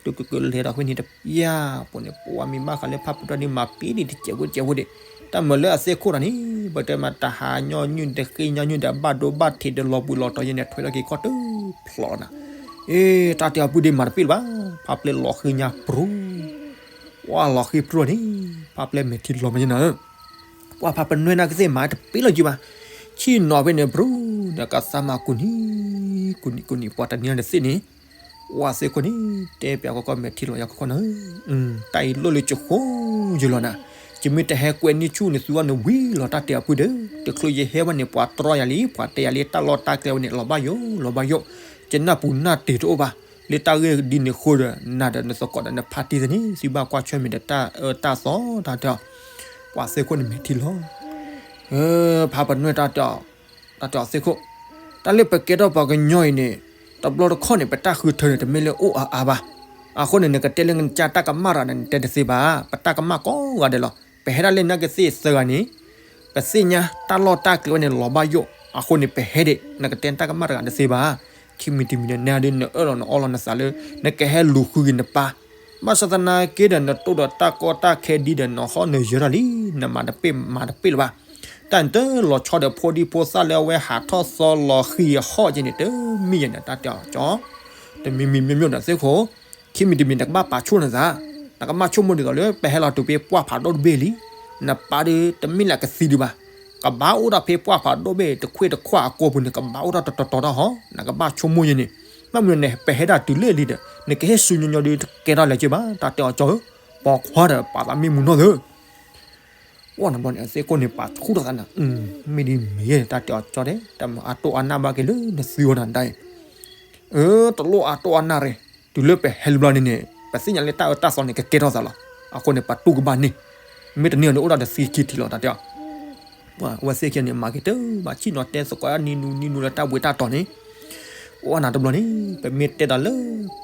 တုၤကကလဲၤဒီးဖဲန့ၣ်တပျၢ်ဖိန့ၣ် ပှၤမ့ၢ်ဘၣ်ဃးလၢဖါပနွဲၢ်န့ၣ် မၤပ့ၤဒံးတစဲးဖိတစဲးဖိဒံး တၢ်မၤလၢအသ့ၣ်ခိၣ်တၢ်န့ၣ် ပတဲမး တဟါညီနုၢ်တဃ့ၢ်ညီနုၢ်ဒီး ဘၣ်ဒိဘၣ်ထံးဒီးလီၤဘှံးလီၤတီၤယဲန့ၣ် ထွဲထီၣ်က့ၤခီၣ်တဖျိးလီၤနၤ အ့ တၢ်တဲအီၤပုၢ်ဒ့မၤတပ့ၢ်လၢၤဘၣ် ဖါပျဲၢ်လီၤဃံညါပြူၤ ပှၤလီၤဃံပြူၤန့ၣ် ဖါပျဲၢ်မဲာ်ထံလီၤမးယဲနၤဧၢ ပှၤဖါပနွဲၢ်နကသ့ၣ်မၤတပ့ၢ်လၢၤကံဘၣ် ဆ့ၣ်နီၤဖဲန့ၣ်ပြူၤ ဒီးကသးမၤကူနံ ကူနံ ကူနံ ပှၤတနံၤအံၤတသ့ၣ်န့ၣ် ပှၤသ့ၣ်ခိၣ်န့ၣ် တဲပျးကီကီမဲာ်ထံလီၤယၤကီကီနၤဧၢ တၢ်အံၤလိၣ်လၢကဃိယလီၤနၤ ယမ့ၢ်တဟဲကွဲန့ၢ်ဆူၣ်န့ၣ် သုဝဲန့ၣ်ဝံၤလီၤတၢ်တဲအီၤပုၢ်ဒီး တချုးယဟဲဝဲန့ၣ် ပှၤတြီယၤလံ ပှၤတဲယၤလံ တၢ်လီၢ်တၢ်ကျဲဝဲန့ၣ် လီၤဘၣ်ယိၣ် လီၤဘၣ်ယိၣ် ယနၢ်ပူၤနၢ်တ့ၢ်တအိၣ်ဘၣ် လၢတၢ်ဂ့ၢ်ဒ်န့ၣ်အဃိဒီး နၤဒီးနသကိးဒီးနဖါတံၢ်သ့ၣ်န့ၣ် သုဘၣ်ကွၢ်ဆၢၣ်မဲာ်ဒီးတၢ်အၢတၢ်သီတၢ်တဲအီၤ ပှၤသ့ၣ်ခိၣ်န့ၣ်မဲာ်ထံလီၤ ဖါပနွဲၢ်တၢ်တဲအီၤ တၢ်တဲအီၤသ့ၣ်ခိၣ် တၢ်လၢပကဲထီၣ်ပှၤကညီအံၤန့ၣ် တဘျီတခီၣ်န့ၣ် ပတၢ်ဃုထၢန့ၣ် တမ့ၢ်လၢအိၣ်အါအါဘၣ်. အဃိန့ၣ် နကတဲလၢနကစၢ်တၢ်ကမၣ်တဂၤန့ၣ် နတဲတသ့ဘၣ်. ပတၢ်ကမၣ်ကိးဂၤဒဲးလီၤ. ပဟဲဒၣ်လၢနကသ့ၣ်သၢဂၤန့ၣ် ပသ့ၣ်ညါတၢ်လီၢ်တၢ်ကျဲဝဲန့ၣ် လီၤဘၣ်ယိၣ်. အဃိန့ၣ် ပဟဲဒၣ် နကတဲနတၢ်ကမၣ်တဂၤတသ့ဘၣ်. ခံမံၤတမံၤန့ၣ် နဒုးနအၢၣ်လီၤနအီလီၤနသးလၢ နကဟဲလူၤဃုက့ၤနပၢ် ဘၣ်ဆၣ်သနာ်က့ဒီး နတိၢ်ဒီးတၢ်ကီတၢ်ခဲဒ်ဒီး နဟီၣ်နယၢၤတၢ်လံ, နမၤတပ့ၢ်မၤတပ့ၢ်လၢၤဘၣ်. တၢ်နတလီၤဆီဒီးဖိဒံဖိသၣ်လၢအဝဲဟးထီၣ်သီလီၤဃံၤအဟီၣ်က့န့ၣ် တမ့ၢ်ယဲန့ၣ် တၢ်တဲအီၤကၠီ, တ မံၤမံၤမ့ၢ်မ့ၢ်ဒီးသ့ၣ်ခိၣ်, ခံမံၤတမံၤနကဘၣ်ပာ်ဆိၣ်နသး, နကဘၣ်ဆိကမိၣ်ဒ်သိးလၢပဟဲလီၤတုၤဖဲပှၢ်ဖးဒိၣ်တဘ့ၣ်လံ, နပၢ်ဒီးတမ့ၢ်လၢကသံဒံးဘၣ်, ကဘၣ်အိၣ်ထီၣ်ဖဲပှၢ်ဖးဒိၣ်ဘ့ၣ်တခွ့ၣ်တခွါအကိာ်ပူၤန့ၣ် ကဘၣ်အိၣ်ထီၣ်တတီၤတီၤထီၣ်ဟီ, နကဘၣ်ဆိကမိၣ်ယဲန့ၣ်, ဘၣ်မနုၤန့ၣ် ပဟဲဒၣ်တုၤလၢလံဒီး နကဟ့ၣ်ဆူညီညီဒီးတကဲထီၣ်လဲၤက့ဘၣ်, တၢ်တဲအီၤကၠီဧၢ, ပိာ်ခွါဒီးပာ်သးမ့ၢ်မူနီၢ်သၢ ဝဲန့ၣ်ဘျီန့ၣ် အသ့ၣ်ခိၣ်န့ၣ် ပာ်ဆူၣ်ထီၣ်သးန့ၣ်, မ့ၢ်ဒ်မ့ၢ်ယဲ တၢ်တဲအီၤကၠီဒဲး တၢ်မၤအတိၢ်အါနၢ်ဘၣ်က့ၤလၢနသုဂီၢ်နၤဒၣ်အံၤ, အၢ တလိၣ်အါတိၢ်အါနၢ်ရ့, တုၤလၢပဟဲလံဘျီန့ၣ်န့ၣ် ပသ့ၣ်ညါလၢတၢ်အၢတၢ်သီန့ၣ် ကကဲထီၣ်သးလီၤ, အဃိန့ၣ် ပတူၢ်ကဘၣ်န့ၣ်, မ့ၢ်တန့ၢ်အီၤန့ၣ် အိၣ်ဒၣ်ဒီးသံခံထံၣ်လီၤ တၢ်တဲအီၤ ဝဲသ့ၣ်ခံန့ၣ် မၤက့ၤတဘၣ်ဆံၣ်နီၤတဲသကိးနံၤနူနံၤနူလၢတၢ်ဘှံးတၢ်တီၤန့ၣ်, အိၣ်နၤတဘျီန့ၣ် ပမ့ၢ်တဲဒီးလၢ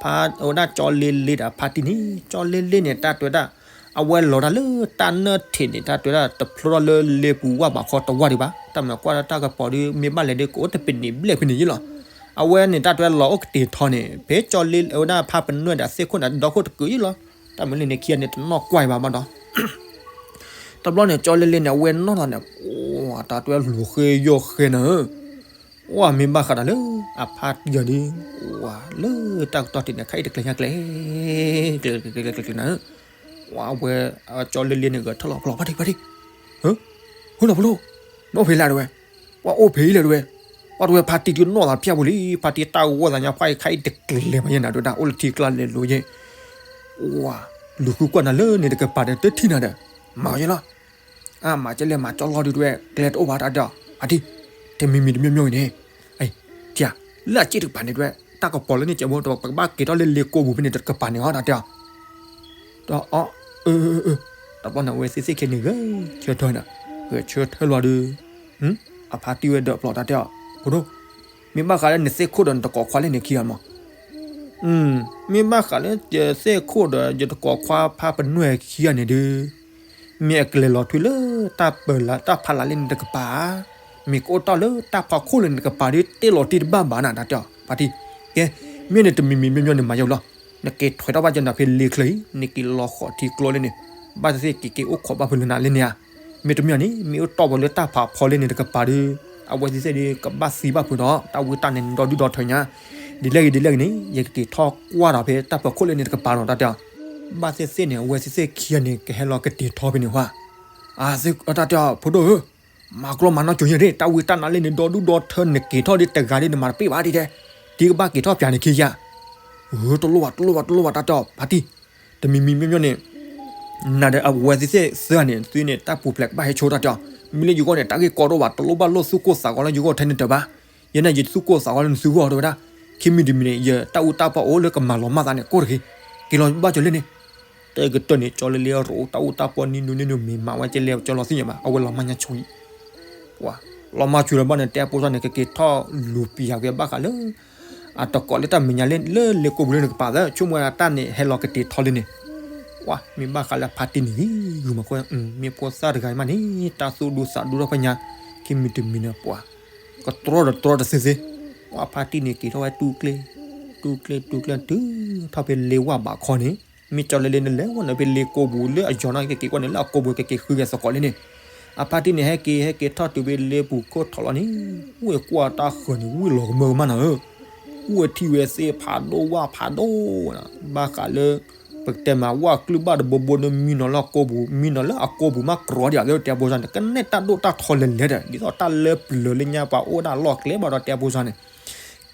ဖါ ဝဲဒၣ်ကၠီလ့လ့ဒီးဖါတံၢ်န့ၣ် ကၠီလ့လ့န့ၣ် တၢ်တဲဝဲဒၣ်, အဝဲလီၤတၢ်လၢတၢ်နၢၣ်ထံးန့ၣ် တၢ်တဲဝဲဒၣ်တဖျိထီၣ်လၢလ့ပူၤဝၢ်ဘးခီတဝၢ်ဒံးဘၣ်, တၢ်မၤကွၢ်လၢတၢ်ကပီၤဒီး မ့ၢ်ဘၣ်လဲၤဒီးကအိၣ်တပနံာ်ဘျဲၣ်ဖဲန့ၣ်ယ့လီၤ, အဝဲန့ၣ်တၢ်တဲဝဲလီၤအိၣ်ကတ့ၤထီန့ၣ် ဖဲကၠီလ့ဝဲဒၣ်ဖါပနွဲၢ်ဒီးသ့ၣ်ခိၣ်န့ၣ် ဒီခိၣ်တကုာ်ယ့လီၤ, တၢ်မၤလ့န့ၣ်ခံဂၤန့ၣ် တနီၣ်ကွၢ်ဘၣ်ဘၣ်ဒီး တဘျီန့ၣ် ကၠီလ့လ့န့ၣ် အဝဲနီၢ်ထီၣ်န့ၣ် တၢ်တဲဝဲလူၤဃဲယီၢ်ဃဲနၤဧၢ, ဝဲမ့ၢ်ဘၣ်ဃးဒီးလၢ အဖါတံၢ်အီၤဒီး ဝဲလၢတၢ်ကတီၢ်ထံးန့ၣ် ခါအံၤတကျဲၤညါကျဲၤ ကျဲၤကျဲၤကျဲၤကျဲၤနၤဧၢ, ဝဲအဝဲကၠီလ့လ့န့ၣ် ဂဲၤထၢၣ်လီၤဖျိဖါတံၢ်ဖါတံၢ်, ဟၢ ဖိဒိၣ်ဖိဒိၣ်, နအိၣ်ဖဲလဲၣ်တဲဝဲ, ပှၤအိၣ်ဖဲအံၤလဲၣ်တဲဝဲ, ပှၤတဲဝဲဖါတံၢ်ဒုးနီၢ်သးဖၠၣ်ပူၤလံ, ဖါတံၢ်တၢ်ဂီၢ်သးညါ ဖါအံၤခါအံၤတကျဲၤမးယဲနၤဒုးဒၣ် အိၣ်လၢထံကျါလဲၤလိၤယဲ, ဝဲ လူၤဃုကွၢ်နၤလၢန့ၣ်တကပၤဒီး တထံၣ်နၤဒီး မၤယဲလီၤ, အါ မၤကဲလဲၣ် မၤကၠီလီၤဒုးတဲဝဲ ကျဲတအိၣ်ဘၣ်တၢ်တဲအီၤ ဖါတံၢ်, တမံၤမံၤတမံၤမံၤအံၤန့ၣ်, ထံၣ်ဧါ, လၢအစ့ၣ်တကပၤန့ၣ်တဲဝဲ တၢ်ကပီၤလၢန့ၣ်ကဲဘိ ပကဘၣ်က့ၤထီၣ်လၢလ့ကိာ်ပူၤဖဲန့ၣ်တကပၤန့ၣ်အီၤတၢ်တဲအီၤ ဒီးအီ တဘျီန့ၣ် အဝဲသ့ၣ်သ့ၣ်ခံန့ၣ် ဂဲၤဆၢထၢၣ်န့ၣ်, ဂဲၤဆၢထၢၣ်လီၤဒီး အဖါတံၢ်ဝဲဒၢးဖျိးတၢ်တဲအီၤ ဖိဒိၣ်, မ့ၢ်ဘၣ်ဃးလၢနသ့ၣ်ခိၣ်ဒီးနတကိးခွါလဲၣ်န့ၣ်ခံဂၤမး, မ့ၢ်ဘၣ်ဃးလၢယသ့ၣ်ခိၣ်ဒီးယတကိးခွါဖါပနွဲၢ်ခံဂၤန့ၣ်ဒုး မ့ၢ်အကလဲၤလီၤထွံလၢတၢ်ပၢၤလၢတၢ်ဖးလၢ်လၢန့ၣ်တကပၤဧါ, မ့ၢ်ကအိၣ်တ့ၢ်လၢတၢ်ဖးခိၣ်လၢန့ၣ်တကပၤဒီး တ့ၢ်လီၤတံၢ်တဘၣ်ဘၣ်နၤတၢ်တဲအီၤ ဖါတံၢ်, ကဲ, မ့ၢ်န့ၣ်တမံၤမံၤမ့ၢ်မ့ၢ်န့ၣ်မၤယဲလီၤ, နက့ၤထွဲထီၣ်ဘၣ်ကၠီနၤဖဲလ့ချၢအံၤ နက့ၤလီၤဃီၤထံကျိလၢန့ၣ်, ဘၣ်သ့ၣ်သ့ၣ်က့ၤက့ၤအိၣ်ခိးဘၣ်ဖုးလၢနၤလၢန့ၣ်ဧါ, မ့တမ့ၢ်န့ၣ် မ့ၢ်အိၣ်တ့ၢ်ဝဲလၢတၢ်ဖးဖီလၢန့ၣ်တကပၤဒီး အဝဲသ့ၣ်သ့ၣ်ဒီးကဘၣ်သံဘၣ်ဖုးဒီး တၢ်ဝံတၢ်နါန့ၣ်ဒီဒူၣ်ဒီထၢညါ, ဒ်လဲၣ်ဂ့ၤဒ်လဲၣ်ဂ့ၤန့ၣ် ယကက့ၤထီၣ်ကွၢ်ဒီးဖဲတၢ်ဖးခိၣ်လၢန့ၣ်တကပၤဒီးတၢ်တဲအီၤ, ဘၣ်သ့ၣ်သ့ၣ်န့ၣ် အဝဲသ့ၣ်သ့ၣ်ခံဂၤန့ၣ် ကဟဲလီၤကတ့ၤထီဖဲန့ၣ်ဝဲ, တၢ်တဲအီၤ ဖိဒိၣ်ဧၢ, မၤကျီမၤနီၢ်ကၠိညါဒၣ် တၢ်ဝံတၢ်နါလၢန့ၣ်ဒီဒူၣ်ဒီထၢ နက့ၤထီၣ်ဒ်တဂၤဒ်န့ၣ် မၤတပ့ၢ်ဘၣ်ဒ်တဲ, ဒ်ကဘၣ်က့ၤထီၣ်ပၠးန့ၣ်ခံယါ, တလိၣ်ဘၣ်တလိၣ်ဘၣ်တလိၣ်ဘၣ်တၢ်တဲအီၤ ဖါတံၢ်, တမံၤမံၤမ့ၢ်မ့ၢ်န့ၣ် နၤဒီးအဝဲသ့ၣ်သ့ၣ်သၢဂၤန့ၣ် သုန့ၣ် တၢ်ပူၤဖျဲးကဘၣ်ဟဲဆိတၢ်တဲအီၤ, မ့ၢ်လၢယဂီၢ်န့ၣ် တၢ်ဂ့ၢ်ကီဒိၣ်ဘၣ် တလိၣ်ဘၣ်လိၣ်သူၣ်ကိၢ်သးဂီၤလၢယဂီၢ်ထဲန့ၣ်တၢ်ဘၣ်, ယဲန့ၣ်ယသူၣ်ကိၢ်သးဂီၤလၢနသုဂီၢ်တဲဝဲဒၣ်, ခံမံၤတမံၤန့ၣ် ယတၢ်အူတၢ်ပီအိၣ်လၢကမၤလီၤမၢ်သးန့ၣ် ကိၢ်တဂ့ၤ, က့ၤလီၤဘၣ်ကၠီလၢန့ၣ်, တကတၢၢ်န့ၣ် ကၠီလၢလ့ရိးတၢ်အူတၢ်ပီနံၤနူနံၤနူမ့ၢ်မၤဝဲကၠီလၢကၠီလီၤသ့ၣ်ညါဘၣ် အဝဲလီၤမၢ်ညါဆိအံၤ လီၤမၢ်ဆိဒီးဘၣ်န့ၣ် တဲအဖိစီန့ၣ် ကက့ၤထီၣ်လူၤပျးက့ၤဘၣ်ဃးလၢ အတကိးလၢတၢ်မဲာ်ညါလၢလ့ကိာ်ပူၤလၢနကပၤသၢ ဆိကမိၣ်ဝဲဒၣ်တၢ်န့ၣ် ဟဲလီၤကတ့ၤထီလၢန့ၣ်, မ့ၢ်ဘၣ်ဃးလၢဖါတံၢ်န့ၣ် ဂုာ်မၤကွၢ် မ့ၢ်ဖိသၣ်တဂၤမးန့ၣ် တၢ်သူၣ်ဒူသးဒူထီၣ်ဖဲညါ, ခံမံၤတမံၤန့ၣ်ပှၤ ကတြီဒီးတြီတသ့သ့, ပှၤဖါတံၢ်န့ၣ်က့ၤထီၣ်ဝဲတူၢ်ကျဲ, တူၢ်ကျဲတူၢ်ကျဲတုၤထီၣ်ဖဲလ့ဝၢ်ဘးခီန့ၣ်, မ့ၢ်ကၠီလၢလ့န့ၣ်လဲၤဝဲန့ၣ်ဖဲလ့ကိာ်ပူၤလၢအယီၤန့ၣ် ကက့ၤကွၢ်န့ၣ်လၢအကိာ်ပူၤ ကက့ၤဃုက့ၤသကိးလၢန့ၣ်, အဖါတံၢ်န့ၣ် ဟဲက့ၤဟဲက့ၤထီၣ်တုၤဖဲလ့ပူၤခိၣ်ထီၣ်လီၤန့ၣ်, ဝဲကွၢ်တၢ်ဃၢၤန့ၣ် ဝံၢ်လီၤကမၢကမၣ်နၤဧၢ, ဝဲထံၣ်ဝဲသ့ၣ်ဖးဒိၣ်ဝၣ်ဖးဒိၣ်နၤ, ဘၣ်ဃးလၢ ပကတဲမး ဝၣ်ကျုၢ်ဘၣ်တဘိဘိန့ၣ် မံနီၤလၢအကိာ်ပူၤ မံနီၤလၢအကိာ်ပူၤမး ကြီဒံးဧါ တဲအဖိစီန့ၣ် ကနဲၣ်တၢ်ဒိၣ်တၢ်ထီလဲၤလဲၤဒီး ဒ်သိးတၢ်လၢပျၢၤလၢညါပှၤအိၣ်ဒၣ်လီၢ်ကျဲဘၣ်ဒီး တဲအဖိစီန့ၣ်,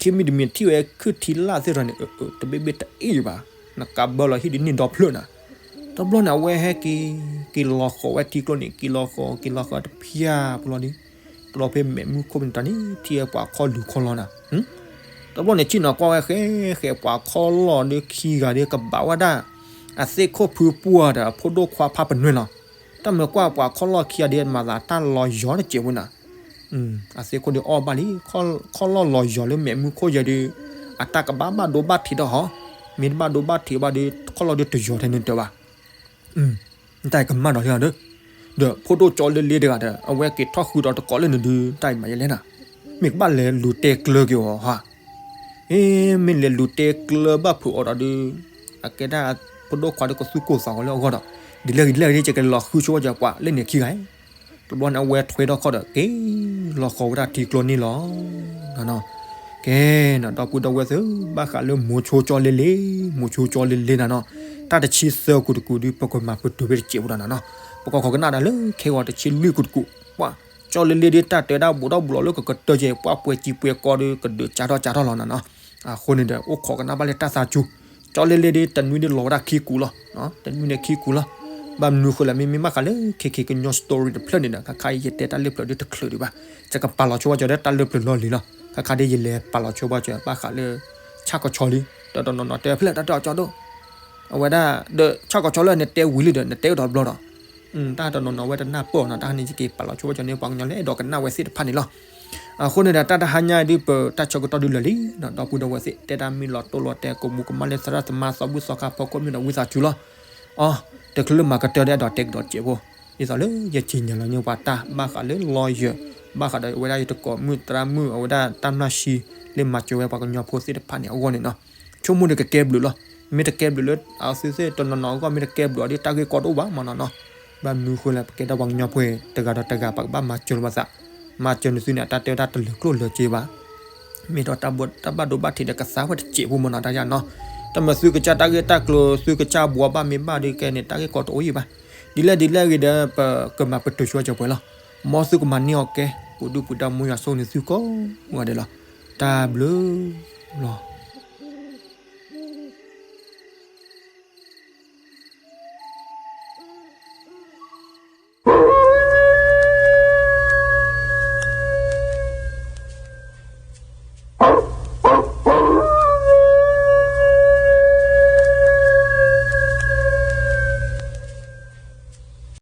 ခံမံၤတမံၤထံၣ်ဝဲခုၣ်ထံလၣ်သ့ၣ်ထီၣ်န့ၣ် တဘ့ၣ်ဘ့ၣ်တအ့ၣ်ဘၣ်, နကးဘၢလီၤဟံၣ်ဒ်န့ၣ်ဒီဖျၢၣ်နၤ, တဘျီန့ၣ် အဝဲဟဲက့ၤ က့ၤလီၤဃီၤဝဲထံကျိန့ၣ် က့ၤလီၤဃီၤ က့ၤလီၤဃီၤတဖျၢၣ်ပူၤလီၤဒီး တလီၤဖဲမဲာ်မုၢ်ခိၣ်ဖဲန့ၣ်တၢ်န့ၣ် ထံၣ်ဝဲပှၤခီလူၤခီလီၤနၤ, တဘျီန့ၣ် ဆ့ၣ်နီၤကွၢ်ဝဲဃဲဃဲ ပှၤခီလီၢ်ဒီးခံဂၤဒီးကဘၣ်ဝဲဒၣ် အသ့ၣ်ခိၣ်ဖုပှၢ်ဒီးအဖိဒိၣ်ခွါဖးပနွဲၢ်လီၤ. တၢ်မၤကွၢ်ပှၤခီလီၢ်ခံဂၤဒီး မၤသးတၢ်လီၤယီၤတစဲးဖိနၤ, အသ့ၣ်ခိၣ်ဒီးအီၣ်ဘၣ်လံ, ခီလီၢ်လီၤယီၤလၢမဲာ်မုၢ်ခိၣ်ယဲဒီး အတၢ်ကဘၣ်ဘၣ်ဒိဘၣ်ထံးဒီးဟီ, မ့ၢ်တဘၣ်ဒိဘၣ်ထံးဘၣ်ဒီး ခီလီၢ်ဒီးတယီၤထဲန့ၣ်တၢ်ဘၣ် တၢ်အံၤကမၣ်ဒီးလံဒီး, ဒီးဖိဒိၣ်ကၠီလၢလ့တဂၤဒီး အဝဲက့ၤထီၣ်ဃုာ်ဒီးတကိးလၢန့ၣ်ဒုး တၢ်အံၤမၤယဲလဲၣ်နၤ, မ့ၢ်ကဘၣ်လဲၤလူၤတဲကျၢၤက့ၤအီၤဟါ, အ့ မ့ၢ်လဲၤလူၤတဲကျၢၤဘၣ်ဖုးအီၤဒီးဒုး, အကဲဒၣ်ဖိဒိၣ်ခွါဒီးကသူၣ်ကိၢ်သးဂီၤလၢအဂီၢ်ဒီး, ဒ်လဲၣ်ဂ့ၤဒ်လဲၣ်ဂ့ၤ ယကလဲၤလီၤဃုဆိဝဲကပှၤလၢန့ၣ်ခံဂၤ, တဘျီန့ၣ် အဝဲထွဲထီၣ်ခီၣ်ဒီး က့ၤလီၤဃီၤဝဲဒၣ်ထံကျိန့ၣ်လီၤ. ကဲနီၤ ဒီပုၢ်ဒီဝဲၢ်သ့ၣ်ဧၢ, ဘၣ်ဃးလၢမိၤဆိကၠီလ့လ့, မိၤဆိကၠီလ့လ့နၤနီၤ, တၢ်တဆံသၢကူာ်တကူာ်ဒုး ပကမၤပတုာ်ဝဲတစဲးဖိဒီးနၤနီၤ, ပကီၢ်ခီၣ်ကနၣ်ဒၣ်လၢခဲဂီၤတဆံလွံၢ်ကူာ်တကူာ်, ပှၤကၠီလ့လ့ဒ်တၢ်တဲဒၣ်ဘူးထီၣ်ဘူးလီၤလၢကကတၢၢ်ကဲ ပှၤပှဲၤစံပှဲၤကီဒုး ကဒုးကၠါထီၣ်ကၠါထီၣ်လီၤနၤနီၤ, အဃိန့ၣ်ဒီး အိၣ်ခိးကနၣ်ဘၣ်လၢတၢ်သးစူၤ, ကၠီလ့လ့ဒ်တနွံဒ် လီၤဝဲဒၣ်ခံကူာ်လီၤ, တနွံန့ၣ်ခံကူာ်လီၤ, ဘၣ်မနုၤဃိလဲၣ် မ့မ့ၢ်ဘၣ်ဃးလၢ ခဲခဲကညီ story တဖျၢၣ်န့ၣ်ဒီး ခါခါအံၤယတဲတၢ်လၢပျၢၤဒုးတချုးဒံးဘၣ်, ယကပာ်လီၤဆိဝဲကၠီဒီးတၢ်လၢပျၢၤလီၢ်လံၤလီၤ, ခါခါဒ်ယလဲၤပာ်လီၤဆိဝဲကၠီ ဘၣ်ဃးလၢ ဆၣ်ကဆီလံ, တနီၤနီၤတဲဖဲလဲၣ်တၢ်တဲအီၤကၠီဒိၣ်, အဝဲဒၣ်ဒီး ဆၣ်ကဆီလၢနတဲဝံၤလံဒီး နတဲကဒီးဘျီဒီး, တၢ်တနီၤနီၤဝဲတနၢ်ပၢၢ်အီၤနီၤ, တၢ်ဟါန့ၣ်ယက့ၤပာ်လီၤဆိဝဲကၠီန့ၣ် ပှၤကညီလၢအဲၣ်ဒိးကနၣ်ဝဲသ့ၣ်တဖၣ်န့ၣ်လီၤ. အဃိန့ၣ်ဒီး တၢ်တဟါညါအံၤဒုး ပတၢ်ဆၢကတီၢ်ဒုးလၢာ်လံနီၤ, ဒီပုၢ်ဒီဝဲၢ်သ့ၣ် တဲတၢ်မ့ၢ်လီၤတိၢ်လီၤတဲာ် ကိးမူကမၣ်လၢသရၣ်သမါသီဘူၣ်သီခါဖီခိၣ်မ့ၢ်ဒီးဝံသးစူၤလီၤ. အီ, တချုးလၢမၤကတၢၢ်ဒီး အဲၣ်ဒိးတဲကဒီးစဲးဖိ, ဒ်သိးလၢယစံၣ်ညီၣ်လီၤန့ၢ်ပှၤတၢ် ဘၣ်ဃးလၢ lawyer, ဘၣ်ဃးဒီးအဝဲဒၣ်ယတကိးမုၣ်သရၣ်မုၣ် အဝဲဒၣ်တၢ်မျၢ်ဆံ လၢမၤစၢၤဝဲပှၤကညီဖိသ့ၣ်တဖၣ်န့ၣ်အဂီၢ်န့ၣ်နီၤ, ဆိကမိၣ်ဒီးကကဲဘျုးလီၤ. မ့ၢ်တကဲဘျုးလၢအသုသ့ၣ်တနီၤနီၤအဂီၢ် မ့ၢ်တကဲဘျုးအီၤဒီး တၢ်ဂ့ၢ်ကီတအိၣ်ဘၣ်မနီၤနီၤ. ဘၣ်မနုၤဃိလဲၣ် ပကဲဒၣ်ပှၤကညီဖိ တဂၤဒီးတဂၤ ပကဘၣ်မၤစၢၤလိာ်ပသး, မၤစၢၤန့ၣ်သုန့ၣ် အတၢ်တဲဝဲဒၣ်တလၢၤကျိၣ်လၢၤစ့ဘၣ် မ့ၢ်ဒီးတၢ်ဘၣ်ဒိဘၣ်ထံးဒီးကသါဝဲတစဲးဖိမနီၤ တၢ်ယါနီၤ. တမ့ၢ်သုကစၢ်တၢ်ဂ့ၢ်တၢ်ကျိၤ သုကစၢ်ဘှီဘၣ်မ့ၢ်ဘၣ်ဒုးကဲန့ၣ် တၢ်ဂ့ၢ်ကီတအိၣ်ယံၤဘၣ်. ဒ်လဲၣ်ဒ်လဲၣ်ဂ့ၤဒီး ပကမၤပတုာ်ဆိကၠီပှဲၤလီၤ. မ်သုကမၤန့ၢ်အီၤကဲ ပူၤဒုၣ်ပူၤဒါ မူယွၤဆိၣ်ဂ့ၤန့ၢ်သုကိးဂၤဒဲးလီၤ. တၢ်ဘျုးလီၤ.